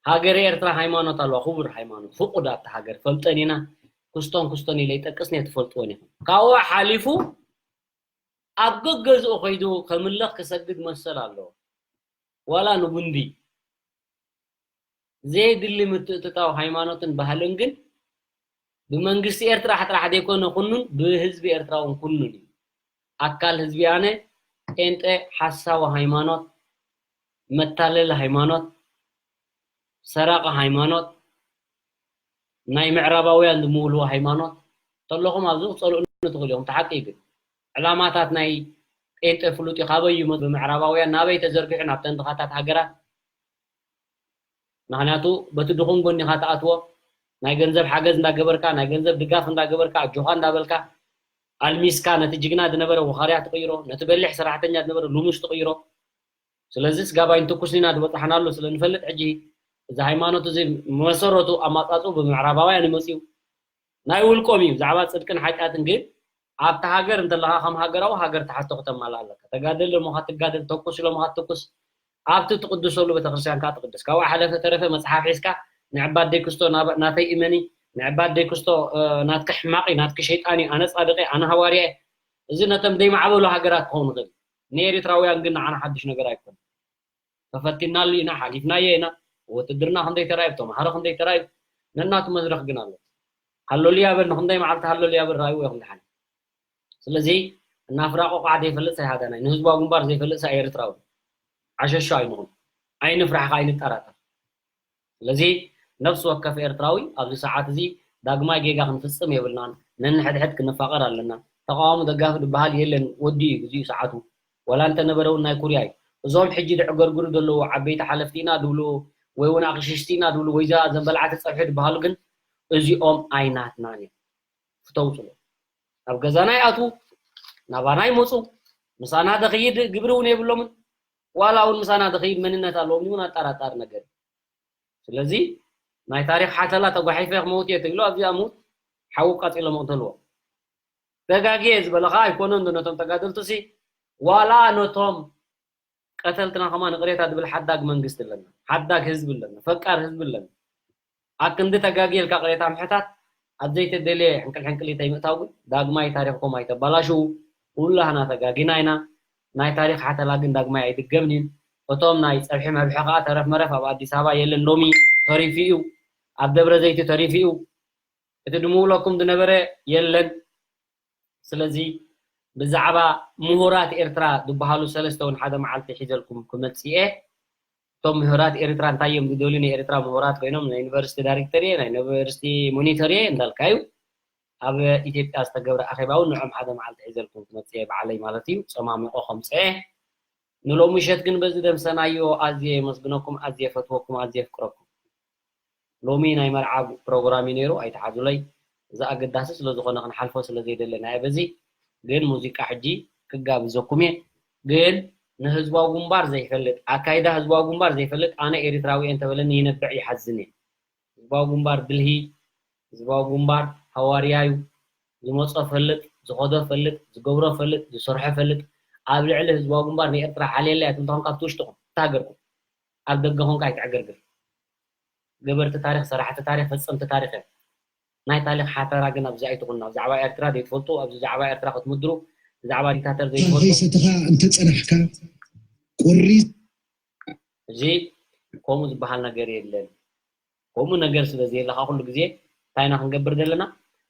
ሃገር ኤርትራ ሃይማኖት ኣለዋ ክቡር ሃይማኖት ፍቑድ ኣብቲ ሃገር ፈልጠን ኢና። ክስቶን ክስቶን ኢለ ይጠቅስን እየ ትፈልጥዎን ኢኹም። ካብኡ ሓሊፉ ኣብ ገገዝኡ ከይዱ ከምለኽ ክሰግድ መሰል ኣለዎ። ዋላ ንጉንዲ ዘየድሊ ምትእትታው ሃይማኖትን ባህልን ግን ብመንግስቲ ኤርትራ ጥራሕ ዘይኮነ ኩኑን ብህዝቢ ኤርትራ እውን ኩኑን እዩ። ኣካል ህዝቢ ኣነ ጴንጤ ሓሳዊ ሃይማኖት መታለሊ ሃይማኖት ሰራቂ ሃይማኖት ናይ ምዕራባውያን ዝምውልዎ ሃይማኖት ተለኹም ኣብዚ ክፀልኡኒ ትኽእሉ ኢኹም። እቲ ሓቂ ግን ዕላማታት ናይ ጴንጤ ፍሉጥ እዩ። ካበይ እዩ መ- ብምዕራባውያን ናበይ ተዘርጊሑ ናብተን ድኻታት ሃገራት ምክንያቱ በቲ ድኹም ጎኒኻ ትኣትዎ ናይ ገንዘብ ሓገዝ እንዳገበርካ ናይ ገንዘብ ድጋፍ እንዳገበርካ ኣጆኻ እንዳበልካ ኣልሚስካ ነቲ ጅግና ዝነበረ ወኻርያ ትቕይሮ ነቲ በሊሕ ሰራሕተኛ ዝነበረ ልሙስ ትቕይሮ። ስለዚ ስጋባይ ንትኩስ ኢና ዝበፃሕናሉ ስለ ንፈልጥ ሕጂ እዚ ሃይማኖት እዚ መሰረቱ ኣማፃፅኡ ብምዕራባውያን ይመፅዩ። ናይ ውልቆም እዩ ብዛዕባ ፅድቅን ሓጢኣትን ግን ኣብቲ ሃገር እንተለኻ ከም ሃገራዊ ሃገር ትሓቶ ክተማልእ ኣለካ። ተጋደል ኢሎምኻ ትጋደል ተኩስ ኢሎምኻ ትኩስ ኣብቲ ትቕድሰሉ ቤተክርስትያን ከዓ ትቕድስ። ካብኡ ሓለፈ ተረፈ መፅሓፍ ሒዝካ ንዕባ ኣደይ ክስቶ ናተይ እመኒ ንዕባ ኣደይ ክስቶ ናትኪ ሕማቕ እዩ ናትኪ ሸይጣን እዩ ኣነ ፃድቂ ኣነ ሃዋርያ እዚ ነቶም ዘይማዕበሉ ሃገራት ክኸውን ይኽእል። ንኤሪትራውያን ግን ንዓና ሓድሽ ነገር ኣይኮነ። ተፈቲናሉ ኢና ሓሊፍናዮ ኢና። ውትድርና ክንደይ ተራዩ ተምሃሮ ክንደይ ተራዩ ነናቱ መድረኽ ግን ኣሎ። ሃለሉያ በል ንክንደይ መዓልቲ ሃለሉያ በል ራእይዎ ኢኹም ድሓን። ስለዚ እናፍራቆ ከዓ ዘይፈልጥ ሳይሃዳናይ ንህዝባዊ ግንባር ዘይፈልጥ ሳ ኤርትራዊ ዓሸሾ ኣይንኹን። ኣይንፍራሕ ከዓ ኣይንጠራጠር። ስለዚ ነፍሲ ወከፍ ኤርትራዊ ኣብዚ ሰዓት እዚ ዳግማይ ጌጋ ክንፍጽም የብልናን። ነንሕድሕድ ክንፋቐር ኣለና። ተቃዋሚ ደጋፊ ዝበሃል የለን ወዲ እዩ ግዚኡ ሰዓቱ። ወላ እንተነበረ እውን ናይ ኩርያ እዩ። እዞም ሕጂ ድዕገርግሩ ዘለዉ ዓበይቲ ሓለፍቲ ኢና ድብሉ ወይ እውን ኣቕሽሽቲ ኢና ድብሉ ወይ እዛ ዘንበልዓቲ ጸብሒ ዝበሃሉ ግን እዚኦም ኣይናትናን እዮም። ፍተው ጽሎ ኣብ ገዛና ይኣትዉ ናባና ይመፁ ምሳና ደኽይድ ግብሪ እውን የብሎምን ዋላ እውን ምሳና ደኽይድ መንነት ኣለዎም እውን ኣጠራጣሪ ነገር እዩ። ስለዚ ናይ ታሪክ ሓተላ ተጓሒፈ ክመውት እየ ትብሎ ኣብዚኣ ምውት ሓዊ ቃፂሎ መቕተልዎ ተጋግየ ዝበለኻ ኣይኮነን ዶ ነቶም ተጋደልቱ ሲ ዋላ ነቶም ቀተልትና ከማን ቅሬታ ዝብል ሓዳግ መንግስቲ ኣለና ሓዳግ ህዝቢ ኣለና ፈቃር ህዝቢ ኣለና ኣብ ክንዲ ተጋግየ ኢልካ ቅሬታ ምሕታት ኣብ ዘይተደልየ ሕንቅል ሕንቅሊተይ ምእታው ግን ዳግማይ ታሪክኩም ኣይተባላሽው ኩላህና ተጋጊና ኢና ናይ ታሪክ ሓተላ ግን ዳግማይ ኣይድገምን እዩ እቶም ናይ ፀብሒ መብሒ ከዓ ተረፍ መረፍ ኣብ ኣዲስ ኣበባ የለን ሎሚ ተሪፉ እዩ ኣብ ደብረ ዘይቲ ተሪፉ እዩ እቲ ድምውለኩም ዝነበረ የለን ስለዚ ብዛዕባ ምሁራት ኤርትራ ዝበሃሉ ሰለስተ እውን ሓደ መዓልቲ ሒዘልኩም ክመፅእ እየ እቶም ምሁራት ኤርትራ እንታይ እዮም ዝደልዩ ናይ ኤርትራ ምሁራት ኮይኖም ናይ ዩኒቨርሲቲ ዳይሬክተር እየ ናይ ዩኒቨርሲቲ ሞኒተር እየ እንዳልካ እዩ ኣብ ኢትዮጵያ ዝተገብረ ኣኼባ እውን ንዖም ሓደ መዓልቲ ሒዘልኩም ክመፅእ እየ ባዕለይ ማለት እዩ ፀማሚቆ ከምፅአ ንሎሚ ምሸት ግን በዚ ደምሰናዮ ኣዝየ የመስግነኩም ኣዝየ ፈትወኩም ኣዝየ የፍቅረኩም ሎሚ ናይ መርዓ ፕሮግራም እዩ ነይሩ ኣይትሓዙለይ እዚ ኣገዳሲ ስለዝኾነ ክንሓልፎ ስለዘይደለና እየ በዚ ግን ሙዚቃ ሕጂ ክጋብዘኩም እየ ግን ንህዝባዊ ግንባር ዘይፈልጥ ኣካይዳ ህዝባዊ ግንባር ዘይፈልጥ ኣነ ኤሪትራዊ እየ እንተበለኒ ይነብዕ ይሓዝን እየ ህዝባዊ ግንባር ብልሂ ህዝባዊ ግንባር ሃዋርያ እዩ ዝመፆ ፈልጥ ዝኸዶ ፈልጥ ዝገብሮ ፈልጥ ዝሰርሖ ፈልጥ ኣብ ልዕሊ ህዝባዊ ግንባር ንኤርትራ ሓልየላ እያ ትብል ተኾንካ ኣብቲ ውሽጥኹም እታ ሃገርኩም ኣብ ደገ ኾንካ ኣይትዕገርግር ገበርቲ ታሪክ ሰራሕቲ ታሪክ ፈፀምቲ ታሪክ እዮም ናይ ታሪክ ሓተራ ግን ኣብዚ ኣይትኹንና ብዛዕባ ኤርትራ ዘይትፈልጡ ኣብዚ ዛዕባ ኤርትራ ክትምድሩ ብዛዕባ ዲክታተር ዘይትፈልጡ ሰተኻ እንተፀናሕካ ቁሪ እዚ ከምኡ ዝበሃል ነገር የለን ከምኡ ነገር ስለ ዘየለካ ኩሉ ግዜ እንታይ ኢና ክንገብር ዘለና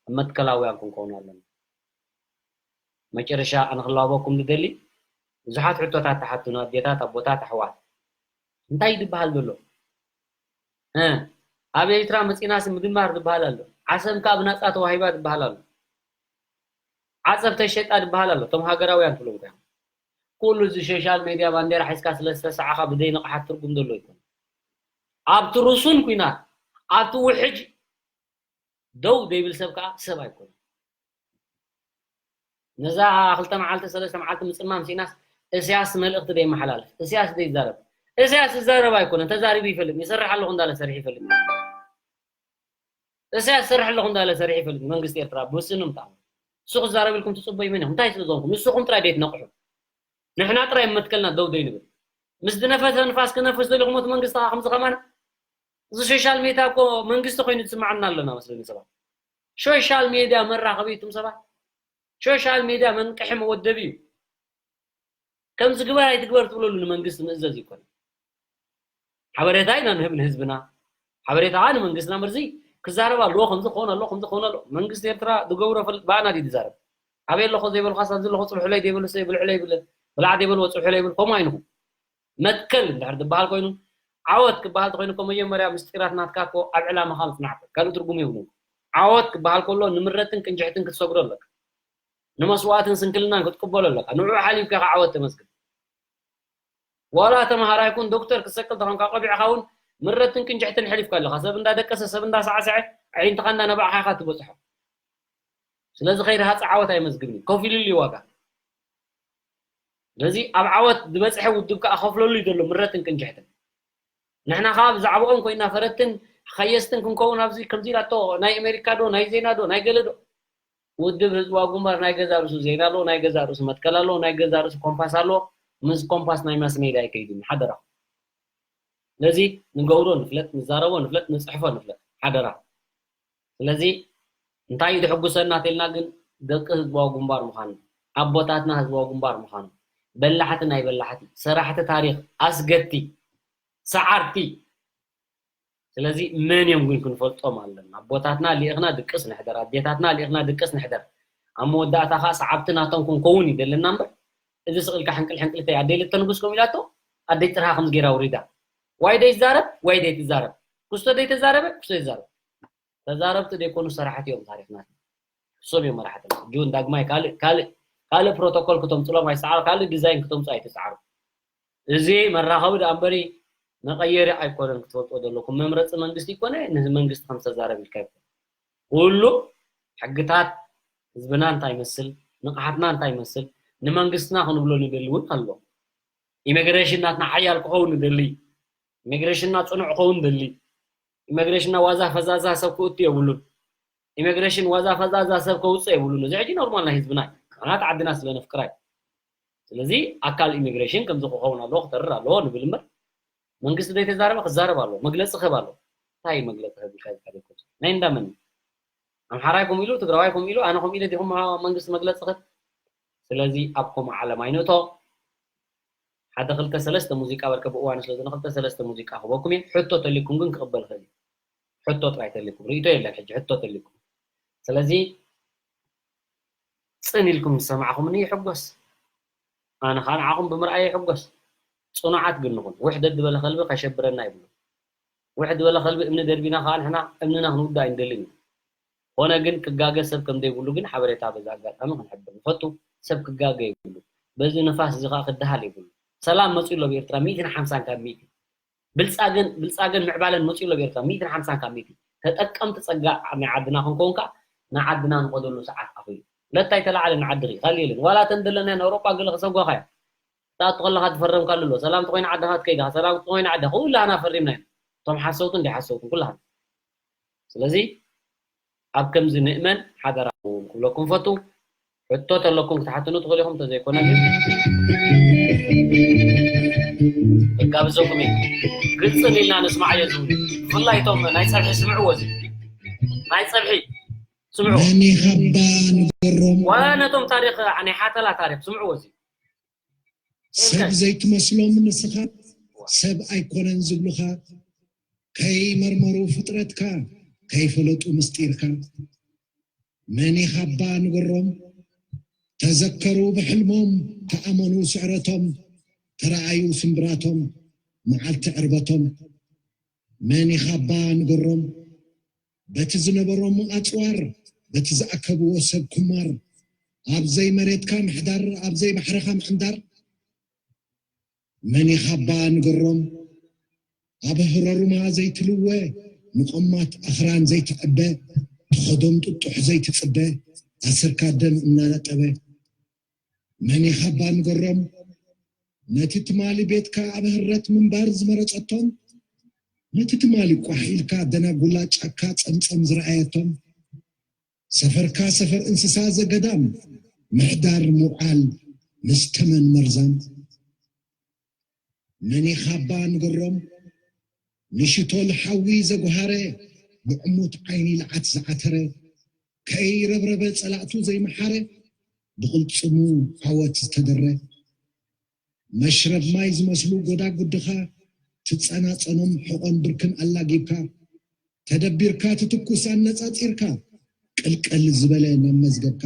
መትከላውያን ክንከውን ኣለና። መጨረሻ ኣነ ክላበኩም ዝደሊ ብዙሓት ሕቶታት ተሓቱና ኣዴታት ኣቦታት ኣሕዋት እንታይ ይድበሃል ዘሎ? ኣብ ኤርትራ መፂናስ ምድማር ዝበሃል ኣሎ። ዓሰብ ካብ ናፃ ተዋሂባ ዝበሃል ኣሎ። ዓፀብ ተሸጣ ዝበሃል ኣሎ። እቶም ሃገራውያን ትብሎም ኮይኖም ኩሉ እዚ ሶሻል ሜድያ ባንዴራ ሒዝካ ስለ ዝተሰዓኻ ብዘይ ንቕሓት ትርጉም ዘሎ ይኮን። ኣብቲ ርሱን ኩናት ኣብቲ ውሕጅ ደው ዘይብል ሰብ ከዓ ሰብ ኣይኮነ። ነዛ ክልተ መዓልቲ ሰለስተ መዓልቲ ምፅማም ሲናስ እስያስ መልእኽቲ ደይመሓላልፍ እስያስ ደይዛረብ እስያስ ዝዛረብ ኣይኮነን። ተዛሪቡ ይፈልጥ ይሰርሕ ኣለኹ እንዳለ ሰርሕ ይፈልጥ እስያስ ሰርሕ ኣለኹ እንዳለ ሰርሕ ይፈልጥ መንግስቲ ኤርትራ ብስኑ ምጣ እሱ ክዛረብ ኢልኩም ትፅበዩ መን ኢኹም እንታይ ስለ ዝኾንኩም ንስኹም ጥራይ ደይትነቕሑ። ንሕና ጥራይ መትከልና ደው ደይንብል ምስ ዝነፈሰ ንፋስ ክነፍስ ደሊኹም እቲ መንግስቲ ከዓ ከምዚ ከማን እዚ ሶሻል ሜድያ እኮ መንግስቲ ኮይኑ ዝስማዓና ኣለና መስለኒ ሰባት ሶሻል ሜድያ መራኸቢ እቱም ሰባት ሶሻል ሜድያ መንቅሒ መወደቢ እዩ። ከምዚ ግበር ኣይትግበር ትብለሉ ንመንግስቲ ምእዘዝ ይኮነ። ሓበሬታ ኢና ንህብ ንህዝብና ሓበሬታ ከዓ ንመንግስትና ምርዚ ክዛረብ ኣለዎ ከምዚ ክኾን ኣለዎ ከምዚ ክኾን ኣለዎ መንግስቲ ኤርትራ ዝገብሮ ፈልጥ ብኣና ድዩ ዝዛረብ ኣበይ ኣለኹ ዘይበልኳስ ኣብዚ ኣለኹ ፅብሕለይ ዘይበሉ ሰብ ብልዕለይ ይብል ብላዕ ዘይበልዎ ፅብሕለይ ይብል ከምኡ ኣይንኹም መትከል እንድሕር ዝበሃል ኮይኑ ዓወት ክበሃል ተኮይኑ እኮ መጀመርያ ምስጢራት ናትካ እኮ ኣብ ዕላማኻ ምፅናዕ ካልእ ትርጉም የብሉን። ዓወት ክበሃል ከሎ ንምረትን ቅንጅሕትን ክትሰግሮ ኣለካ። ንመስዋእትን ስንክልናን ክትቅበሎ ኣለካ። ንዑ ሓሊፍካ ኢኻ ዓወት ተመስግን። ዋላ ተምሃራይ ኩን ዶክተር ክትሰቅል ተኾንካ ቆቢዕኻ እውን ምረትን ቅንጅሕትን ሕሊፍካ ኣለኻ። ሰብ እንዳደቀሰ ሰብ እንዳሳዕስዐ ኣዒንትኻ እንዳነባዕኻ ኢኻ ትበፅሖ። ስለዚ ከይርሃፀ ዓወት ኣይመዝግብን እዩ። ከፊሉሉ እዩ ዋጋ። ስለዚ ኣብ ዓወት ዝበፅሐ ውድብ ከዓ ከፍለሉ እዩ ዘሎ ምረትን ቅንጅሕትን። ንሕና ከዓ ብዛዕባኦም ኮይና ፈረትን ሓየስትን ክንከውን ኣብዚ ከምዚ ኢላቶ ናይ ኣሜሪካ ዶ ናይ ዜና ዶ ናይ ገለ ዶ ውድብ ህዝባዊ ግንባር ናይ ገዛ ርእሱ ዜና ኣለዎ፣ ናይ ገዛ ርእሱ መትከል ኣለዎ፣ ናይ ገዛ ርእሱ ኮምፓስ ኣለዎ። ምስ ኮምፓስ ናይ ማስ ሜድያ ኣይከይድን ሓደራኹም። ስለዚ ንገብሮ ንፍለጥ፣ ንዛረቦ ንፍለጥ፣ ንፅሕፎ ንፍለጥ ሓደራ። ስለዚ እንታይ እዩ ዘሐጉሰና ተልና ግን ደቂ ህዝባዊ ግንባር ምዃኑ፣ ኣቦታትና ህዝባዊ ግንባር ምዃኑ፣ በላሕቲ ናይ በላሕቲ፣ ሰራሕቲ ታሪኽ፣ ኣስገድቲ፣ ሰዓርቲ ስለዚ መን እዮም ግን ክንፈልጦም ኣለና ኣቦታትና ሊእኽና ድቅስ ንሕደር ኣዴታትና ሊእኽና ድቅስ ንሕደር ኣብ መወዳእታ ከዓ ሰዓብቲ ናቶም ክንከውን እዩ ዘለና እምበር እዚ ስቕልካ ሕንቅል ሕንቅል ተይ ኣደይ ልተንጉስ ከም ኢላቶ ኣደይ ጥርሃ ከምዚ ገይራ ውሪዳ ዋይ ደይ ትዛረብ ዋይ ደይ ትዛረብ ክስቶ ደይ ተዛረበ ክስቶ ይዛረብ ተዛረብቲ ደይኮኑ ሰራሕቲ እዮም ታሪኽና እሶም እዮም መራሕትና ጁን ዳግማይ ካልእ ካልእ ካልእ ፕሮቶኮል ክተምፅሎም ኣይሰዓሩ ካልእ ዲዛይን ክተምፁ ኣይተሰዓሩ እዚ መራኸቢ ደኣ እምበሪ መቐየሪ ኣይኮነን ክትፈልጦ ዘለኩም። መምረፂ መንግስቲ ይኮነ ንመንግስቲ ከም ዝተዛረብ ኢልካ ይኮነ። ኩሉ ሕግታት ህዝብና እንታይ ይመስል፣ ንቕሓትና እንታይ ይመስል፣ ንመንግስትና ክንብሎ ንደሊ እውን ኣሎ። ኢሚግሬሽን ናትና ሓያል ክኸውን ንደሊ፣ ኢሚግሬሽንና ፅኑዕ ክኸውን ንደሊ፣ ኢሚግሬሽንና ዋዛ ፈዛዛ ሰብ ክእቱ የብሉን። ኢሚግሬሽን ዋዛ ፈዛዛ ሰብ ከውፅእ የብሉን። እዚ ሕጂ ኖርማል ናይ ህዝብና እዩ። ምክንያቱ ዓድና ስለ ነፍቅራ እዩ። ስለዚ ኣካል ኢሚግሬሽን ከምዚ ክኸውን ኣለዎ ክተርር ኣለዎ ንብል እምበር መንግስቲ ዘይተዛረበ ክዛረብ ኣለዎ መግለፂ ክህብ ኣለዎ እንታይ መግለፂ ክህብ ኢልካ ዝካደ ናይ እንዳመን ኣምሓራይ ከምኡ ኢሉ ትግራዋይ ከምኡ ኢሉ ኣነ ከምኡ ኢለ ዲኹም መንግስቲ መግለፂ ክህብ ስለዚ ኣብ ከምኡ ዓለም ኣይንእቶ ሓደ ክልተ ሰለስተ ሙዚቃ በርከ ብእዋኑ ስለ ዝኾነ ክልተ ሰለስተ ሙዚቃ ክህበኩም እየ ሕቶ ተልኩም ግን ክቕበል ክእል እዩ ሕቶ ጥራይ ተልኩም ርእቶ የለን ሕጂ ሕቶ ተልኩም ስለዚ ፅን ኢልኩም ዝሰማዕኹምኒ ይሕጎስ ኣነ ከዓ ንዓኹም ብምርኣየ ይሕጎስ ፅኑዓት ግን ንኹን ውሕደት ዝበለ ከልቢ ከሸብረና ይብሉ ውሕድ ዝበለ ከልቢ እምኒ ደርቢና ከዓ ንሕና እምንና ክንውዳእ ኣይንደልን ኢና ኮነ ግን ክጋገ ሰብ ከም ዘይብሉ ግን ሓበሬታ በዚ ኣጋጣሚ ክንሕብር ንፈቱ ሰብ ክጋገ የብሉ በዚ ንፋስ እዚ ከዓ ክደሃል የብሉ ሰላም መፅኡ ኣሎ ብኤርትራ ሚእትን ሓምሳን ካብ ሚእቲ ብልፃግን ብልፃግን ምዕባለን መፅኡ ኣሎ ብኤርትራ ሚእትን ሓምሳን ካብ ሚእቲ ተጠቀምቲ ፀጋ ናይ ዓድና ክንከውን ከዓ ንዓድና ንቆደሉ ሰዓት ኣኹ እዩ ለታ ኣይተላዓለ ንዓዲ ርኢ ካልእ የለን ዋላ ተን ዘለናዮ ንኣውሮጳ ገለ ከሰጓኻ እያ ትኣቱ ከለኻ ትፈረምካሉ ኣሎ ሰላም ተኮይነ ዓድኻ ትከይድኻ ሰላም ተኮይነ ዓድኻ ኩላህና ፈሪምና ኢና እቶም ሓሰውትን ደይሓሰውትን ኩላህና ስለዚ ኣብ ከምዚ ንእመን ሓደራ ክብለኩም ፈቱ ሕቶ ተለኩም ክትሓትኑ ትኽእሉ ኢኹም ተዘይኮነ ግን እጋብዘኩም እዩ ግልፅን ኢልና ንስማዕ እየ ዝብሉ ብፍላይ እቶም ናይ ፀብሒ ስምዕዎ እዚ ናይ ፀብሒ ስምዑ መን ይሃባ ንገሮም ዋላ ነቶም ታሪክ ናይ ሓተላ ታሪክ ስምዕዎ እዚ ሰብ ዘይትመስሎም ንስኻ ሰብ ኣይኮነን ዝብሉኻ ከይመርመሩ ፍጥረትካ ከይፈለጡ ምስጢርካ መን ኢኻባ ንገሮም? ተዘከሩ ብሕልሞም፣ ተኣመኑ ስዕረቶም፣ ተረኣዩ ስምብራቶም፣ መዓልቲ ዕርበቶም። መን ኢኻባ ንገሮም? በቲ ዝነበሮም ኣጽዋር፣ በቲ ዝኣከብዎ ሰብ ኩማር፣ ኣብ ዘይመሬትካ ምሕዳር፣ ኣብ ዘይባሕርኻ ምዕንዳር። መን ኢኻባ ንገሮም? ኣብ ህረሩማ ዘይትልወ፣ ንቆማት ኣኽራን ዘይትዕበ፣ ተኸዶም ጥጡሕ ዘይትጽበ፣ ኣስርካ ደም እናነጠበ። መን ኢኻባ ንገሮም? ነቲ ትማሊ ቤትካ ኣብ ህረት ምንባር ዝመረጸቶም፣ ነቲ ትማሊ ቋሕ ኢልካ ደናጉላ ጫካ ጸምጸም ዝረኣየቶም፣ ሰፈርካ ሰፈር እንስሳ ዘገዳም፣ ምሕዳር ምውዓል ምስ ተመን መርዛም። መን ኢኻባ ንገሮም? ንሽቶል ሓዊ ዘጉሃረ፣ ብዕሙት ዓይኒ ለዓት ዝዓተረ፣ ከይረብረበ ጸላእቱ ዘይመሓረ፣ ብቕልጽሙ ዓወት ዝተደረ። መሽረብ ማይ ዝመስሉ ጎዳጉድኻ፣ ትጸናጸኖም ሕቖን ብርክን ኣላጊብካ፣ ተደቢርካ ትትኩስ ኣነጻጺርካ፣ ቅልቅል ዝበለ ናብ መዝገብካ።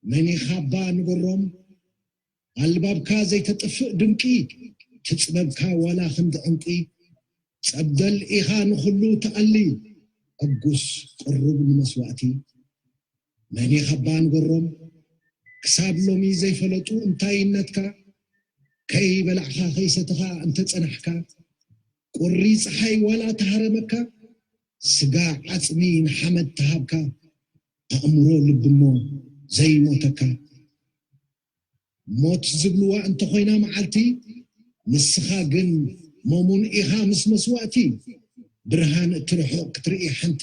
መን ኢኻባ ንገሮም? ኣልባብካ ዘይተጥፍእ ድንቂ፣ ትጽበብካ ዋላ ክንዲ ዕንቂ። ጸብደል ኢኻ ንኹሉ ትኣሊ፣ ዕጉስ ቅሩብ ንመስዋእቲ። መን ኢኻባ ንገሮም? ክሳብ ሎሚ ዘይፈለጡ እንታይነትካ፣ ከይበላዕኻ ከይሰተኻ እንተጸናሕካ፣ ቁሪ ጸሓይ ዋላ ተሃረመካ፣ ስጋ ዓጽሚ ንሓመድ ተሃብካ፣ ኣእምሮ ልብሞ ዘይሞተካ። ሞት ዝብልዋ እንተኾይና መዓልቲ፣ ንስኻ ግን መሙን ኢኻ ምስ መስዋእቲ። ብርሃን እትርሕቕ ክትርኢ ሓንቲ፣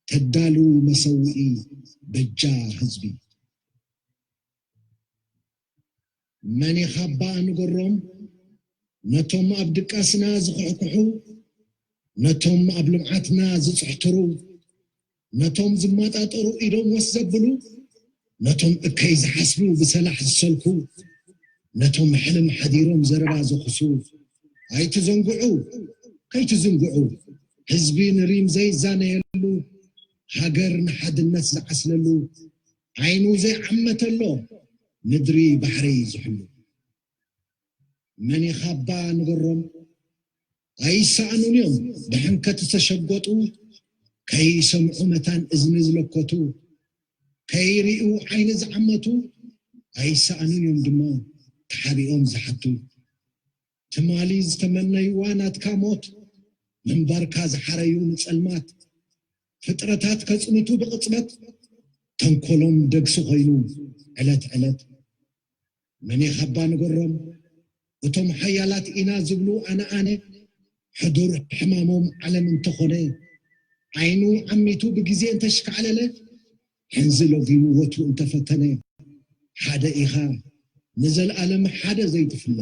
ተዳሉ መሰውኢ በጃ ህዝቢ። መን ኢኻባ ንገሮም? ነቶም ኣብ ድቃስና ዝኹሕኩሑ፣ ነቶም ኣብ ልምዓትና ዝጽሕትሩ፣ ነቶም ዝመጣጠሩ ኢዶም ወስ ዘብሉ፣ ነቶም እከይ ዝሓስቡ ብሰላሕ ዝሰልኩ፣ ነቶም ሕልም ሓዲሮም ዘረባ ዘኹሱ፣ ኣይትዘንግዑ፣ ከይትዝንግዑ፣ ህዝቢ ንሪም ዘይዛነየሉ፣ ሃገር ንሓድነት ዝዓስለሉ፣ ዓይኑ ዘይዓመተሎ፣ ምድሪ ባሕሪ ዝሕሉ። መን ኢኻባ ንገሮም? ኣይሰኣኑን እዮም ብሕንከት ዝተሸጎጡ፣ ከይሰምዑ መታን እዝኒ ዝለኮቱ፣ ከይርእዩ ዓይኒ ዝዓመቱ፣ ኣይሰኣኑን እዮም ድማ ተሓቢኦም ዝሓቱ። ትማሊ ዝተመነይዋ ናትካ ሞት፣ ምንባርካ ዝሓረዩ ንጸልማት፣ ፍጥረታት ከጽንቱ ብቕጽበት፣ ተንኮሎም ደግሲ ኮይኑ ዕለት ዕለት። መን ኢኻባ ንገሮም? እቶም ሓያላት ኢና ዝብሉ ኣነ ኣነ፣ ሕዱር ሕማሞም ዓለም እንተኾነ፣ ዓይኑ ዓሚቱ ብግዜ እንተሽካዕለለ፣ ሕንዚ ለጊሙ ወትሩ እንተፈተነ፣ ሓደ ኢኻ ንዘለኣለም ሓደ ዘይትፍለ።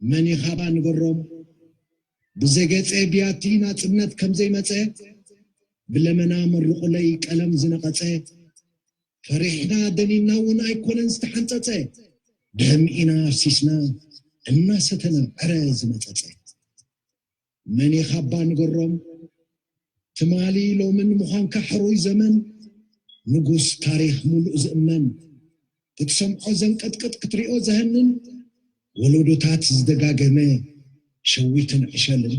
መን ኢኻባ ንገሮም? ብዘገጸ ብያቲ ናጽነት ከም ዘይመጸ፣ ብለመና መርቑለይ ቀለም ዝነቐጸ፣ ፈሪሕና ደኒና እውን ኣይኮነን ዝተሓንጸጸ፣ ደም ኢና ኣፍሲስና እናሰተና ዕረ ዝመጸጸ። መን ኢኻባ ንገሮም? ትማሊ ሎምን ምዃንካ ሕሩይ ዘመን፣ ንጉስ ታሪኽ ሙሉእ ዝእመን፣ ክትሰምዖ ዘንቀጥቅጥ ክትሪኦ ዘሀንን፣ ወለዶታት ዝደጋገመ ሸዊትን ዕሸልን።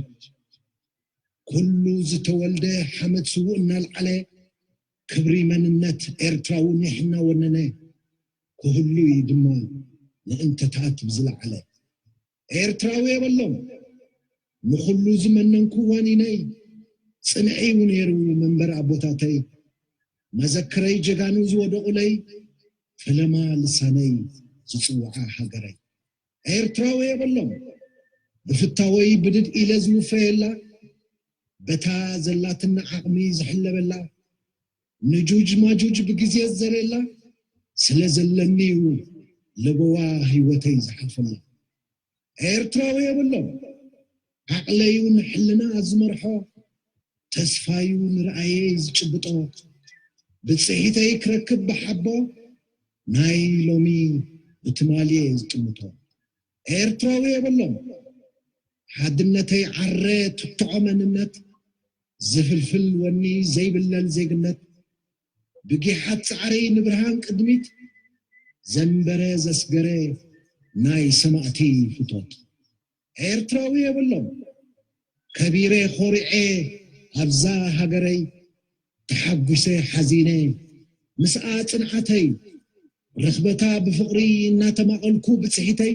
ኩሉ ዝተወልደ ሓመድ ስዉእ እናልዓለ፣ ክብሪ መንነት ኤርትራዊ ኒሕ እናወነነ፣ ክህሉይ ድማ ንእንተታት ብዝለዓለ። ኤርትራዊ የበሎም ንኹሉ ዝመነንኩ ዋኒነይ፣ ጽንዒ እዩ ነይሩ መንበር ኣቦታተይ፣ መዘክረይ ጀጋኑ ዝወደቑለይ፣ ፈለማ ልሳነይ ዝጽውዓ ሃገረይ። ኤርትራዊ የበሎም ብፍታወይ ብድድ ኢለ ዝውፈየላ፣ በታ ዘላትና ዓቕሚ ዝሕለበላ፣ ንጁጅ ማጁጅ ብግዜ ዝዘረየላ፣ ስለ ዘለኒ እዩ ለበዋ ህይወተይ ዝሓልፈላ። ኤርትራዊ የብሎም ዓቕለዩ ንሕልና ዝመርሖ፣ ተስፋዩ ንርኣየይ ዝጭብጦ፣ ብጽሒተይ ክረክብ ብሓቦ፣ ናይ ሎሚ ብትማልየ ዝጥምቶ። ኤርትራዊ የብሎም ሓድነተይ ዓረ ትትዖ መንነት፣ ዝፍልፍል ወኒ ዘይብለን ዜግነት፣ ብጊሓት ጻዕረይ ንብርሃን ቅድሚት ዘንበረ ዘስገረ ናይ ሰማእቲ ፍቶት። ኤርትራዊ የብሎም። ከቢረ ኮሪዐ ኣብዛ ሃገረይ፣ ተሓጒሰ ሓዚነ ምስኣ ጽንዓተይ፣ ርኽበታ ብፍቕሪ እናተማቐልኩ ብጽሒተይ፣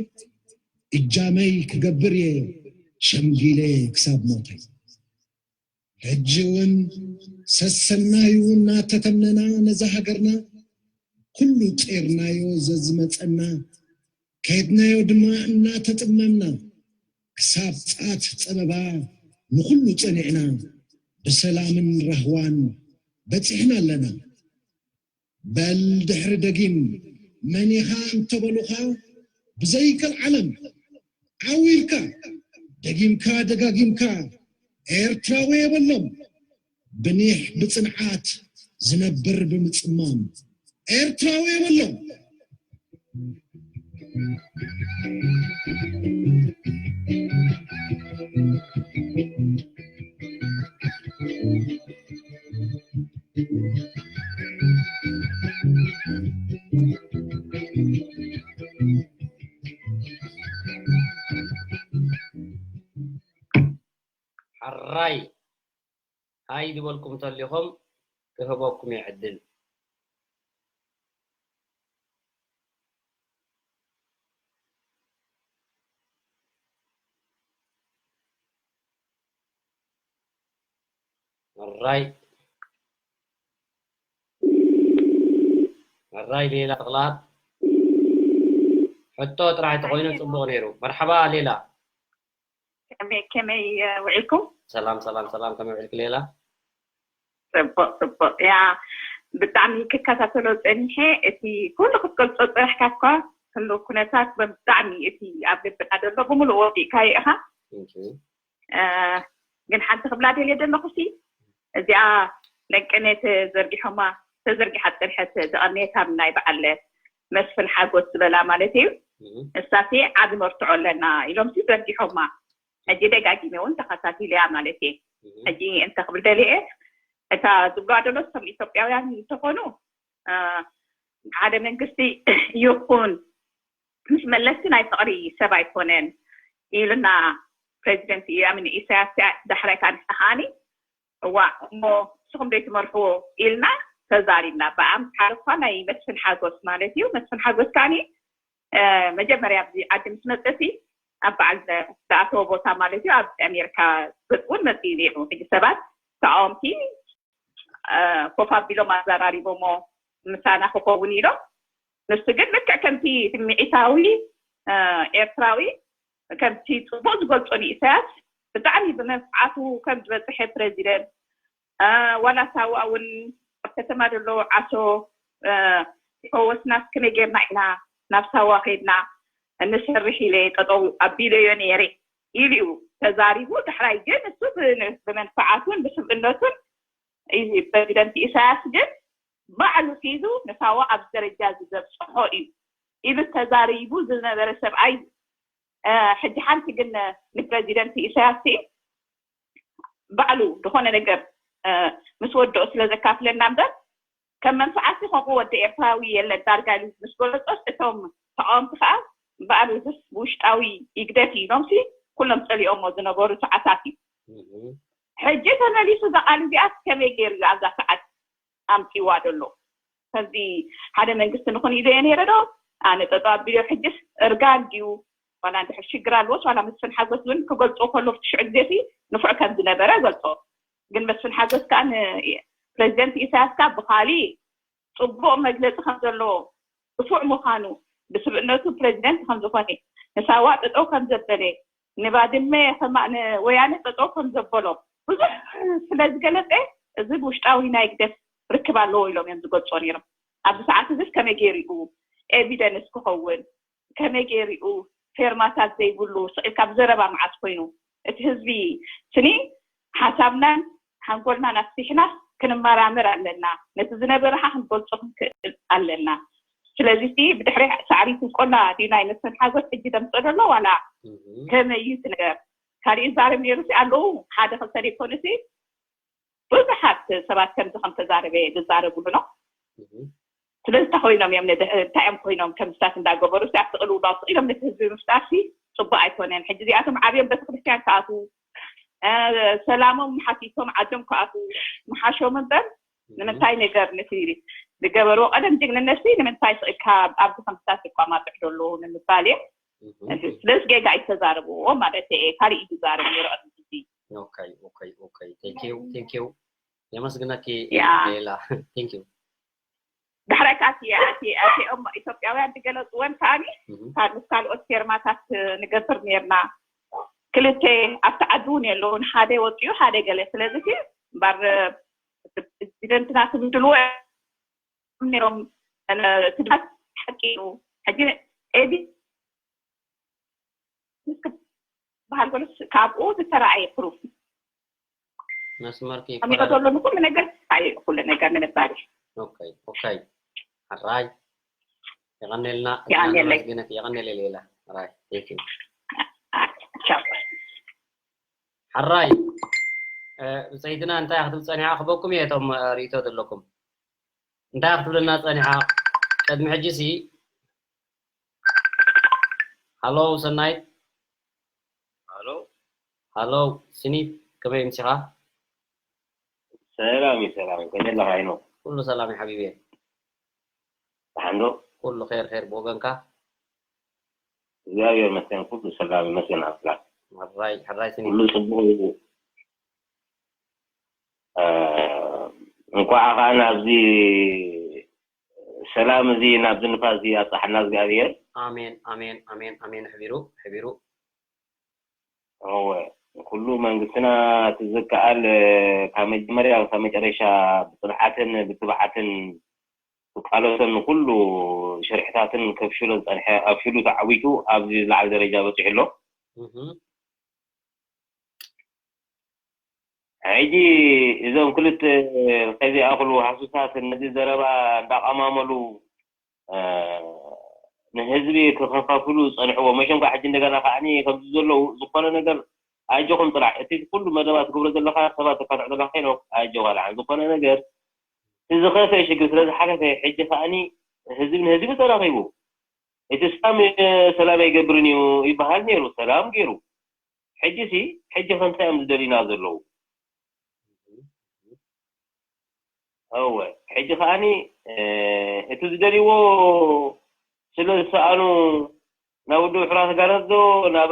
እጃመይ ክገብር እየ ሸምጊለ ክሳብ ሞተይ። ሕጂ እውን ሰሰናዩ እናተተምነና ነዛ ሃገርና፣ ኩሉ ጼርናዮ ዘዝመጸና፣ ከድናዮ ድማ እናተጥመምና፣ ክሳብ ጻት ጸበባ ንኹሉ ጸኒዕና፣ ብሰላምን ራህዋን በጺሕና ኣለና። በል ድሕሪ ደጊም መን ኢኻ እንተበሉኻ፣ ብዘይከልዓለም ዓው ኢልካ ደጊምካ ደጋጊምካ ኤርትራዊ የበሎም። ብኒሕ ብጽንዓት ዝነብር ብምጽማም ኤርትራዊ የበሎም። ሕራይ ሃይ ዝበልኩም እንተሊኹም ክህበኩም እየ ዕድል። ሕራይ ሕራይ ሌላ ተኽላት ሕቶ ጥራሕ ተኾይኑ ጽቡቕ ነይሩ። መርሓባ ሌላ። ከመይ ከመይ ውዒልኩም? ሰላም ሰላም ሰላም፣ ከመይ ውዒልክ ሌላ? ጽቡቕ ጽቡቕ። ያ ብጣዕሚ ክከታተሎ ጸኒሐ። እቲ ኩሉ ክትገልጾ ጽረሕካ እኳ ህሉ ኩነታት ብጣዕሚ እቲ ኣብ ልብና ዘሎ ብምሉእ ወዲእካዮ ኢኻ። ግን ሓንቲ ክብላ ደልየ ዘለኹ ሲ እዚኣ ለንቀነ ተዘርጊሖማ ተዘርጊሓ ዝጸንሐት ዝቐነየት ኣብ ናይ በዓል መስፍን ሓጎስ ዝበላ ማለት እዩ። እሳሲ ዓቢ መርትዖ ኣለና ኢሎም ሲ ዘርጊሖማ። ሕጂ ደጋጊመ እውን ተኸታቲለያ ማለት እየ። ሕጂ እንተ ክብል ደልየ እታ ዝብልዋ ደሎ ከም ኢትዮጵያውያን እንተኾኑ ሓደ መንግስቲ ይኹን ምስ መለስቲ ናይ ፍቕሪ ሰብ ኣይኮነን ኢልና ፕሬዚደንት ኢያምን ኢሳያስ ዳሕራይ ከዓ ንሕና ከዓኒ እዋ እሞ ንስኹም ዘይትመርሕዎ ኢልና ተዛሪብና። ብኣምሓር እኳ ናይ መስፍን ሓጎስ ማለት እዩ። መስፍን ሓጎስ ከዓኒ መጀመርያ ኣብዚ ዓዲ ምስ መፀ ሲ ኣብ በዓል ዝኣተወ ቦታ ማለት እዩ ኣብ ኣሜሪካ እውን መፅኡ ነይሩ። ሕጂ ሰባት ተቃወምቲ ኮፍ ኣቢሎም ኣዘራሪቦሞ ምሳና ክኸውን ኢሎም። ንሱ ግን ልክዕ ከምቲ ስምዒታዊ ኤርትራዊ ከምቲ ፅቡቅ ዝገልፆ ንኢሳያስ ብጣዕሚ ብመንፍዓቱ ከም ዝበፅሐ ፕረዚደንት ዋላ ሳዋ እውን ኣብ ከተማ ዘሎ ዓሶ ፈወስናስ ከመይ ጌርና ኢና ናብ ሳዋ ከይድና እንሰርሕ ኢለ ጠጠው ኣቢለዮ ነይረ ኢሉ እዩ ተዛሪቡ። ዳሕራይ ግን እሱ ብመንፍዓቱን ብስብእነቱን ፕረዚደንት ኢሳያስ ግን ባዕሉ ሒዙ ንሳዋ ኣብዚ ደረጃ እዚ ዘብፅሖ እዩ ኢሉ ተዛሪቡ ዝነበረ ሰብኣይ እዩ። ሕጂ ሓንቲ ግን ንፕረዚደንት ኢሳያስ ባዕሉ ዝኾነ ነገር ምስ ወድኦ ስለ ዘካፍለና እምበር ከም መንፍዓሲ ከምኡ ወዲ ኤርትራዊ የለን ዳርጋ ኢሉ ምስ ገለጾስ እቶም ተቃወምቲ ከዓ በኣል እዝስ ብውሽጣዊ ይግደፍ እዩ ኢሎምሲ ኩሎም ጸሊኦሞ ዝነበሩ ሰዓታት እዩ። ሕጂ ተመሊሱ እዛ ቃል እዚኣስ ከመይ ገይሩ እዩ ኣብዛ ሰዓት ኣምፅዋ ዘሎ? ከምዚ ሓደ መንግስቲ ንኹን ኢለዮ ነይረ ዶ ኣነ ጠጠው ኣቢሎ ሕጅስ እርጋን ድዩ ዋላ እንድሕር ሽግር ኣለዎስ ዋላ መስፍን ሓጎስ እውን ክገልፆ ከሎ ሽዑ ግዜ ሲ ንፉዕ ከም ዝነበረ ገልፆ። ግን መስፍን ሓጎስ ከዓ ንፕሬዚደንት ኢሳያስ ከዓ ብካሊእ ፅቡቅ መግለፂ ከም ዘለዎ ብፉዕ ምዃኑ ብስብእነቱ ፕሬዚደንት ከም ዝኾነ ንሳዋ ጠጠው ከም ዘበለ ንባድመ ከማ ንወያነ ጠጠው ከም ዘበሎ ብዙሕ ስለ ዝገለፀ እዚ ብውሽጣዊ ናይ ግደፍ ርክብ ኣለዎ ኢሎም እዮም ዝገልፆ ነይሮም። ኣብዚ ሰዓት እዚስ ከመይ ገይሩ እዩ ኤቪደንስ ክኸውን ከመይ ገይሩ እዩ ፌርማታት ዘይብሉ ስቕ ኢልካ ብዘረባ መዓት ኮይኑ እቲ ህዝቢ ስኒ ሓሳብናን ሓንጎልናን ኣስፊሕናስ ክንመራመር ኣለና። ነቲ ዝነበረ ከዓ ክንገልፆ ክንክእል ኣለና። ስለዚ ሲ ብድሕሪ ሳዕሪ ትብቆላ ድዩ ናይ መስፍን ሓጎስ ሕጂ ደምፀ ዘሎ ዋላ ከመይ እዩ እቲ ነገር? ካሊእ ዛረብ ነይሩ ሲ ኣለዉ ሓደ ክልተ ዘይኮኑ ሲ ብዙሓት ሰባት ከምዚ ከም ተዛረበ ዝዛረብሉ ነው። ስለዚ እንታይ ኮይኖም እዮም እንታይ እዮም ኮይኖም ከምስታት እንዳገበሩ ኣብቲ ቅልውላው ኢሎም ነቲ ህዝቢ ምፍጣር ሲ ፅቡቅ ኣይኮነን። ሕጂ እዚኣቶም ዓብዮም ቤተክርስትያን ክኣትዉ ሰላሞም ሓቲቶም ዓዶም ክኣትዉ ምሓሾም እምበር ንምንታይ ነገር ነቲ ዝገበርዎ ቀደም ጅግንነት ሲ ንምንታይ ስኢልካ ኣብዚ ከምስታት ይቋማጥዕ ዘሎ ንምባል እየ። ስለዚ ጌጋ ይተዛረብዎ ማለት እየ። ካልእ እዩ ዝዛረብ ነይሩ ቅድሚ ሕጂ። Okay, okay, okay. Thank you, thank you. የመስግነኪ ሌላ። Thank you. ዳሕራይ ከዓ እቲኦም ኢትዮጵያውያን ዝገለፅወን ከዓኒ ምስ ካልኦት ፌርማታት ንገብር ነርና። ክልተ ኣብቲ ዓዲ እውን የለውን፣ ሓደ ወፂኡ ሓደ ገለ። ስለዚ እምበር ፕሬዚደንትና ትብድልዎ ነሮም ትዳት ሓቂ እዩ። ሕጂ ኤቢ በሃል ገሉስ ካብኡ ዝተረኣየ ፕሩፍ መስመርኪ ይቆራረጥ። ዘሎ ንኩሉ ነገር እዩ። ኩሉ ነገር ንምባል እዩ። ኦኬ ኦኬ። ሕራይ የቐኔልና የቐኔለይ። የቐኔለ ሌላ። ሕራይ ቴንክ ዩ። ቻው። ሕራይ ብፀይትና እንታይ ክትብል ፀኒሓ ክበኩም እየ እቶም ርእቶ ዘለኩም እንታይ ክትብልና ፀኒሓ ቅድሚ ሕጂ ሲ ሃሎ ሰናይት ሃሎ ሃሎ ስኒት ከመይ ምሲኻ ሰላም እዩ ሰላም ከመይ ኣለኻ ይኖ ኩሉ ሰላም እዩ ሓቢቢ ደሓን ዶ ኩሉ ኸይር ኸይር ብወገንካ እግዚኣብሔር ይመስገን ኩሉ ሰላም ይመስገን ኣምላክ ሕራይ ሕራይ ስኒት ኩሉ ፅቡቅ እዩ እንኳዕ ከዓ ናብዚ ሰላም እዚ ናብዚ ንፋስ እዚ ኣብፀሓና እግዚኣብሔር ኣሜን ኣሜን ኣሜን ኣሜን ሕቢሩ ሕቢሩ እወ ኩሉ መንግስትና ትዝከኣል ካብ መጀመርያ ካብ መጨረሻ ብፅንዓትን ብትብዓትን ክቃለሰን ንኩሉ ሽርሕታትን ከፍሽሎ ዝፀንሐ ኣብሽሉ ተዓዊቱ ኣብዚ ዝለዓለ ደረጃ በፂሑ ኣሎ ሕጂ እዞም ክልተ ከዚኣክሉ ሃሱሳት ነዚ ዘረባ እንዳቀማመሉ ንህዝቢ ክኸፋፍሉ ዝፀንሕዎ መሸም ከዓ ሕጂ እንደገና ከዓ ከምዚ ዘለዉ ዝኾነ ነገር ኣጆኹም ጥራሕ እቲ ኩሉ መደባት ትገብሮ ዘለካ ሰባት ተካትዕ ዘለካ ከይኖ ኣጆኻ ደሓን ዝኾነ ነገር እቲ ዝኸፈ ሽግር ስለ ዝሓለፈ ሕጂ ከዓኒ ህዝቢ ንህዝቢ ተራኺቡ እቲ ስላም ሰላም ኣይገብርን እዩ ይበሃል ነይሩ ሰላም ገይሩ ሕጂ ሲ ሕጂ ከምታይ እዮም ዝደልዩና ዘለዉ እወ ሕጂ ከዓኒ እቲ ዝደልይዎ ስለ ዝሰኣኑ ናብ ውድብ ሕራት ጋነት ዶ ናብ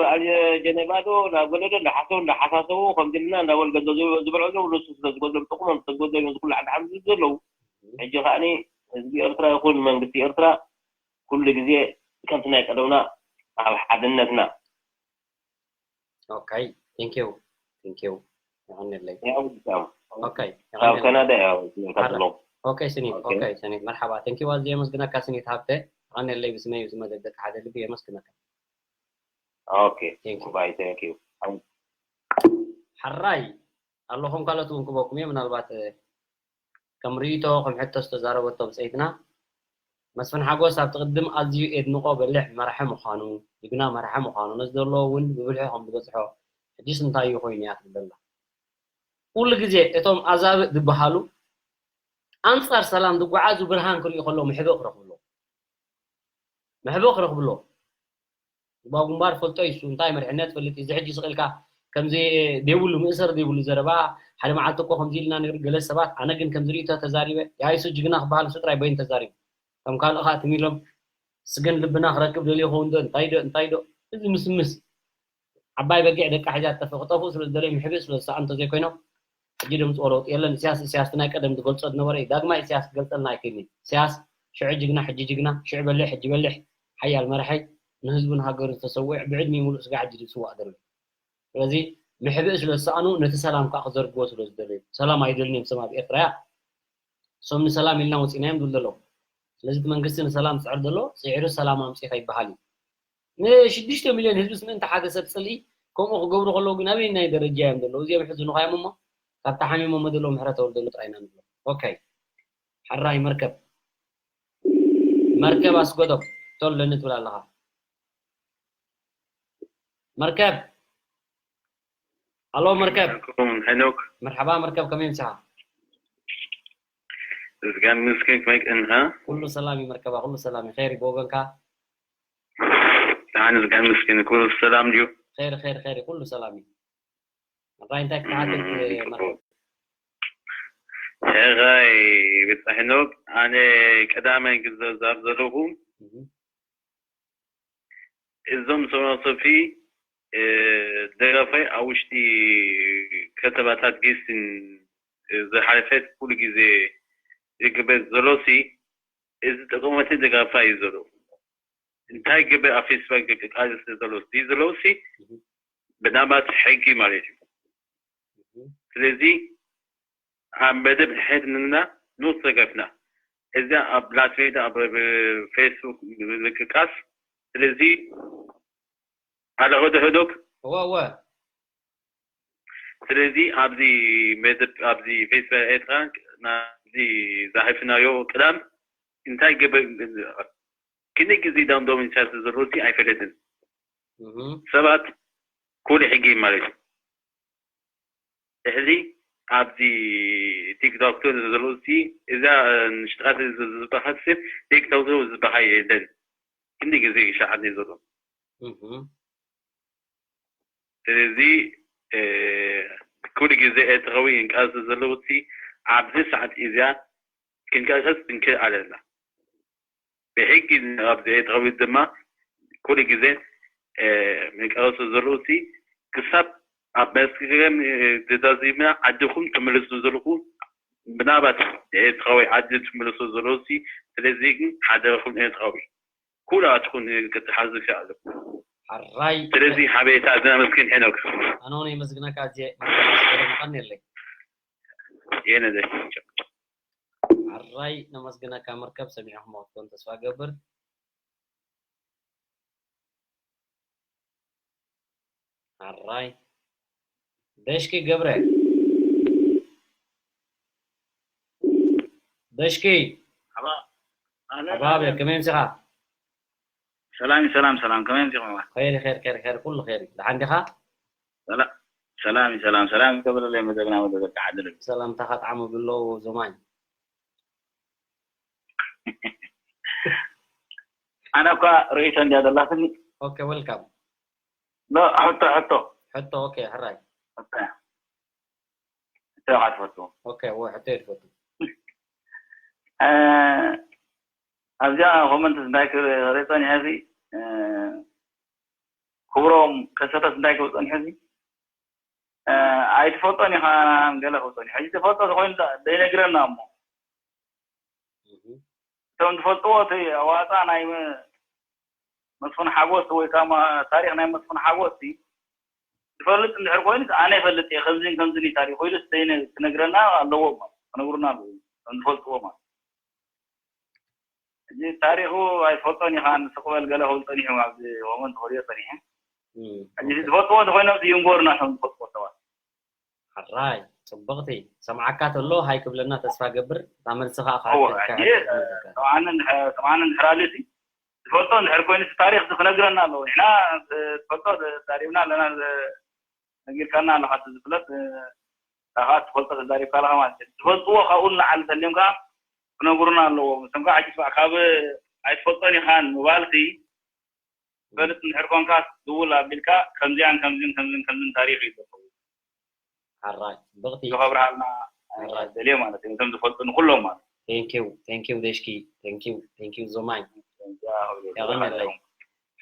ጀኔቫ ዶ ናብ ገለ ዶ እንዳሓሰቡ እንዳሓሳሰቡ ከምዚ ኢልና እንዳበሉ ገንዘብ ዝበልዑ ዘለዉ ንሱ ስለ ዝጎድሎም ጥቅሞም ስለ ዝጎድሎም ዝኩሉ ዓዲ ሓምዚ ዘለዉ ሕጂ ከዓኒ ህዝቢ ኤርትራ ይኹን መንግስቲ ኤርትራ ኩሉ ግዜ ከምቲ ናይ ቀደምና ኣብ ሓድነትና Okay, thank you. Thank you. የቐንየለይ። ያው ብጣም Okay, ካብ የቐንየለይ። ካናዳ ያው እንታትሎም Okay, ስኒት። Okay. Okay, ስኒት። መርሓባ። Thank you ኣዝየ የመስግነካ ስኒት ሃብተ። የቐንየለይ ብስመይ ብስመ ደቂ ሓደ ልቢ የመስግነካ። Okay Thank you. ባይ thank you ሕራይ ኣለኹም ካልኦት እውን ክበኩም እየ ምናልባት ከም ርእይቶ ከም ሕቶ ዝተዛረበቶ ብፀይትና መስፍን ሓጎስ ኣብቲ ቅድም ኣዝዩ ኤድንቆ በሊሕ መራሒ ምዃኑ ጅግና መራሒ ምዃኑ ነዚ ዘለዎ እውን ብብልሒ ከም ዝበፅሖ ሕጂስ እንታይ እዩ ኮይኑ እያ ትብል ዘላ ኩሉ ግዜ እቶም ኣዛብእ ዝበሃሉ ኣንፃር ሰላም ዝጓዓዙ ብርሃን ክርእዩ ከለዉ መሕብእ ክረኽቡ ኣለዎም መሕብእ ክረኽቡ ኣለዎም ዝባ ግንባር ፈልጦ ይሱ እንታይ መርሕነት ፈልጥ እዚ ሕጂ ስቕ ኢልካ ከምዚ ዘይብሉ ምእሰር ዘይብሉ ዘረባ ሓደ መዓልቲ እኮ ከምዚ ኢልና ነይሩ ገለ ሰባት ኣነ ግን ከምዚ ርእቶ ተዛሪበ ያይሱ ጅግና ክበሃል እሱ ጥራይ በይኑ ተዛሪቡ ከም ካልእ ከዓ ትም ኢሎም ስገን ልብና ክረክብ ደልዩ ይኸውን ዶ እንታይ ዶ እንታይ ዶ እዚ ምስምስ ዓባይ በጊዕ ደቃ ሒዛ ትጠፍእ ክጠፍኡ ስለ ዝደለዩ ምሕብእ ስለ ዝሰኣኑ እንተዘይኮይኖም ሕጂ ደምፅኦ ለውጢ የለን። ኢሳያስ ኢሳያስ እቲ ናይ ቀደም ዝገልፆ ዝነበረ እዩ። ዳግማይ ኢሳያስ ክገልፀልና ኣይክእልን እዩ። ኢሳያስ ሽዑ ጅግና ሕጂ ጅግና፣ ሽዑ በሊሕ ሕጂ በሊሕ ሓያል መራሒ ንህዝቡን ሃገሩን ዝተሰውዕ ብዕድሚኡ ሙሉእ ስጋዕ ሕጂ ዝስዋእ ዘሎ እዩ። ስለዚ ምሕብእ ስለ ዝሰኣኑ ነቲ ሰላም ከዓ ክዘርግዎ ስለ ዝደለዩ ሰላም ኣይደልን እዮም። ሰብ ኣብ ኤርትራ እያ እሶም ንሰላም ኢልና ወፂና እዮም ዝብሉ ዘለዉ። ስለዚ እቲ መንግስቲ ንሰላም ዝፅዕር ዘሎ ፅዒሩ ሰላም ኣምፅእ ከይበሃል እዩ። ንሽዱሽተ ሚልዮን ህዝብስ ምእንቲ ሓደ ሰብ ፅልኢ ከምኡ ክገብሩ ከለዉ ግን ኣበየናይ ደረጃ እዮም ዘለዉ እዚኦም ሕዝንኻ እዮም እሞ ካብ ተሓሚሞሞ ዘለዉ ምሕረት ኣውርደሉ ጥራይ ኢና ንብሎ ኦኬ ሕራይ መርከብ መርከብ ኣስጎዶም ቶሎ ለኒ ትብል ኣለኻ መርከብ ኣሎ መርከብ ሄኖክ መርሓባ መርከብ ከመይ ምሳኻ እዝጋን ምስኪን ክመይ እንሃ? ኩሉ ሰላም እዩ መርከባ፣ ኩሉ ሰላም እዩ። ኸይር እዩ ብወገንካ? ደሓን እዝጋን ምስኪን ኩሉ ሰላም ድዩ? ኸይር፣ ኸይር፣ ኸይር እዩ፣ ኩሉ ሰላም እዩ። ኣባይ እንታይ ክትሓትት እም፣ መርከብ? ሕራይ ብጻሕ ሄኖክ፣ ኣነ ቀዳማይ ግዜ ዝዛረብ ዘለኹ። እም። እዞም ሰማሰፊ፣ እ፣ ደጋፋይ ኣብ ውሽጢ ከተማታት ጊስን፣ እ፣ ዝሓለፈት ኩሉ ግዜ ዝግበር ዘሎሲ፣ እዚ ተቃወምቲ ደጋፋይ እዩ ዘሎ። እንታይ ግበር ኣብ ፌስቡክ ክቃለስ ዘሎ፣ እዚ ዘለውሲ እም። ብናባት ሕጊ ማለት እዩ። እም። ስለዚ ኣብ መደብ ሕድንና ንውስ ተገፍና። እዚኣ ኣብ ላስ ቬጋስ ኣብ ፌስቡክ ምንቅስቃስ። ስለዚ ኣለኹ ዶ ሄኖክ? እወ፣ እወ። ስለዚ ኣብዚ መደብ፣ ኣብዚ ፌስቲቫል ኤርትራ ናብዚ ዝሓለፍናዮ ቅዳም እንታይ ገበ-፣ ክንደይ ግዜ ዳም ዶሚኒካን ዘሎ እቲ ኣይፈለጥን። እህ። ሰባት ኩሉ ሕጊ ማለት እዩ። ሕዚ ኣብዚ ቲክቶክ ዘሎ እቲ እዛ ንሽጣት ዝበሃል ሰብ ቲክቶክ ዝበሃል የለን። ክንደይ ግዜ ይሸዓል ዘሎ። እህ። ስለዚ፣ እ፣ ኩሉ ግዜ ኤርትራዊ ይንቀሳቐስ ዘለውሲ ኣብዚ ሰዓት እዚኣ ክንቀሳቐስ ክንክእል ኣለና። ብሕጊ ኣብዚ ኤርትራዊ ድማ ኩሉ ግዜ፣ እ፣ ምንቀሳቐስ ዘለውሲ ክሳብ ኣብ መስከረም፣ እ፣ ተዛዚምና ዓድኹም ትምለሱ ዘለኹ ምናልባት ኤርትራዊ ዓዲ ትምለሱ ዘለውሲ፣ ስለዚ ግን ሓደረኹም ኤርትራዊ። ኩላትኩም ክትሓዙ ይከኣሉ። ሓራይ። ስለዚ ሓበሬታ ኣዝና መስኪን ሄኖክ። ኣነ እውን የመስግነካ ኣዝየ መርካብ መስገደ ምዃን የለይ። የነ ዘ-፣ ሓራይ ነመስግነካ መርከብ ሰሚዕኹም ክትኮን ተስፋ ገብር። ሓራይ። ደሽኪ ገብረ። ደሽኪ። ሓባ-፣ ኣነ፣ ሓባብ፣ ኣነ። ከመይ ምሲኻ? ሰላም፣ ሰላም፣ ሰላም። ከመይ ምሲኹም? ኸይሪ፣ ኸይሪ፣ ኸይሪ፣ ኸይሪ፣ ኩሉ ኸይሪ። ደሓን ዲኻ? ሰላ-፣ ሰላም፣ ሰላም፣ ሰላም። ይገብረለይ መደብና፣ መደብ ደቂ ዓዲ ልቢ። ሰላምታኻ ጣዕሙ ብሎ ዞማይ። ኣነ እኳ ርእይቶ እንድያ ዘላትኒ። ኦኬ፣ ዌልካም። ኖ፣ ሕቶ፣ ሕቶ። ሕቶ፣ ኦኬ፣ ሕራይ። ሕቶ እያ። ሕቶ ኢኻ ትፈቱ። ኦኬ፣ እወ፣ ሕቶ እየ ዝፈቱ። እ፣ ኣብዚኣ ኮመንት እንታይ ክርኢ ጸኒሐ እዚ፣ እ፣ ክብሮም ከሰተስ እንታይ ክብል ጸኒሐ እዚ፣ እ፣ ኣይትፈልጦን ኢኻ ገለ ክብል ጸኒሐ። ሕጂ ትፈልጦ ተኾይኑ ደ-፣ ደይነግረና እሞ። እህ። እቶም ዝፈልጥዎ እቲ ዋጣ ናይ መ-፣ መስፍን ሓጎስ ወይ ከዓ ማ-፣ ታሪኽ ናይ መስፍን ሓጎስ እዩ። ዝፈልጥ እንድሕር ኮይኑ ኣነ ይፈልጥ እየ፣ ከምዚን ከምዚን እዩ ታሪኹ ኢሉ ደይነ-፣ ክነግረና ኣለዎ ማለት፣ ክነግሩና ኣለዎ፣ እቶም ዝፈልጥዎ ማለት። እዚ ታሪኹ ኣይፈልጦን ኢኻ፣ ንስቕ በል ገለ ክብል ጸኒሑ ኣብዚ ኮመንት ክሪኦ ጸኒሐ። እም፣ ሕጂ ኦኬ። ዝፈልጥዎ እንተኾይኖም ይንገሩና፣ እቶም ዝፈልጥዎ ሰባት። ሕራይ፣ ጽብቕቲ። ሰምዓካ ተሎ ሃይ ክብለና ተስፋ ገብር። እታ መልሲ ኸኣ እወ፣ ከሓትተካ ሕጂ፣ ሕቶ ክመልሰልካ። ሰምዓኒ እንድሕ-፣ ሰምዓኒ እንድሕር ኣልዩ፣ ዝፈልጦ እንድሕር ኮይኑ፣ እቲ ታሪኽ እዚ ክነግረና ኣለዎ። ንሕና፣ እ፣ ዝፈልጦ፣ እ፣ ተዛሪብና ኣለና፣ እ፣ ነጊርካና ኣለኻ፣ እቲ ዝፍለጥ፣ እ፣ ንስኻ ኸኣ ትፈልጦ ተዛሪብካ ኣለኻ ማለት እዩ። ዝፈልጥዎ ካብኡ ንላዕሊ ተልዮም ከኣ ክነግሩና ኣለዎም። እቶም ከኣ ሕጂ ስማዕ፣ ካብ ኣይትፈልጦን ኢኻን ምባልሲ፣ ትፈልጥ እንድሕር ኮንካ፣ ድውል ኣቢልካ፣ ከምዚኣን ከምዚን ከምዚን ከምዚን ታሪኽ እዩ ዘለዎ። ሓራይ፣ ጽብቕቲ። ክኸብርሃልና፣ እ፣ ሓራይ። ደልየ ማለት እዩ። እቶም ዝፈልጡ ንኹሎም ማለት እዩ። Thank you፣ thank you ደሽኪ፣ thank you፣ thank you ዞማይ። ከምዚኣ ክብሉ የቐንየለይ። ኣለዎም።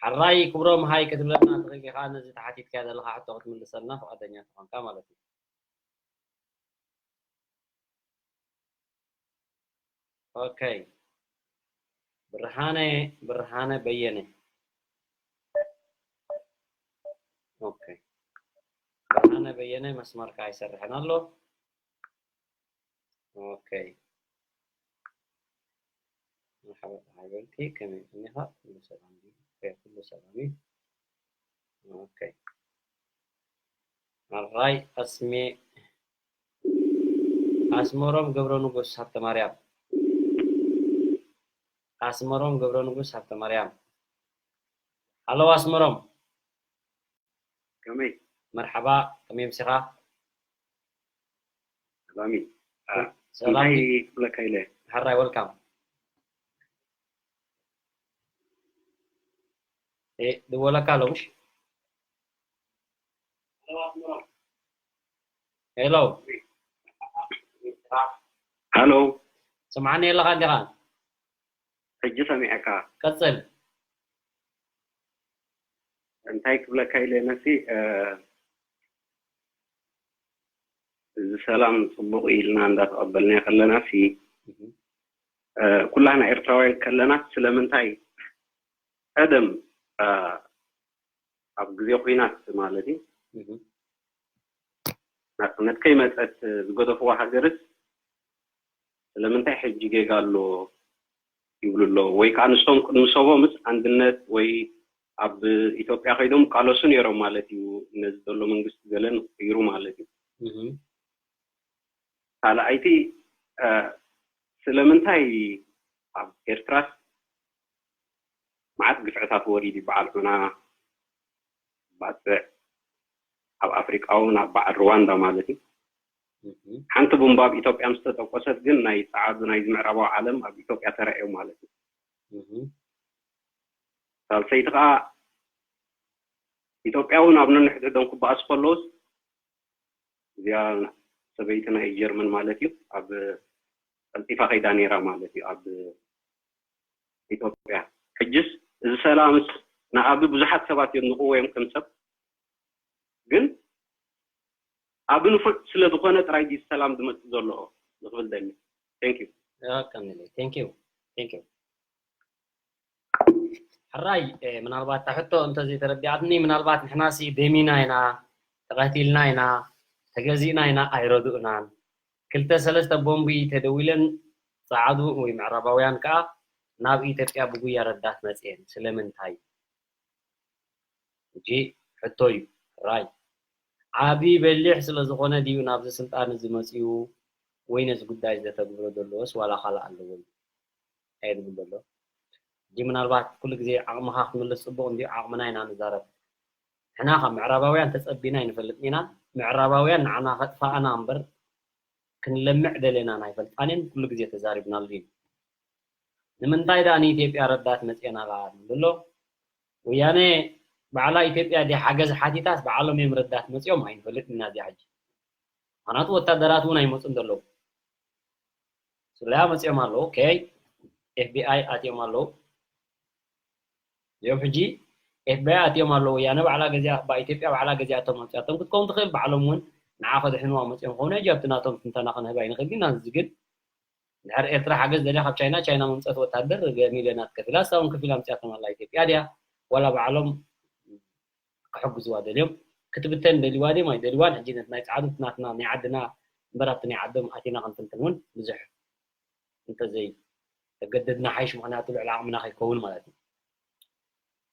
ሓራይ ክብሮም ሃይ ክትብለና ትኽእል ኢኻ፣ ነዚ ተሓቲትካዮ ዘለኻ ሕቶ ክትምልሰልና ፍቓደኛ ተኾንካ ማለት እዩ። ኦኬ። ብርሃነ፣ ብርሃነ በየነ። ኦኬ። ብርሃነ በየነ መስመርካ ኣይሰርሕን ኣሎ። ኦኬ። መርሓባ፣ ጸሓይ በልኪ፣ ከመይ ቀኒኻ? ኩሉ ሰላም ድዩ? ኦኬ፣ ኩሉ ሰላም እዩ። ኦኬ። ኣራይ፣ ኣስሜ-፣ ኣስመሮም ገብረ ንጉስ ሃብተ ማርያም። ኣስመሮም ገብረ ንጉስ ሃብተ ማርያም። ሃሎ ኣስመሮም። ከመይ? መርሓባ፣ ከመይ ምሲኻ? ሰላም እዩ። አ፣ ሰላም እንታይ እዩ። ክብለካ ኢለ? ሕራይ፣ ወልካም። እ፣ ድወለካ ኣሎ፣ ምሽ? ሄሎ። ሃሎ። ስምዓኒ ኣለኻ እንዲኻ? ሕጂ ሰሚዐካ። ቀጽል። እንታይ ክብለካ ኢለ ነሲ፣ እ፣ እዚ ሰላም ጽቡቕ ኢልና እንዳተቐበልናዮ ከለና ሲ፣ እህ። እ፣ ኩላህና ኤርትራውያን ከለና ስለምንታይ ቀደም፣ እ፣ ኣብ ግዜ ኲናት ማለት እዩ፣ እህ። ናጽነት ከይመጸት ዝገደፍዋ ሃገርስ ስለምንታይ ሕጂ ጌጋ ኣሎ ይብሉ ኣለዉ? ወይ ከኣ ንሶም ቅድሚ ሰቦምስ ኣንድነት ወይ ኣብ ኢትዮጵያ ከይዶም ቃለሱ ነይሮም ማለት እዩ፣ ነዚ ዘሎ መንግስቲ ገለን ክቕይሩ ማለት እዩ። እህ። ካልኣይቲ፣ እ፣ ስለምንታይ ኣብ ኤርትራስ መዓት ግፍዕታት ወሪዱ ይበዓል ዑና፣ ባጽዕ፣ ኣብ ኣፍሪቃ እውን ኣብ በዓል ሩዋንዳ ማለት እዩ። እህ። ሓንቲ ቡምባ ኣብ ኢትዮጵያ ምስ ተተኮሰት ግን ናይ ጸዓዱ ናይዚ ምዕራባዊ ዓለም ኣብ ኢትዮጵያ ተራእዮ ማለት እዩ። እህ። ሳልሰይቲ ከኣ ኢትዮጵያ እውን ኣብ ነንሕድሕዶም ክበኣሱ ከለውስ እዚኣ ሰበይቲ ናይ ጀርመን ማለት እዩ፣ ኣብ ቀልጢፋ ከይዳ ነይራ ማለት እዩ ኣብ ኢትዮጵያ። ሕጅስ እዚ ሰላምስ ንኣቢ ብዙሓት ሰባት የድንቕዎ እዮም ከም ሰብ፣ ግን ኣቢ ንፉዕ ስለ ዝኾነ ጥራይ ድዩ ሰላም ዝመጽእ ዘሎ ንኽብል ደሊ። Thank you። ያ፣ ቀኒለይ። Thank you። Thank you። ሕራይ፣ እ፣ ምናልባት እታ ሕቶ እንተዘይተረዲኣትኒ፣ ምናልባት ንሕናሲ ደሚና ኢና፣ ተቐቲልና ኢና፣ ተገዚእና ኢና ኣይረድኡናን። ክልተ ሰለስተ ቦምቢ ተደዊለን ጸዓዱ ወይ ምዕራባውያን ከኣ ናብ ኢትዮጵያ ብጉያ ረዳት መጽኤን። ስለምንታይ? ሕጂ ሕቶ እዩ። ሕራይ፣ ዓቢ በሊሕ ስለ ዝኾነ ድዩ ናብዚ ስልጣን እዚ መጺኡ ወይ ነዚ ጉዳይ ዘተግብሮ ዘሎስ ዋላ ካልእ ኣለዎ እዩ? እንታይ ዝብል ዘሎ? ሕጂ ምናልባት ኩሉ ግዜ ዓቕምኻ ክትምልስ ጽቡቕ እንድዩ፣ ዓቕምና ኢና ንዛረብ። ንሕና ካብ ምዕራባውያን ተጸቢና ኣይንፈልጥን ኢና። ምዕራባውያን ንዓና ከጥፋኣና እምበር ክንለምዕ ደሌና ኣይፈልጣን እየን፣ ኩሉ ግዜ ተዛሪብናሉ እዩ። ንምንታይ ደኣ ንኢትዮጵያ ረዳት መጽኤና ኣላ ዝብል ዘሎ? ወያነ ባዕላ ኢትዮጵያ ድያ ሓገዝ ሓቲታስ ባዕሎም እዮም ረዳት መጽኦም? ኣይንፈልጥን ኢና እዚኣ ሕጂ። ምኽንያቱ ወታደራት እውን ኣይመጹን ዘለዉ። ስለያ መጽኦም ኣለዉ። ኦኬ፣ ኤፍ ቢ ኣይ ኣትዮም ኣለዉ። እዮም ሕጂ ኤፍ ቢ ኣይ ኣትዮም ኣለዉ። ወያነ ባዕላ ገዚኣ፣ ባ-፣ ኢትዮጵያ ባዕላ ገዚኣቶም መጽኣቶም ክትከውን ትኽእል። ባዕሎም እውን ንዓ ከድሕንዋ መጽኦም ከኾኑ ሕጂ ኣብቲ ናቶም ትንተና ክንህብ ኣይንኽእልን ኢና። እዚ ግን ድሕሪ ኤርትራ ሓገዝ ደልያ ካብ ቻይና፣ ቻይና መምጸት ወታደር ገለ ሚልዮናት ከፊላ፣ እሳ እውን ከፊላ ኣምጺኣቶም ኣላ። ኢትዮጵያ ድያ ዋላ ባዕሎም ክሕግዝዋ ደልዮም? ክትብተን ደልዋ ድዮም ኣይደልዋን? ሕጂ ነቲ ናይ ጻዕዱ ናትና ናይ ዓድና እምበር ኣብቲ ናይ ዓዶም ኣቲና ክንትንትን እውን ብዙሕ እንተዘይ ተገደድና ሓይሽ፣ ምኽንያቱ ልዕሊ ዓቕምና ከይከውን ማለት እዩ።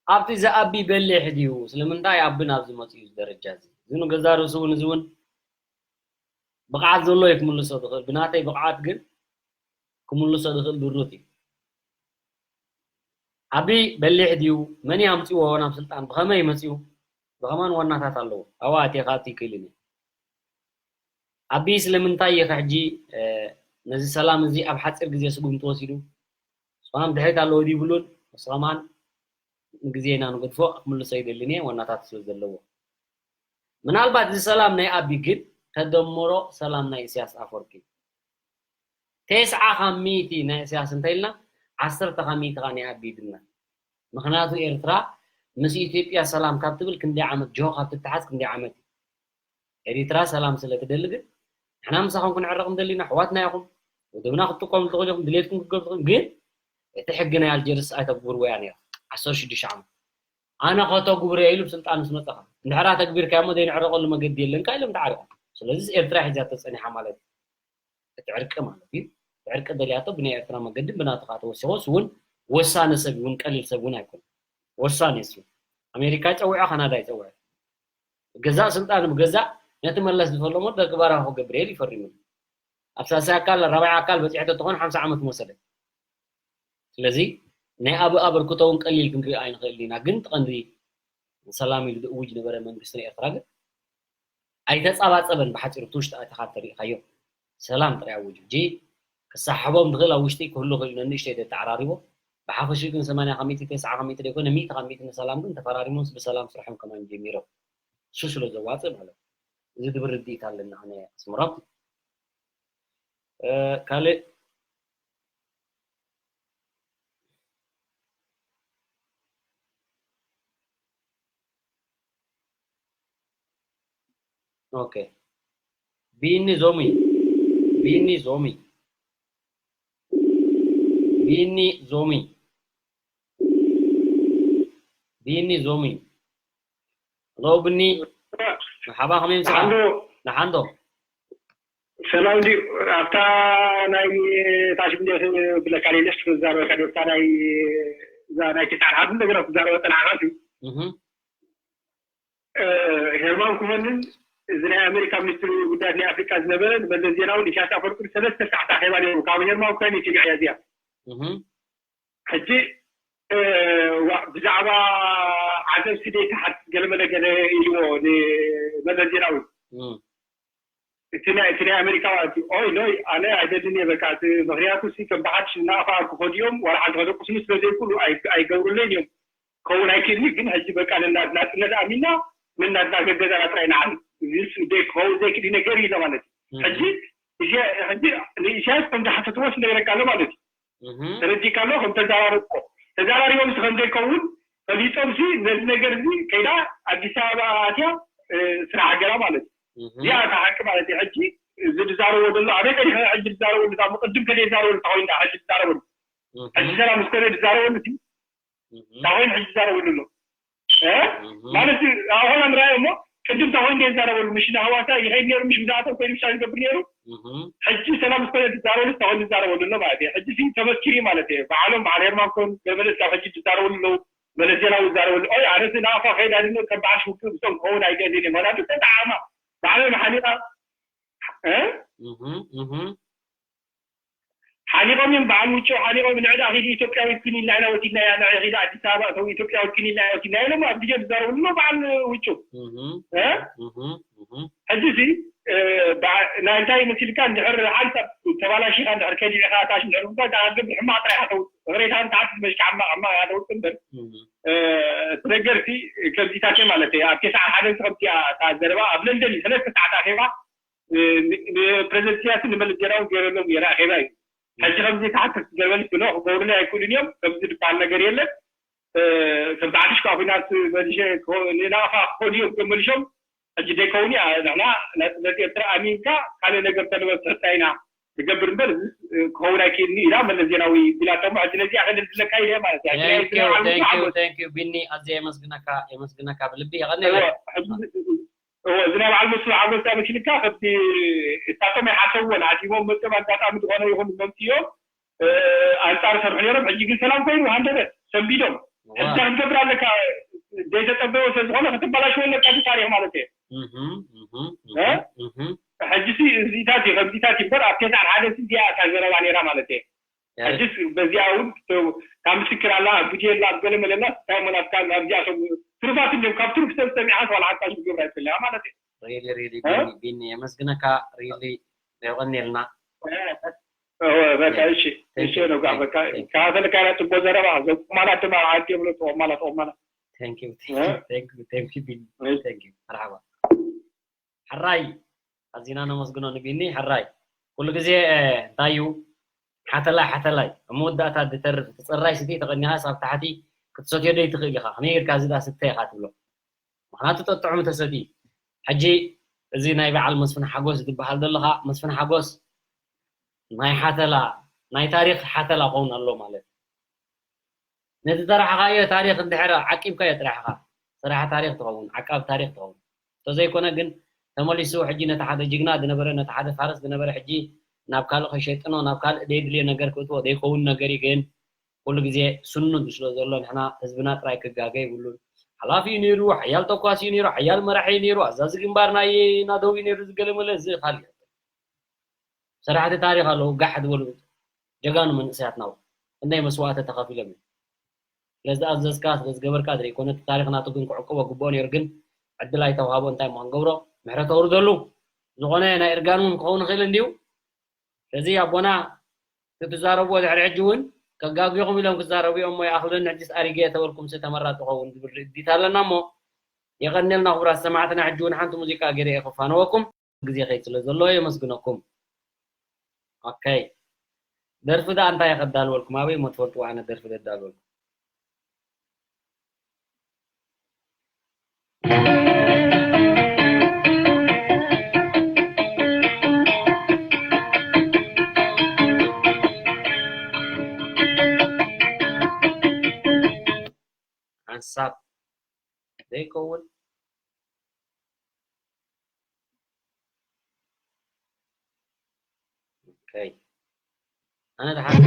ኣብቲ ዝኣቢ በሊሕ ድዩ? ስለምንታይ ኣቢ ናብዚ መጽኡ እዚ ደረጃ እዚ? እዚ ንገዛ ርእሱ እውን፣ እዚ እውን ብቕዓት ዘሎ እዩ ክምልሶ ዝኽእል። ብናተይ ብቕዓት ግን ክምልሶ ዝኽእል ድሩት እዩ። ኣቢ በሊሕ ድዩ? መን እዩ ኣምጺዎ ናብ ስልጣን? ብኸመይ መጺኡ? ብኸማን ዋናታት ኣለዎ። ኣብኡ ኣትየ ክኣቱ ኣይክእልን እየ። ኣቢ ስለምንታይ እዩ ሕጂ፣ እ፣ ነዚ ሰላም እዚ ኣብ ሓጺር ግዜ ስጉምቲ ወሲዱ? ንስኻ ድሕሪት ኣለዎ ድዩ ይብሉን፣ ንስኻ ማን ንግዜ ኢና ንገድፎ፣ ክምልሶ ኣይደልን እየ፣ ዋናታት ስለ ዘለዎ። ምናልባት እዚ ሰላም ናይ ኣቢ ግን ተደምሮ ሰላም ናይ ኢሳያስ ኣፈወርቂ። ተስዓ ካብ ሚእቲ ናይ ኢሳያስ እንተኢልና፣ ዓሰርተ ካብ ሚእቲ ከኣ ናይ ኣቢ ይድመር። ምኽንያቱ ኤርትራ ምስ ኢትዮጵያ ሰላም ካብ ትብል ክንደይ ዓመት፣ ጅሆ ካብ ትተሓዝ ክንደይ ዓመት እዩ። ኤሪትራ ሰላም ስለ ትደሊ ግን፣ ንሕና ምሳኹም ክንዕረቕ ንደሊ ኢና፣ ኣሕዋትና ኢኹም፣ ወደብና ክትጥቀሙ ትኽእሉ ኢኹም፣ ድሌትኩም ክትገብሩ ትኽእሉ፣ ግን እቲ ሕጊ ናይ ኣልጀርስ ኣይተግብርዎ እያ ነይራ፣ ዓሰርተ ሽዱሽተ ዓመት። ኣነ ከተግብሮ እየ ኢሉ ብስልጣን ምስ መጸኻ፣ እንድሕር ኣተግቢርካዮ እሞ ዘይንዕረቐሉ መገዲ የለን ከኣ ኢሎም ተዓሪቖም። ስለዚ ኤርትራ ሒዛቶ ጸኒሓ ማለት እዩ። እቲ ዕርቂ ማለት እዩ። እቲ ዕርቂ ደልያቶ ብናይ ኤርትራ መገዲ ብናቱ ከኣ ተወሲኹ፣ እሱ እውን ወሳኒ ሰብ እውን ቀሊል ሰብ እውን ኣይኮነን። ወሳኒ እሱ። ኣሜሪካ ይጸውዖ፣ ካናዳ ይጸውዖ። ብገዛእ ስልጣኑ ብገዛእ ነቲ መለስ ዝፈለሞ ደርጊ በረኻ ክገብር እየ ኢሉ ይፈሪምሉ። ኣብ ሳልሳይ ኣካል፣ ራብዓይ ኣካል በጺሑ ተትኾን ሓምሳ ዓመት ምወሰደ። ስለዚ ናይ ኣቢ ኣበርክቶ እውን ቀሊል ክንሪኦ ኣይንኽእልን ኢና። ግን እቲ ቀንዲ ሰላም ኢሉ ዝእውጅ ነበረ መንግስቲ ናይ ኤርትራ ግን ኣይተጻባጸበን። ብሓጺሩ እቲ ውሽጢ ኣቲኻ እንተሪኢኻዮ ሰላም ጥራይ ኣውጁ። ሕጂ ክሰሓቦም ዝኽእል ኣብ ውሽጢ ክህሉ ይኽእል፣ ነንእሽተይ ዘተዓራሪቦ። ብሓፈሽኡ ግን ሰማንያ ካብ ሚእቲ፣ ተስዓ ካብ ሚእቲ ዘይኮነ፣ ሚእቲ ካብ ሚእቲ ንሰላም ግን ተፈራሪሞምስ ብሰላም ስርሖም ከማን ጀሚሮም። እሱ ስለ ዘዋፅእ ማለት እዩ። እዚ ዝብል ርድኢት ኣለና ኣነ ኣስመሮም። እ፣ ካልእ ኦኬ። ቢኒ ዞሚ፣ ቢኒ ዞሚ፣ ቢኒ ዞሚ፣ ቢኒ ዞሚ። ሎ ብኒ፣ መሓባ ከመይ ምጽኻ? ሓንዶ። ንሓንዶ። ሰላም ድዩ? ኣብታ ናይ ታሽ እንዴት ብለካ ሌለስ ትዛረበካ ዶ? ኣብታ ናይ፣ እዛ ናይ ትስዓን ሓድን ነገር ትዛረበ ጸናሕካ እዩ። እህ። እ፣ ሄርማን ኮሆንን እዚ ናይ ኣሜሪካ ሚኒስትሪ ጉዳያት ናይ ኣፍሪቃ ዝነበረ መለስ ዜናዊ ንኢሳያስ ኣፈወርቂ ሰለስተ ሰዓት ኣኼባ ነይሩ። ካብ ሄርማን ኮሆን እዩ ስሚዐያ እዚኣ። እህ። ሕጂ፣ እ፣ ዋ-፣ ብዛዕባ ዓሰብ ስደይ ትሓት ገለመለ ገለ ኢልዎ ንመለስ ዜናዊ። እም። እቲ ናይ፣ እቲ ናይ ኣሜሪካ ማለት እዩ። ኦይ፣ ኖይ፣ ኣነ ኣይደልን እየ፣ በቃ፣ እቲ ምኽንያቱ ሲ ከም ብሓድሽ እናኣፋ ክኸዱ እዮም፣ ዋላ ሓንቲ ከደቁስኒ ስለ ዘይክእሉ ኣይ-፣ ኣይገብሩለይን እዮም። ክኸውን ኣይክእልን እዩ፣ ግን ሕጂ በቃ ነና-፣ ናጽነት ኣሚና ነናትና ገገዛና ጥራይ ንዓል። እዚስ ደይ ክኸውን ዘይክእል ነገር እዩ ለማለት እዩ። እም። ሕጂ፣ እሸ-፣ ሕጂ ንኢሳያስ ከም ዝሓተትዎ ስለ ይረካ ኣሎ ማለት እዩ። እህ። ተረዲእካ ኣሎ፣ ከም ተዘራረብዎ። ተዘራሪቦም ሲ ከም ዘይከውን ፈሊጦም ሲ ነዚ ነገር እዚ ከይዳ ኣዲስ ኣበባ ኣትያ፣ እ፣ ስራሕ ሃገራ ማለት እዩ። እህ። እዚኣ እታ ሓቂ ማለት እዩ። ሕጂ እዚ ዝዛረቦ ዘሎ ኣበይ ቀዲኸ ሕጂ ዝዛረበሉ፣ እታ ቅድም ከደ ይዛረበሉ፣ እታ ኮይና ሕጂ ዝዛረበሉ። እህ። ሕጂ ሰላም ምስ ኮነ ዝዛረበሉ ሲ እህ። እታ ኮይን ሕጂ ዝዛረበሉ ኣሎ። እ? እህ። ማለት እዩ፣ ኣብ ሆላንድ ራእዮ እሞ ቅድም እታ ኮይን ይዛረበሉ፣ ምሽ ንሃዋሳ ይኸይድ ነይሩ፣ ምሽ ብዛዕቶም ኮይኑ ምሻ ዝገብር ነይሩ። እህ። ሕጂ ሰላም ምስ ኮነ ዝዛረበሉ፣ እታ ኮይን ዝዛረበሉ ኣሎ ማለት እዩ። ሕጂ ሲ ተመስኪሩ ማለት እዩ። በዓሎም በዓል ሄርማን ኮን ገመለስ ካብ ሕጂ ዝዛረበሉ ኣለዉ፣ መለስ ዜናዊ ዝዛረበሉ። ኦይ፣ ኣነ ሲ ናፋ ከይድ ኣድነ ከም በዓል ሽውክል ብሶም ክኸውን ኣይደልን እየ። ማለት ተጣዓማ። በዓሎም ሓሊቓ፣ እ? እህ፣ እህ። ሓሊቖም እዮም፣ በዓል ውጭ ሓሊቖም። ንዕዳ ኺዲ ኢትዮጵያዊት ኩኒ ኢልና ኢና ወሲድናያ፣ ንዕ ኺዲ ኣዲስ ኣበባ፣ እቶም ኢትዮጵያዊት ኩኒ ኢልና ኢና ወሲድናያ ኢሎም ኣብ ግዜ ዝዛረብሉ በዓል ውጭ። እህ፣ እ? እህ፣ እህ። ሕጂ ሲ፣ እ፣ በዓ-፣ ናይ እንታይ መሲልካ፣ እንድሕር ሓንሳብ ተባላሺኻ፣ እንድሕር ከዲዕኻ፣ ታሽ እንድሕር እኳ፣ እታ ግብሪ ሕማቕ ጥራይ ኢኻ ተውፅእ። እግሬታ ንትሓት መሽካ ሕማቕ፣ ሕማቕ ኢኻ ተውፅእ እምበር። እህ። እ፣ እቲ ነገር ሲ፣ ከምዚታት እየ ማለት እየ። ኣብ ተስዓ ሓደ ሲ ከምዚኣ እታ ዘረባ ኣብ ለንደን እዩ፣ ሰለስተ ሰዓት ኣኼባ፣ ን-፣ ንፕረዚደንት ኢሳያስን ንመለስ ዜናውን ገይረሎም ነይረ ኣኼባ እዩ። ሕጂ ከምዚ ተሓተት ገበል ብሎ ክገብሩለይ ኣይክእሉን እዮም። ከምዚ ዝበሃል ነገር የለን። እ፣ ከም ብሓድሽ ከዓ ኩናት መሊሸ ክኾ-፣ ንናቕፋ ክኾኑ እዮም እዮም መሊሾም። ሕጂ ደይከውን እዩ። ንሕና ናጽነት ኤርትራ ኣሚንካ ካልእ ነገር ተለበ ትሕታ ኢና ንገብር እምበር፣ እዚ ክኸውን ኣይክእልን እዩ ኢላ መለስ ዜናዊ ቢላቶም። ሕጂ ነዚኣ ከደልድለካ ኢለ ማለት እያ። ሕጂ ናይ Thank you, ኤርትራ ዓለም thank you, ዓወት። Thank you ቢኒ፣ ኣዝየ የመስግነካ፣ የመስግነካ ብልቢ። የቐንየለይ። እወ፣ ሕጂ እዎ፣ እዚ ናይ በዓል መስፍን ሓጎስ እንታይ መሲልካ፣ ከምቲ እሳቶም ኣይሓሰብዎን፣ ዓዲሞም መፅኦም ኣጋጣሚ ዝኾነ ይኹን መምፅኦም፣ እ፣ ኣንፃር ሰርሑ ነይሮም። ሕጂ ግን ሰላም ኮይኑ ሃንደበት ሰንቢዶም። ሕጂ ዋው። እንታይ ክትገብር ኣለካ? ዘይተፀበዮ ስለ ዝኾነ ክትበላሽዎ ኣለካ፣ እቲ ታሪኽ ማለት እየ። እህ፣ እህ፣ እ? እህ፣ እህ። ሕጂ ሲ እዚታት እዩ፣ ከምዚታት እዩ እምበር፣ ኣብ ተስዓን ሓደ ሲ እዚኣ እታ ዘረባ ነይራ ማለት እየ። ሕጂስ በዚኣ እውን ካብ ምስክር ኣላ፣ ኣብ ቪድዮ ኣላ፣ ኣብ ገለ መለ ኣላ፣ እንታይ እሞ ናትካ ኣብዚኣቶም ትሩፋት እንዲዮም፣ ካብ ትሩፍ ሰብ ሰሚዓስ ዋላ ሓንቲ ሽግር ኣይትፈልያ ማለት እዩ። ሪሊ፣ ሪሊ፣ እ? ቢኒ፣ ቢኒ፣ የመስግነካ፣ ሪሊ፣ የቐንየልና። እ፣ እ፣ በቃ፣ እሺ፣ Thank እሺ፣ you, ነው፣ thank you, በቃ፣ thank you. ከፈለካ ጽቡቅ ዘረባ፣ ዘቁማላት ድማ ዓዲ ብሎ፣ ቆማላት፣ ቆማላት። Thank you, thank you, እ? Thank you, thank you, ቢኒ። እሺ። Thank you. መርሓባ። ሕራይ፣ ኣዚና ነመስግኖ ንቢኒ። ሕራይ፣ ኩሉ ግዜ፣ እ፣ እንታይ እዩ፣ ሓተላይ፣ ሓተላይ፣ ኣብ መወዳእታ ዝተርፍ፣ እቲ ጽራይ ስትይ ተቐኒኻስ ኣብ ታሕቲ ክትሰትዮ ዶ ይትኽእል ኢኻ? ከመይ ጌርካ እዚ ደኣ ስተ ኢኻ ትብሎ? ምኽንያቱ ጠጥዑም ተሰትዩ። ሕጂ እዚ ናይ በዓል መስፍን ሓጎስ ዝበሃል ዘለኻ፣ መስፍን ሓጎስ ናይ ሓተላ፣ ናይ ታሪኽ ሓተላ ክኸውን ኣሎ ማለት እዩ። ነቲ ዝሰራሕኻዮ ታሪኽ እንድሕር ዓቂብካዮ ጥራሕ ኢኻ ሰራሒ ታሪኽ ትኸውን፣ ዓቃቢ ታሪኽ ትኸውን። እንተዘይኮነ ግን ተመሊሱ ሕጂ ነቲ ሓደ ጅግና ዝነበረ፣ ነቲ ሓደ ፋርስ ዝነበረ ሕጂ ናብ ካልእ ከሸጥኖ፣ ናብ ካልእ ዘይድልዮ ነገር ክእትዎ ዘይኸውን ነገር እዩ። ግን ኩሉ ግዜ ስኑድ ስለ ዘሎ ንሕና ህዝብና ጥራይ ክጋገ የብሉን። ሓላፊ እዩ ነይሩ፣ ሓያል ተኳሲ እዩ ነይሩ፣ ሓያል መራሒ እዩ ነይሩ፣ ኣዛዚ ግንባር ናይ ናደው እዩ ነይሩ፣ ዝገለመለ እዚ ካልእ። ሰራሕቲ ታሪኽ ኣለዉ፣ ጋሕ ዝበሉ ጀጋኑ መንእሰያትና፣ ክንደይ መስዋእቲ ተኸፊሎም እዮም። ስለ ዝኣዘዝካ፣ ስለ ዝገበርካ ዘይኮነ፣ እቲ ታሪኽ ናቱ ግን ክዕቅቦ ግብኦ ነይሩ፣ ግን ዕድል ኣይተውሃቦ። እንታይ እሞ ክንገብሮ? ምሕረት ኣውርደሉ። ዝኾነ ናይ እርጋን እውን ክኸውን ይኽእል እንድዩ። ስለዚ ኣቦና እቲ ትዛረብዎ ድሕሪ ሕጂ እውን ከጋግኹም ኢሎም ክዛረቡ እዮም እሞ ይኣኽለኒ፣ ሕጅስ ኣሪገ እየ ተበልኩምሲ ተመራጺ ኸውን ዝብል ርድኢት ኣለና እሞ የቐንየልና ክቡራት ሰማዕትና። ሕጂ እውን ሓንቲ ሙዚቃ ገይረ እየ ክፋነወኩም፣ ግዜ ከይድ ስለ ዘሎ የመስግነኩም። ኦኬ፣ ደርፊ ደኣ እንታይ እየ ከዳልወልኩም? ኣበይ እሞ ትፈልጥዎ ዓይነት ደርፊ ደዳልወልኩም? ሓንሳብ ዘይከውን። ኦኬ። ኣነ ደሓን።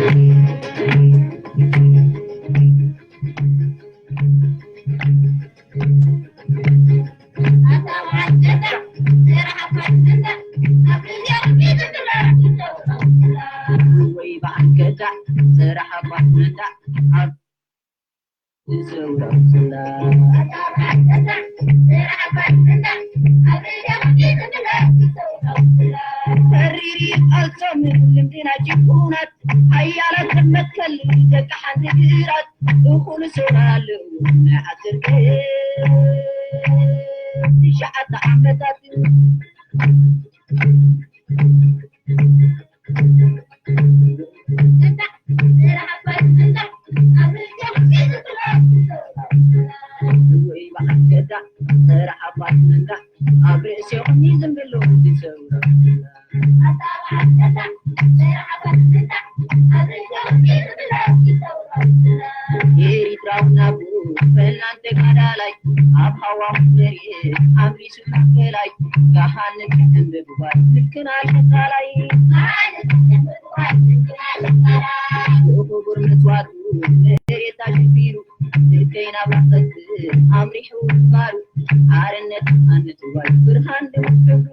ወይ በዓል ገዳ፣ ስራሕ ኣባት መንዳ፣ ኣብ ተሪሪ ቃልሶም ልምድና ጅቡናት፣ ሓያላት መትከል ደቂ ሓንቲ ግራት፣ እኹል ሰውራ ኣለዉ ናይ ዓሰርተ ትሽዓተ ዓመታት። ወይ በዓል ገዳ፣ ስራሕ ኣባት መንዳ፣ ኣብ ርእሲኦም ይዝንብሉ ዝሰውራ። ኤሪትራዊ ናቡ ፈላን ተጋዳላይ፣ ኣብ ሃዋሁ መሬት ኣምሪሱ ማእከላይ፣ ካህን ክሕምብዋይ ልክና ሸቃላይ። ብኽቡር መስዋእቱ መሬት ኣሸፊሩ፣ ብከይና ባኸት ኣምሪሑ ግንባሩ። ሓርነት ኣነትዋይ ብርሃን ድሙቕ ሕብሩ።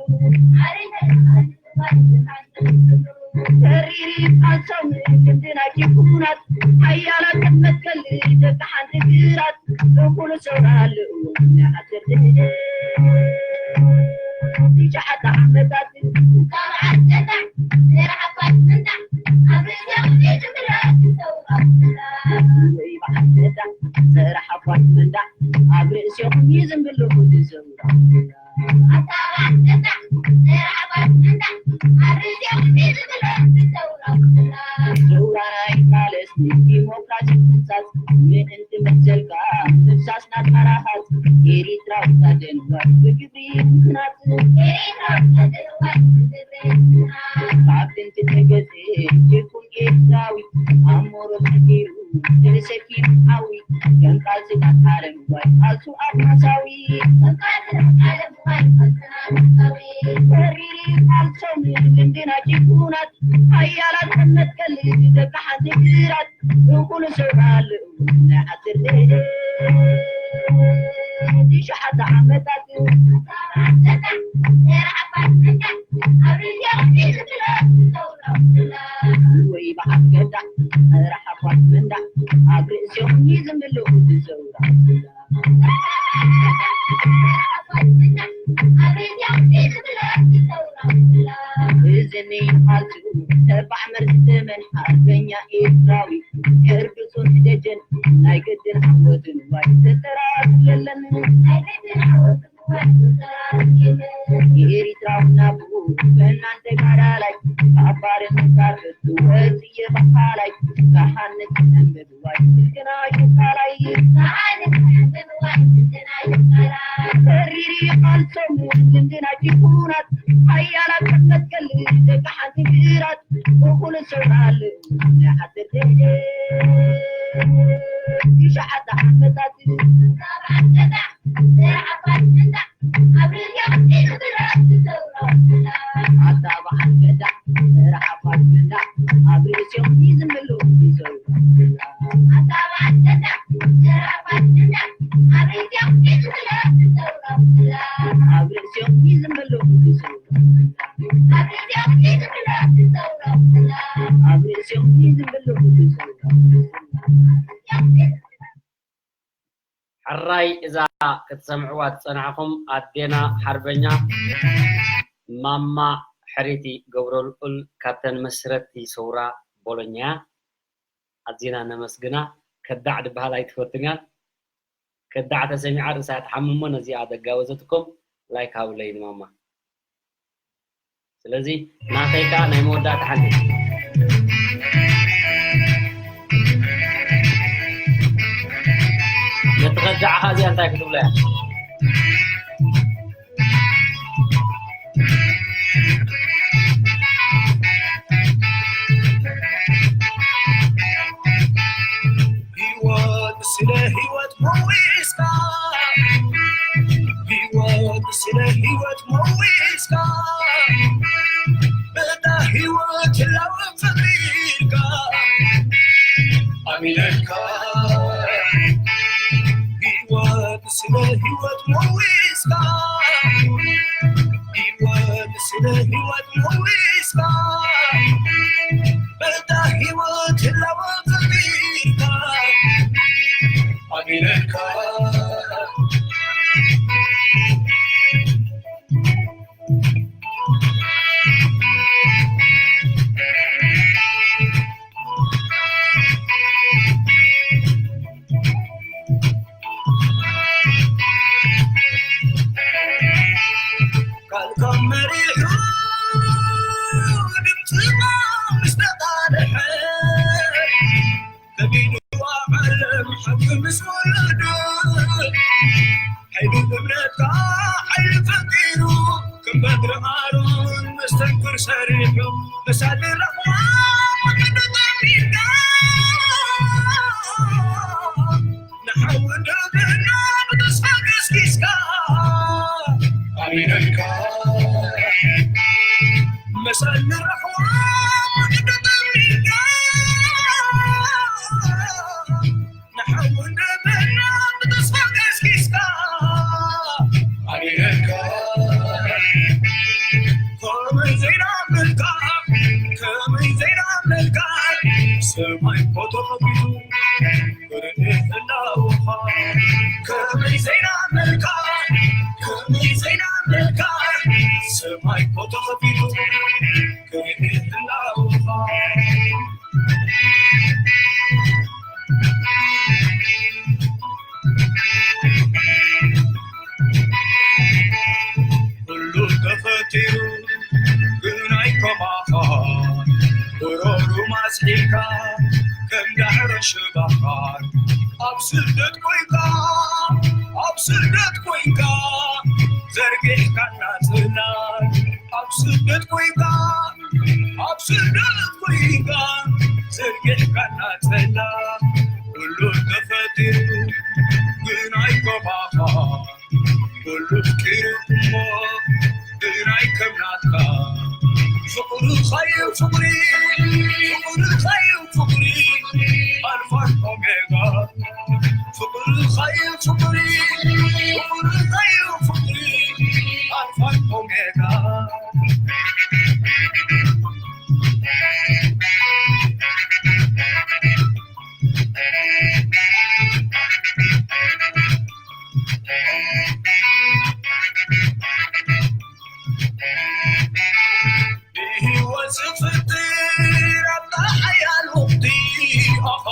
ተሪሪ ቃልሶም ክንድና ጅቡናት፣ ሓያላት መትከል ደቂ ሓንቲ ግራት፣ እኹል ሰውራ ኣለዉ ናይ ዓሰርተ ትሽዓተ ዓመታት። ወይ በዓል ገዳ፣ ስራሕ ኣባት መንዳ፣ ኣብ ርእሲኦም ይዝንብሉ ዝሰውራ። ሰውራ ናይ ቃልስ ንዲሞክራሲ ምሕሳስ፣ ምእንቲ መሰልካ ምፍሳስ ናጻ ረሃጽ፣ ኤሪትራዊ ታደንዋይ ብግብሪ ምኽናጽ። ካብ ጥንቲ ተገዝእ ጅርኩም ኤርትራዊ፣ ኣእምሮ ሰጊሩ ተሰኪሙ ሓዊ፣ ከም ቃልስታት ዓለም ዋይ ቃልሱ ኣድማሳዊ። ተሪሪ ቃልሶም ልምድና ጅቡናት፣ ሓያላት መትከል ደቂ ሓንቲ ግራት፣ እኹል ሰውራ ኣለዉ ናይ ዓሰርተ ትሽዓተ ዓመታት። ወይ በዓል ገዳ፣ ስራሕ ኣባት መንዳ፣ ኣብ ርእሲኦም ይዝንብሉ ዝሰውራ። እዝኒ ቃልሱ ተባዕ መርዚ ተመን ሓርበኛ ኤርትራዊ፣ ሕርዱሱን ደጀን ናይ ግድን ዓወትን ዋይ ተጠራጥር የለን። ናይ ግድን ዓወትን ዋይ ተጠራጥር የለን። ኤሪትራዊ ናቡ ፈናን ተጋዳላይ፣ ካብ ባርነት ኣርሕቱ ወጽየ በሃላይ፣ ካህን ክሕምብዋይ ስልክና ሽካላይ። ተሪሪ ቃልሶም ልምድና ጅቡናት፣ ሓያላት መትከል ደቂ ሓንቲ ግራት፣ እኹል ሰውራ ኣለዉ ናይ ዓሰርተ ትሽዓተ ዓመታት። ኣታ በዓል ገዳ፣ ስራሕ ኣባት መንዳ፣ ኣብ ርእሲኦም ይዝንብሉ ይሰውራ። ኣብ ርእሲኦም ይዝንብሉ ይሰውራ። ኣብ ርእሲኦም ይዝንብሉ ይሰውራ። ኣብ ርእሲኦም ይዝንብሉ ይሰውራ። ሕራይ እዛ ክትሰምዕዋ ዝጸናሕኹም ኣዴና ሓርበኛ ማማ ሕሪቲ ገብረልዑል ካብተን መስረቲ ሰውራ ቦሎኛ ኣዚና ነመስግና። ከዳዕ ድበሃል ኣይትፈቱን እያ። ከዳዕ ተሰሚዓ ርእሳ ትሓምም እሞ ነዚኣ ዘጋወዘትኩም ላይክ ሃቡለይ ንማማ። ስለዚ ናተይ ከኣ ናይ መወዳእታ ሓንቲ ነቲ ከዳዕኻ እዚኣ እንታይ ክትብሎ እያ? ህይወት ስለ ህይወት መዊስካ፣ ህይወት ስለ ህይወት መዊስካ፣ በታ ህይወት ህላወ ፈጢርካ፣ ኣሚነልካ። ህይወት ስለ ህይወት መዊስካ፣ ህይወት ስለ ህይወት መዊስካ፣ በታ ህይወት ህላወ ፈጢርካ፣ ኣሚነልካ። ቃልካ መሪሑ ድምፅኻ ምስ ተቓልሐ፣ ከቢድዋ ዓለም ሓቂ ምስ ወለደ፣ ሓይሊ እምነትካ ሓይሊ ፈጢሩ፣ ከም በትሪ ኣሮን መስተንክር ሰሪሑ፣ መሳሊ ረኽዋ መገዲ ጠሚርካ፣ ንሓዊ ደብና ብተስፋ ገስጊስካ፣ ኣሚነልካ። መሳሊ ረኽዋ መገዲ ጠሚርካ፣ ንሓዊ ደብና ብተስፋ ገስጊስካ፣ ኣሚነልካ። ከመይ ዘይናመልካ፣ ከመይ ዘይናመልካ፣ ሰማይ እኮ ተኸፊቱ ክርኢ ህላወኻ። ከመይ ዘይናመልካ፣ ከመይ ዘይናመልካ፣ ሰማይ እኮ ተኸፊቱ ክርኢ ህላወኻ። ኩሉ ተፈጢሩ ግን ኣይከማኻ፣ ብረሩ ማስሒልካ ከም ዳዕሮ ሽባኻ። ኣብ ስደት ኮይንካ፣ ኣብ ስደት ኮይንካ ዘርጊሕካና ጽላል። ኣብ ስደት ኮይንካ፣ ኣብ ስደት ኮይንካ ዘርጊሕካና ጽላል። ኩሉ ተፈጢሩ ግን ኣይከማኻ፣ ኩሉ ኣፍቂሩ እሞ ግን ኣይከም ናትካ። ፍቕርኻ'ዩ ፍቕሪ፣ ፍቕርኻ'ዩ ፍቕሪ፣ ኣልፋን ኦሜጋ። ፍቕርኻ'ዩ ፍቕሪ፣ ፍቕርኻ'ዩ ፍቕሪ፣ ኣልፋን ኦሜጋ። ንህይወት ዝፍጥር ኣብታ ሓያል ወቕቲ፣ ኣኻ፣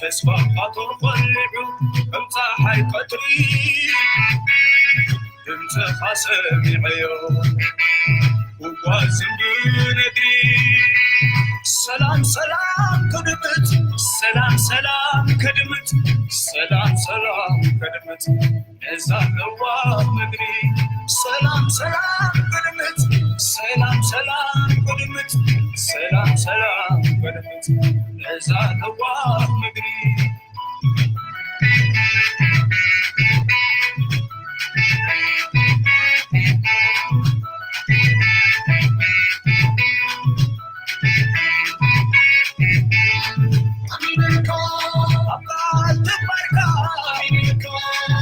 ተስፋኻ ተቖሊዑ ከም ጸሓይ ቀትሪ። ድምፅኻ ሰሚዐዮ፣ ጉጓዝን ብነግሪ። ሰላም ሰላም ከድምፅ፣ ሰላም ሰላም ከድምፅ፣ ሰላም ሰላም ከድምፅ ነዛ ለዋህ ምድሪ። ሰላም ሰላም ከድምፅ፣ ሰላም ሰላም ከድምፅ፣ ሰላም ሰላም ከድምፅ ነዛ ለዋህ ምድሪ።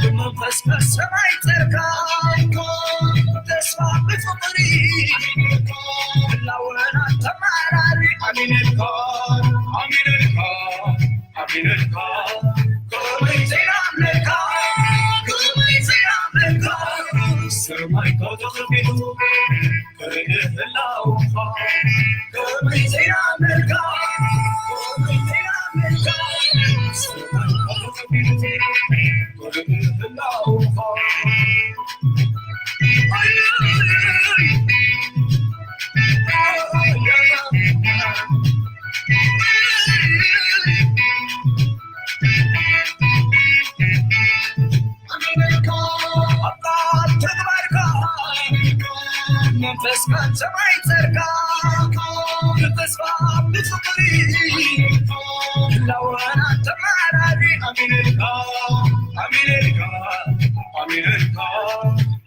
ብመንፈስ ከሰማይ ጸርካ፣ ተስፋ ብፍቕሪ፣ ህላወና ተማራሪ። ኣሚነልካ፣ ኣሚነልካ፣ ኣሚነልካ፣ ከመይ ዘይኣምነልካ፣ ከመይ ዘይኣምነልካ፣ ሰማይ ተኸፊቱ ክርኢ ህላወኻ፣ ከመይ ዘይኣምነልካ፣ መንፈስካ ሰማይ ጸርጋ ብተስፋ ብፍቕሪ ክላወና ተመዓራሪ ኣሚነልካ ኣሚነልካ ኣሚነልካ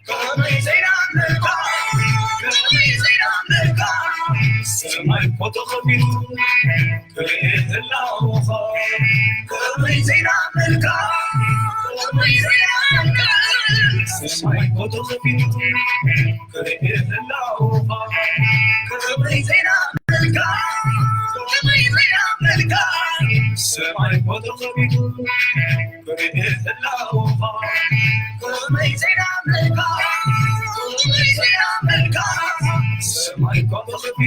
ከመይ ዘይናምነልካ ከመይ ዘይናምነልካ ሰማይ እኮ ተኸፊቱ ክርኢ ህላወኻ ከመይ ዘይናምነልካ ከመይ ዘይናምነልካ ሰማይ እኮ ተኸፊቱ ክርኢ ህላወኻ ከመይ ዘይናምነልካ ከመይ ዘይናምነልካ ሰማይ እኮ ተኸፊቱ ክርኢ ህላወኻ ከመይ ዘይናምነልካ ከመይ ዘይናምነልካ ሰማይ እኮ ተኸፊቱ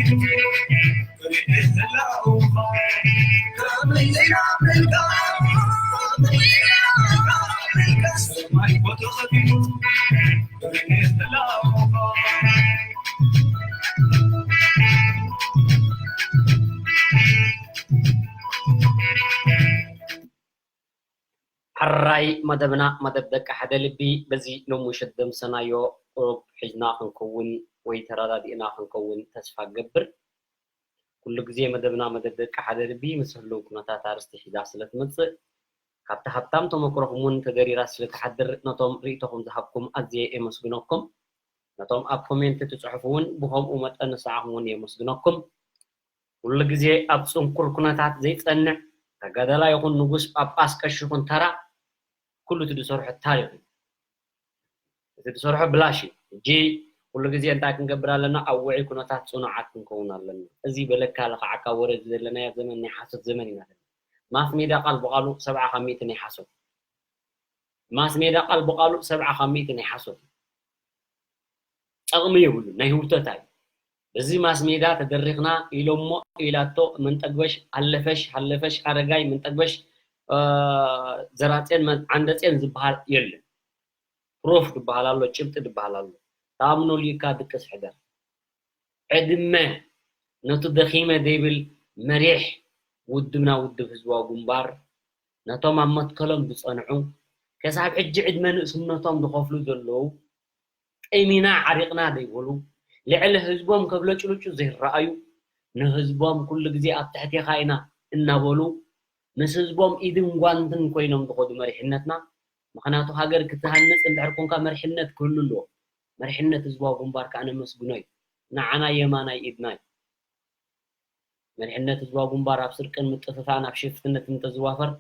ሕራይ መደብና መደብ ደቂ ሓደ ልቢ በዚ ሎሚ ምሸት ደምሰናዮ ቁሩብ ሒዝና ክንከውን ወይ ተረዳዲእና ክንከውን ተስፋ ገብር። ኩሉ ግዜ መደብና መደብ ደቂ ሓደ ልቢ ምስ ህልው ኩነታት ኣርእስቲ ሒዛ ስለ ትመጽእ ካብቲ ሃብታም ተመክሮኹም እውን ተደሪራ ስለ ትሓድር ነቶም ርእይቶኹም ዝሃብኩም ኣዝየ የመስግነኩም። ነቶም ኣብ ኮሜንት ትጽሕፉ እውን ብኸምኡ መጠን ንስዓኹም እውን የመስግነኩም። ኩሉ ግዜ ኣብ ጽንኩር ኩነታት ዘይጸንዕ ተጋዳላይ ይኹን ንጉስ ጳጳስ ቀሺ ይኹን ተራ ኩሉ እቲ ዝሰርሖ ታሪኽ እዩ። እቲ ዝሰርሖ ብላሽ እዩ። ሕጂ ኩሉ ግዜ እንታይ ክንገብር ኣለና? ኣብ ውዑይ ኩነታት ጽኑዓት ክንከውን ኣለና። እዚ በለካ ለኽዓካ ወረ ዘለናዮ ዘመን ናይ ሓሶት ዘመን ኢና ዘለና። ማስ ሜዳ ቃል ብቓሉ ሰብዓ ካብ ሚእቲ ናይ ሓሶት። ማስ ሜዳ ቃል ብቓሉ ሰብዓ ካብ ሚእቲ ናይ ሓሶት እዩ። ጠቕሚ የብሉን፣ ናይ ህውተታ እዩ። በዚ ማስ ሜዳ ተደሪኽና ኢሎሞ ኢላቶ መንጠግበሽ ኣለፈሽ ሃለፈሽ ኣረጋይ መንጠግበሽ ዘራጼን ዓንደጼን ዝበሃል የለን። ፕሮፍ ዝበሃል ኣሎ፣ ጭብጢ ዝበሃል ኣሎ። ተኣምኖ ልዩካ ድቅስ ሕደር። ዕድመ ነቱ ደኺመ ዘይብል መሪሕ ውድብና ውድብ ህዝባዊ ግንባር ነቶም ኣብ መትከሎም ዝጸንዑ ከሳብ ሕጂ ዕድመ ንእስነቶም ዝኸፍሉ ዘለዉ ጠሚና ዓሪቕና ዘይበሉ ልዕሊ ህዝቦም ከብለጭልጩ ዘይረኣዩ ንህዝቦም ኩሉ ግዜ ኣብ ትሕቴኻ ኢና እናበሉ ምስ ህዝቦም ኢድን ጓንትን ኮይኖም ዝኸዱ መሪሕነትና ምኽንያቱ ሃገር ክትሃንፅ እንድሕር ኮንካ መሪሕነት ክህሉ ኣለዎ። መሪሕነት ህዝባዊ ግንባር ከዓ ነመስግኖ እዩ። ንዓና የማናይ ኢድና እዩ። መሪሕነት ህዝባዊ ግንባር ኣብ ስርቅን ምጥፍፋእን ኣብ ሽፍትነት እንተዝዋፈር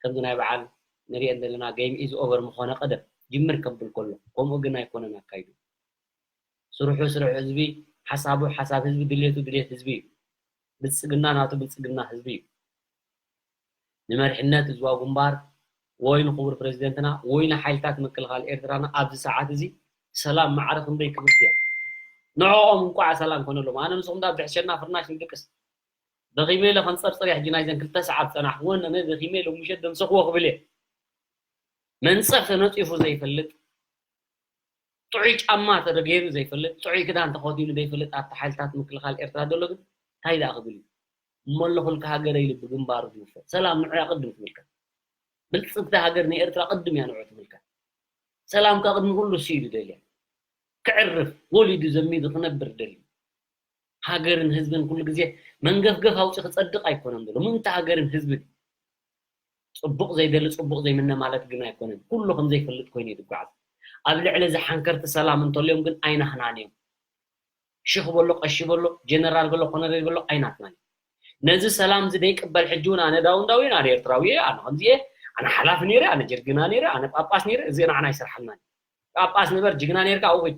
ከምዚ ናይ በዓል ንሪኤን ዘለና game is over ምኾነ ቀደም ጅምር ከብል ከሎ ከምኡ ግን ኣይኮነን ኣካይዱ። ስርሑ ስርሑ ህዝቢ፣ ሓሳቡ ሓሳብ ህዝቢ፣ ድሌቱ ድሌት ህዝቢ እዩ። ብልፅግና ናቱ ብልፅግና ህዝቢ እዩ። ንመሪሕነት ህዝባዊ ግንባር ወይ ንክቡር ፕሬዚደንትና ወይ ንሓይልታት ምክልኻል ኤርትራና ኣብዚ ሰዓት እዚ ሰላም ማዕረ ክንደይ ክብርቲ እያ። ንዕኦም እንኳዕ ሰላም ኮነሎም። ኣነ ንስኹም ዳ ብትሕሸና ፍርናሽ ንድቅስ። ደኺመ ኢለ ከንፀርፅር እየ ሕጂ ናይዘን ክልተ ሰዓት ዝፀናሕኩወን ኣነ ደኺመ ኢለ ምሸት ደምሰኽዎ ክብል እየ። መንፀፍ ተነፂፉ ዘይፈልጥ ጥዑይ ጫማ ተገይሩ ዘይፈልጥ፣ ጥዑይ ክዳን ተኸዲኑ ዘይፈልጥ ኣብቲ ሓይልታት ምክልኻል ኤርትራ ዘሎ ግን እንታይ ደኣ ክብል እዩ? እሞ ኣለኹልካ ሃገረይ ኢሉ ብግንባሩ ዝውፈ ሰላም ንዑ ኣቕድም ትምልከት። ብልጽግቲ ሃገር ንኤርትራ ቅድም እያ ንዑ ትምልከት። ሰላም ከቕድሚ ኩሉ እሱ እዩ ዝደልያ። ክዕርፍ ወሊዱ ዘሚዱ ክነብር ደልዩ። ሃገርን ህዝብን ኩሉ ግዜ መንገፍገፍ ኣውፂ ክፀድቕ ኣይኮነን ዘሎ። ምእንቲ ሃገርን ህዝብን እዩ። ጽቡቕ ዘይደሊ ጽቡቕ ዘይምነ ማለት ግን ኣይኮነን። ኩሉ ከም ዘይፈልጥ ኮይኑ እዩ ዝጓዓዝ። ኣብ ልዕሊ እዚ ሓንከርቲ ሰላም እንተልዮም ግን ኣይናህናን እዮም። ሽኽ በሎ፣ ቀሺ በሎ፣ ጀነራል በሎ፣ ኮነሬል በሎ ኣይናትናን እዩ። ነዚ ሰላም እዚ ዘይቅበል ሕጂ እውን ኣነ ዳውን ዳው እየ፣ ኣነ ኤርትራዊ እየ፣ ኣነ ከምዚ እየ፣ ኣነ ሓላፊ ነይረ፣ ኣነ ጀግና ነይረ፣ ኣነ ጳጳስ ነይረ፣ እዚ ንዓና ኣይሰርሓልናን እዩ። ጳጳስ ንበር ጅግና ነይርካ ኣብኡ ኺድ።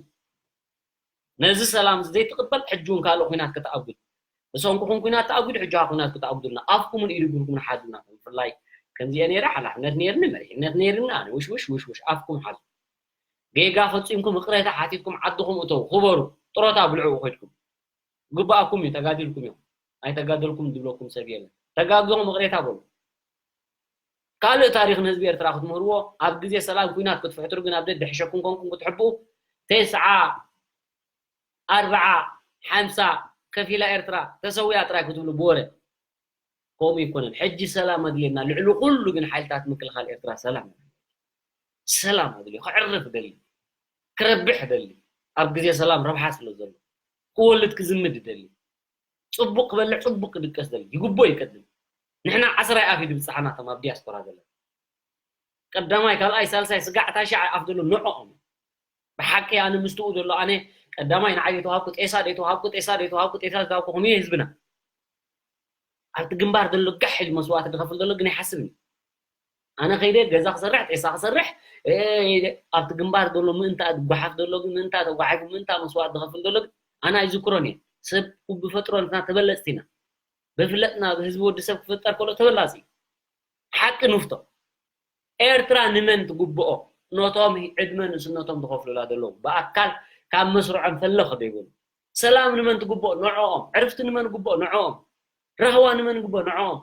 ነዚ ሰላም እዚ ዘይትቕበል ሕጂ እውን ካልእ ኲናት ከተኣጉድ ብሰንኩኹም ኲናት ተኣጉድ ሕጂ ኣ ኲናት ክትኣጉዱልና ኣፍኩምን ኢድጉርኩምን ሓዙ ናቶም ብፍላይ ከምዚአ ነይረ ሓላፍነት ነይርኒ መሪሕነት ነይርኒ ኣነ ውሽውሽ ውሽውሽ ኣፍኩም ሓዙ ጌጋ ፈፂምኩም እቕሬታ ሓቲትኩም ዓድኹም እተው ክበሩ ጥሮታ ብልዕኡ ከድኩም ግባኣኩም እዩ ተጋዲልኩም እዮም ኣይተጋደልኩም ዝብለኩም ሰብ የለን ተጋግዞም እቕሬታ በሉ ካልእ ታሪኽ ንህዝቢ ኤርትራ ክትምህርዎ፣ ኣብ ግዜ ሰላም ኩናት ክትፍሕትሩ ግን ኣብ ደድሕሸኩም ኮንኩም ክትሕብኡ፣ ተስዓ ኣርብዓ ሓምሳ ከፊላ ኤርትራ ተሰዊኣ ጥራይ ክትብሉ ብወረ። ከምኡ ይኮነን። ሕጂ ሰላም ኣድልየና። ልዕሊ ኩሉ ግን ሓይልታት ምክልኻል ኤርትራ ሰላም ሰላም ኣድልዮ። ክዕርፍ ደሊ፣ ክረብሕ ደሊ፣ ኣብ ግዜ ሰላም ረብሓ ስለ ዘሎ ክወልድ ክዝምድ ደሊ፣ ጽቡቅ ክበልዕ ጽቡቅ ክድቀስ ደሊ ይግቦ ይቀድም። ንሕና ዓስራይ ኣፍ ይድብጽሓና እቶም ኣብ ዲያስፖራ ዘለና። ቀዳማይ ካልኣይ ሳልሳይ ስጋዕ ታሽዓይ ኣፍ ዘሎ ንዕኦም። ብሓቂ ኣነ ምስትኡ ዘሎ ኣነ ቀዳማይ ንዓይ ዘይተዋሃብኩ ጤሳ ዘይተዋሃብኩ ጤሳ ዘይተዋሃብኩ ጤሳ ዝሃብኩ ከመይ ህዝብና ኣብቲ ግንባር ዘሎ ጋሕ ኢሉ መስዋእቲ ዝኸፍል ዘሎ ግን ኣይሓስብን። ኣነ ከይደ ገዛ ክሰርሕ ጤሳ ክሰርሕ ኣብቲ ግንባር ዘሎ ምእንታ ጓሓፍ ዘሎ ግን ምእንታ ተጓሒፉ ምእንታ መስዋእቲ ዝኸፍል ዘሎ ግን ኣነ ኣይዝክሮን እየ። ሰብ ብፈጥሮ ንሕና ተበለፅቲ ኢና። ብፍለጥና ብህዝቢ ወዲ ሰብ ክፍጠር ከሎ ተበላፂ እዩ። ሓቂ ንፍቶ። ኤርትራ ንመን ትግብኦ? ነቶም ዕድመ ንእስነቶም ዝኸፍሉላ ዘለዉ ብኣካል ካብ መስርዖም ፈለኽ ዘይብሉ። ሰላም ንመን ትግብኦ? ንዕኦም። ዕርፍቲ ንመን ግብኦ? ንዕኦም። ራህዋ ንመን ግብኦ? ንዕኦም።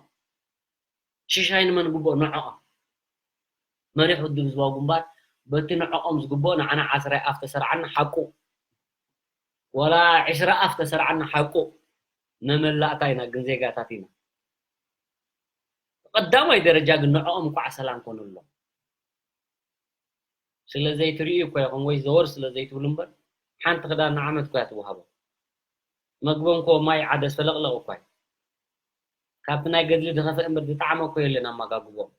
ሽሻይ ንመን ግብኦ? ንዕኦም። መሪሕ ውድብ ህዝባዊ ግንባር በቲ ንዕኦም ዝግብኦ ንዓና ዓስራይ ኣፍ ተሰርዓና ሓቁ፣ ወላ ዕስራ ኣፍ ተሰርዓና ሓቁ፣ መመላእታ ኢና፣ ግን ዜጋታት ኢና። ቀዳማይ ደረጃ ግን ንዕኦም እንኳዕ ሰላም ኮኑሎም። ስለ ዘይትርእዩ እኮ ኢኹም ወይ ዘወር ስለ ዘይትብሉ እምበር ሓንቲ ክዳን ንዓመት እኮ እያ ትወሃቦም። መግቦም እኮ ማይ ዓደስ ፈለቕለቕ እኳ እዩ። ካብቲ ናይ ገድሊ ዝኸፍእ እምበር ዝጠዓመ እኮ የለን ኣመጋግቦም።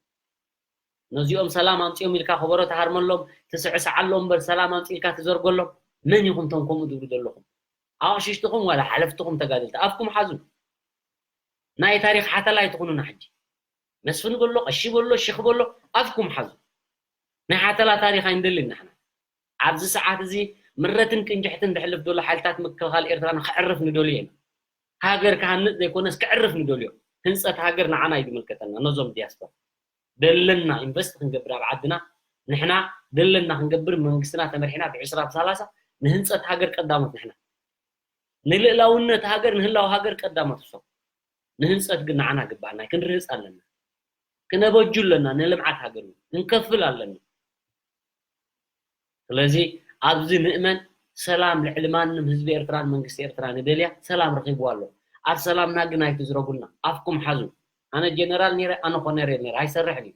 ነዚኦም ሰላም ኣምጺኦም ኢልካ ከበሮ ትሃርመሎም ትስዕስዓሎም እምበር ሰላም ኣምጺ ኢልካ ትዘርገሎም መን ኢኹም? ቶም ከምኡ ትብሉ ዘለኹም ኣቕሽሽትኹም ዋላ ሓለፍትኹም ተጋደልቲ ኣፍኩም ሓዙ። ናይ ታሪኽ ሓተላ ኣይትኹኑና ሕጂ። መስፍን በሎ፣ ቀሺ በሎ፣ ሽኽ በሎ፣ ኣፍኩም ሓዙ። ናይ ሓተላ ታሪኽ ኣይንደልን ንሕና። ኣብዚ ሰዓት እዚ ምረትን ቅንጅሕትን ዘሕልፍ ዘሎ ሓይልታት ምክልኻል ኤርትራ ንኸዕርፍ ንደልዮ ኢና። ሃገር ክሃንጽ ዘይኮነስ ክዕርፍ ንደልዮ። ህንጸት ሃገር ንዓና እዩ ዝምልከተና፣ ነዞም ዲያስፖራ። ደለና ኢንቨስት ክንገብር ኣብ ዓድና፣ ንሕና ደለና ክንገብር መንግስትና ተመሪሕና ብዕስራ ብሰላሳ ንህንጸት ሃገር ቀዳሞት ንሕና። ንልእላውነት ሃገር ንህላው ሃገር ቀዳሞት እሶም። ንህንጸት ግን ንዓና ግባኣና ክንርህጽ ኣለና። ክነበጁ ኣለና ንልምዓት ሃገር ክንከፍል ኣለና። ስለዚ ኣብዚ ንእመን ሰላም ልዕሊ ማንም ህዝቢ ኤርትራን መንግስቲ ኤርትራ ንደልያ ሰላም ረኺብዋ ኣሎ። ኣብ ሰላምና ግን ኣይትዝረጉልና ኣፍኩም ሓዙ። ኣነ ጀነራል ነይረ ኣነ ኮነሬል ነይረ ኣይሰርሕን እዩ።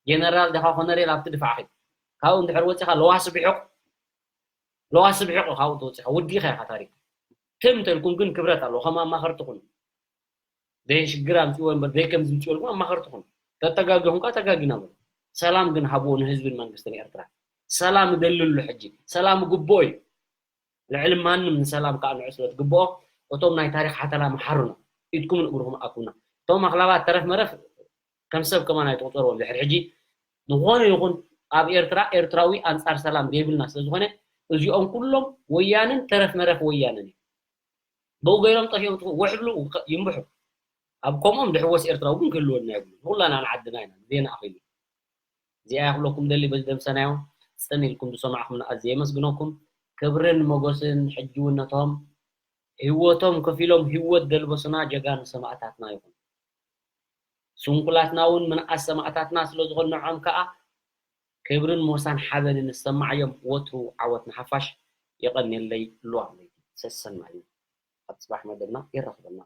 ጀነራል ደኻ ኮነሬል ኣብቲ ድፋዕ ኺድ ካብኡ እንድሕር ወፂኻ ለዋስ ብሕቕ ለዋስ ብሕቕ ካብኡ ተወፂኻ ወዲኻ ኢኻ ታሪክ። ትም ተልኩም ግን ክብረት ኣለዎ ከም ኣማኸርቲ ኩኑ። ዘይሽግር ኣምፅዎ እምበር ዘይከም ዝምፅወልኩም ኣማኸርቲ ኩኑ። ተተጋጊኹም ከዓ ተጋጊና በሉ። ሰላም ግን ሃብዎ ንህዝብን መንግስትን ኤርትራ። ሰላም እደልሉ ሕጂ ሰላም ግብኦ እዩ። ልዕሊ ማንም ንሰላም ከዓ ንዑ ስለ ትግብኦ እቶም ናይ ታሪክ ሓተላ መሓሩና። ኢድኩምን እግርኹም ኣኩና። እቶም ኣኽላባት ተረፍ መረፍ ከም ሰብ ከማን ኣይትቁፀርዎም ድሕሪ ሕጂ ዝኾነ ይኹን ኣብ ኤርትራ ኤርትራዊ ኣንፃር ሰላም ዘይብልና ስለ ዝኾነ እዚኦም ኩሎም ወያንን ተረፍ መረፍ ወያንን እዮም። ብኡ ገይሮም ጠፊኦም ጥፉ ውሕ ብሉ ይንብሑ። ኣብ ከምኦም ድሕወስ ኤርትራዊ ግን ክህልወና የብሉ። ንኩላና ንዓድና ኢና ግዜና ኣኺሉ። እዚኣ ይኽለኩም ደሊ በዚ ደምሰናዮ ጽን ኢልኩም ዝሰማዕኹምና ኣዝየ የመስግነኩም። ክብርን ሞገስን ሕጂ እውን ነቶም ህይወቶም ከፊሎም ህይወት ደልበሱና ጀጋኑ ሰማእታትና ይኹን። ስንኩላትና እውን ምንኣስ ሰማእታትና ስለ ዝኾኑ ንዕኦም ከኣ ክብርን ሞሳን ሓበንን ዝሰማዓዮም ወትሩ ዓወት ንሓፋሽ። የቐንየለይ። ሉዋም ለይቲ ሰሰናዩ። ኣብ ጽባሕ መደብና የራኽበና።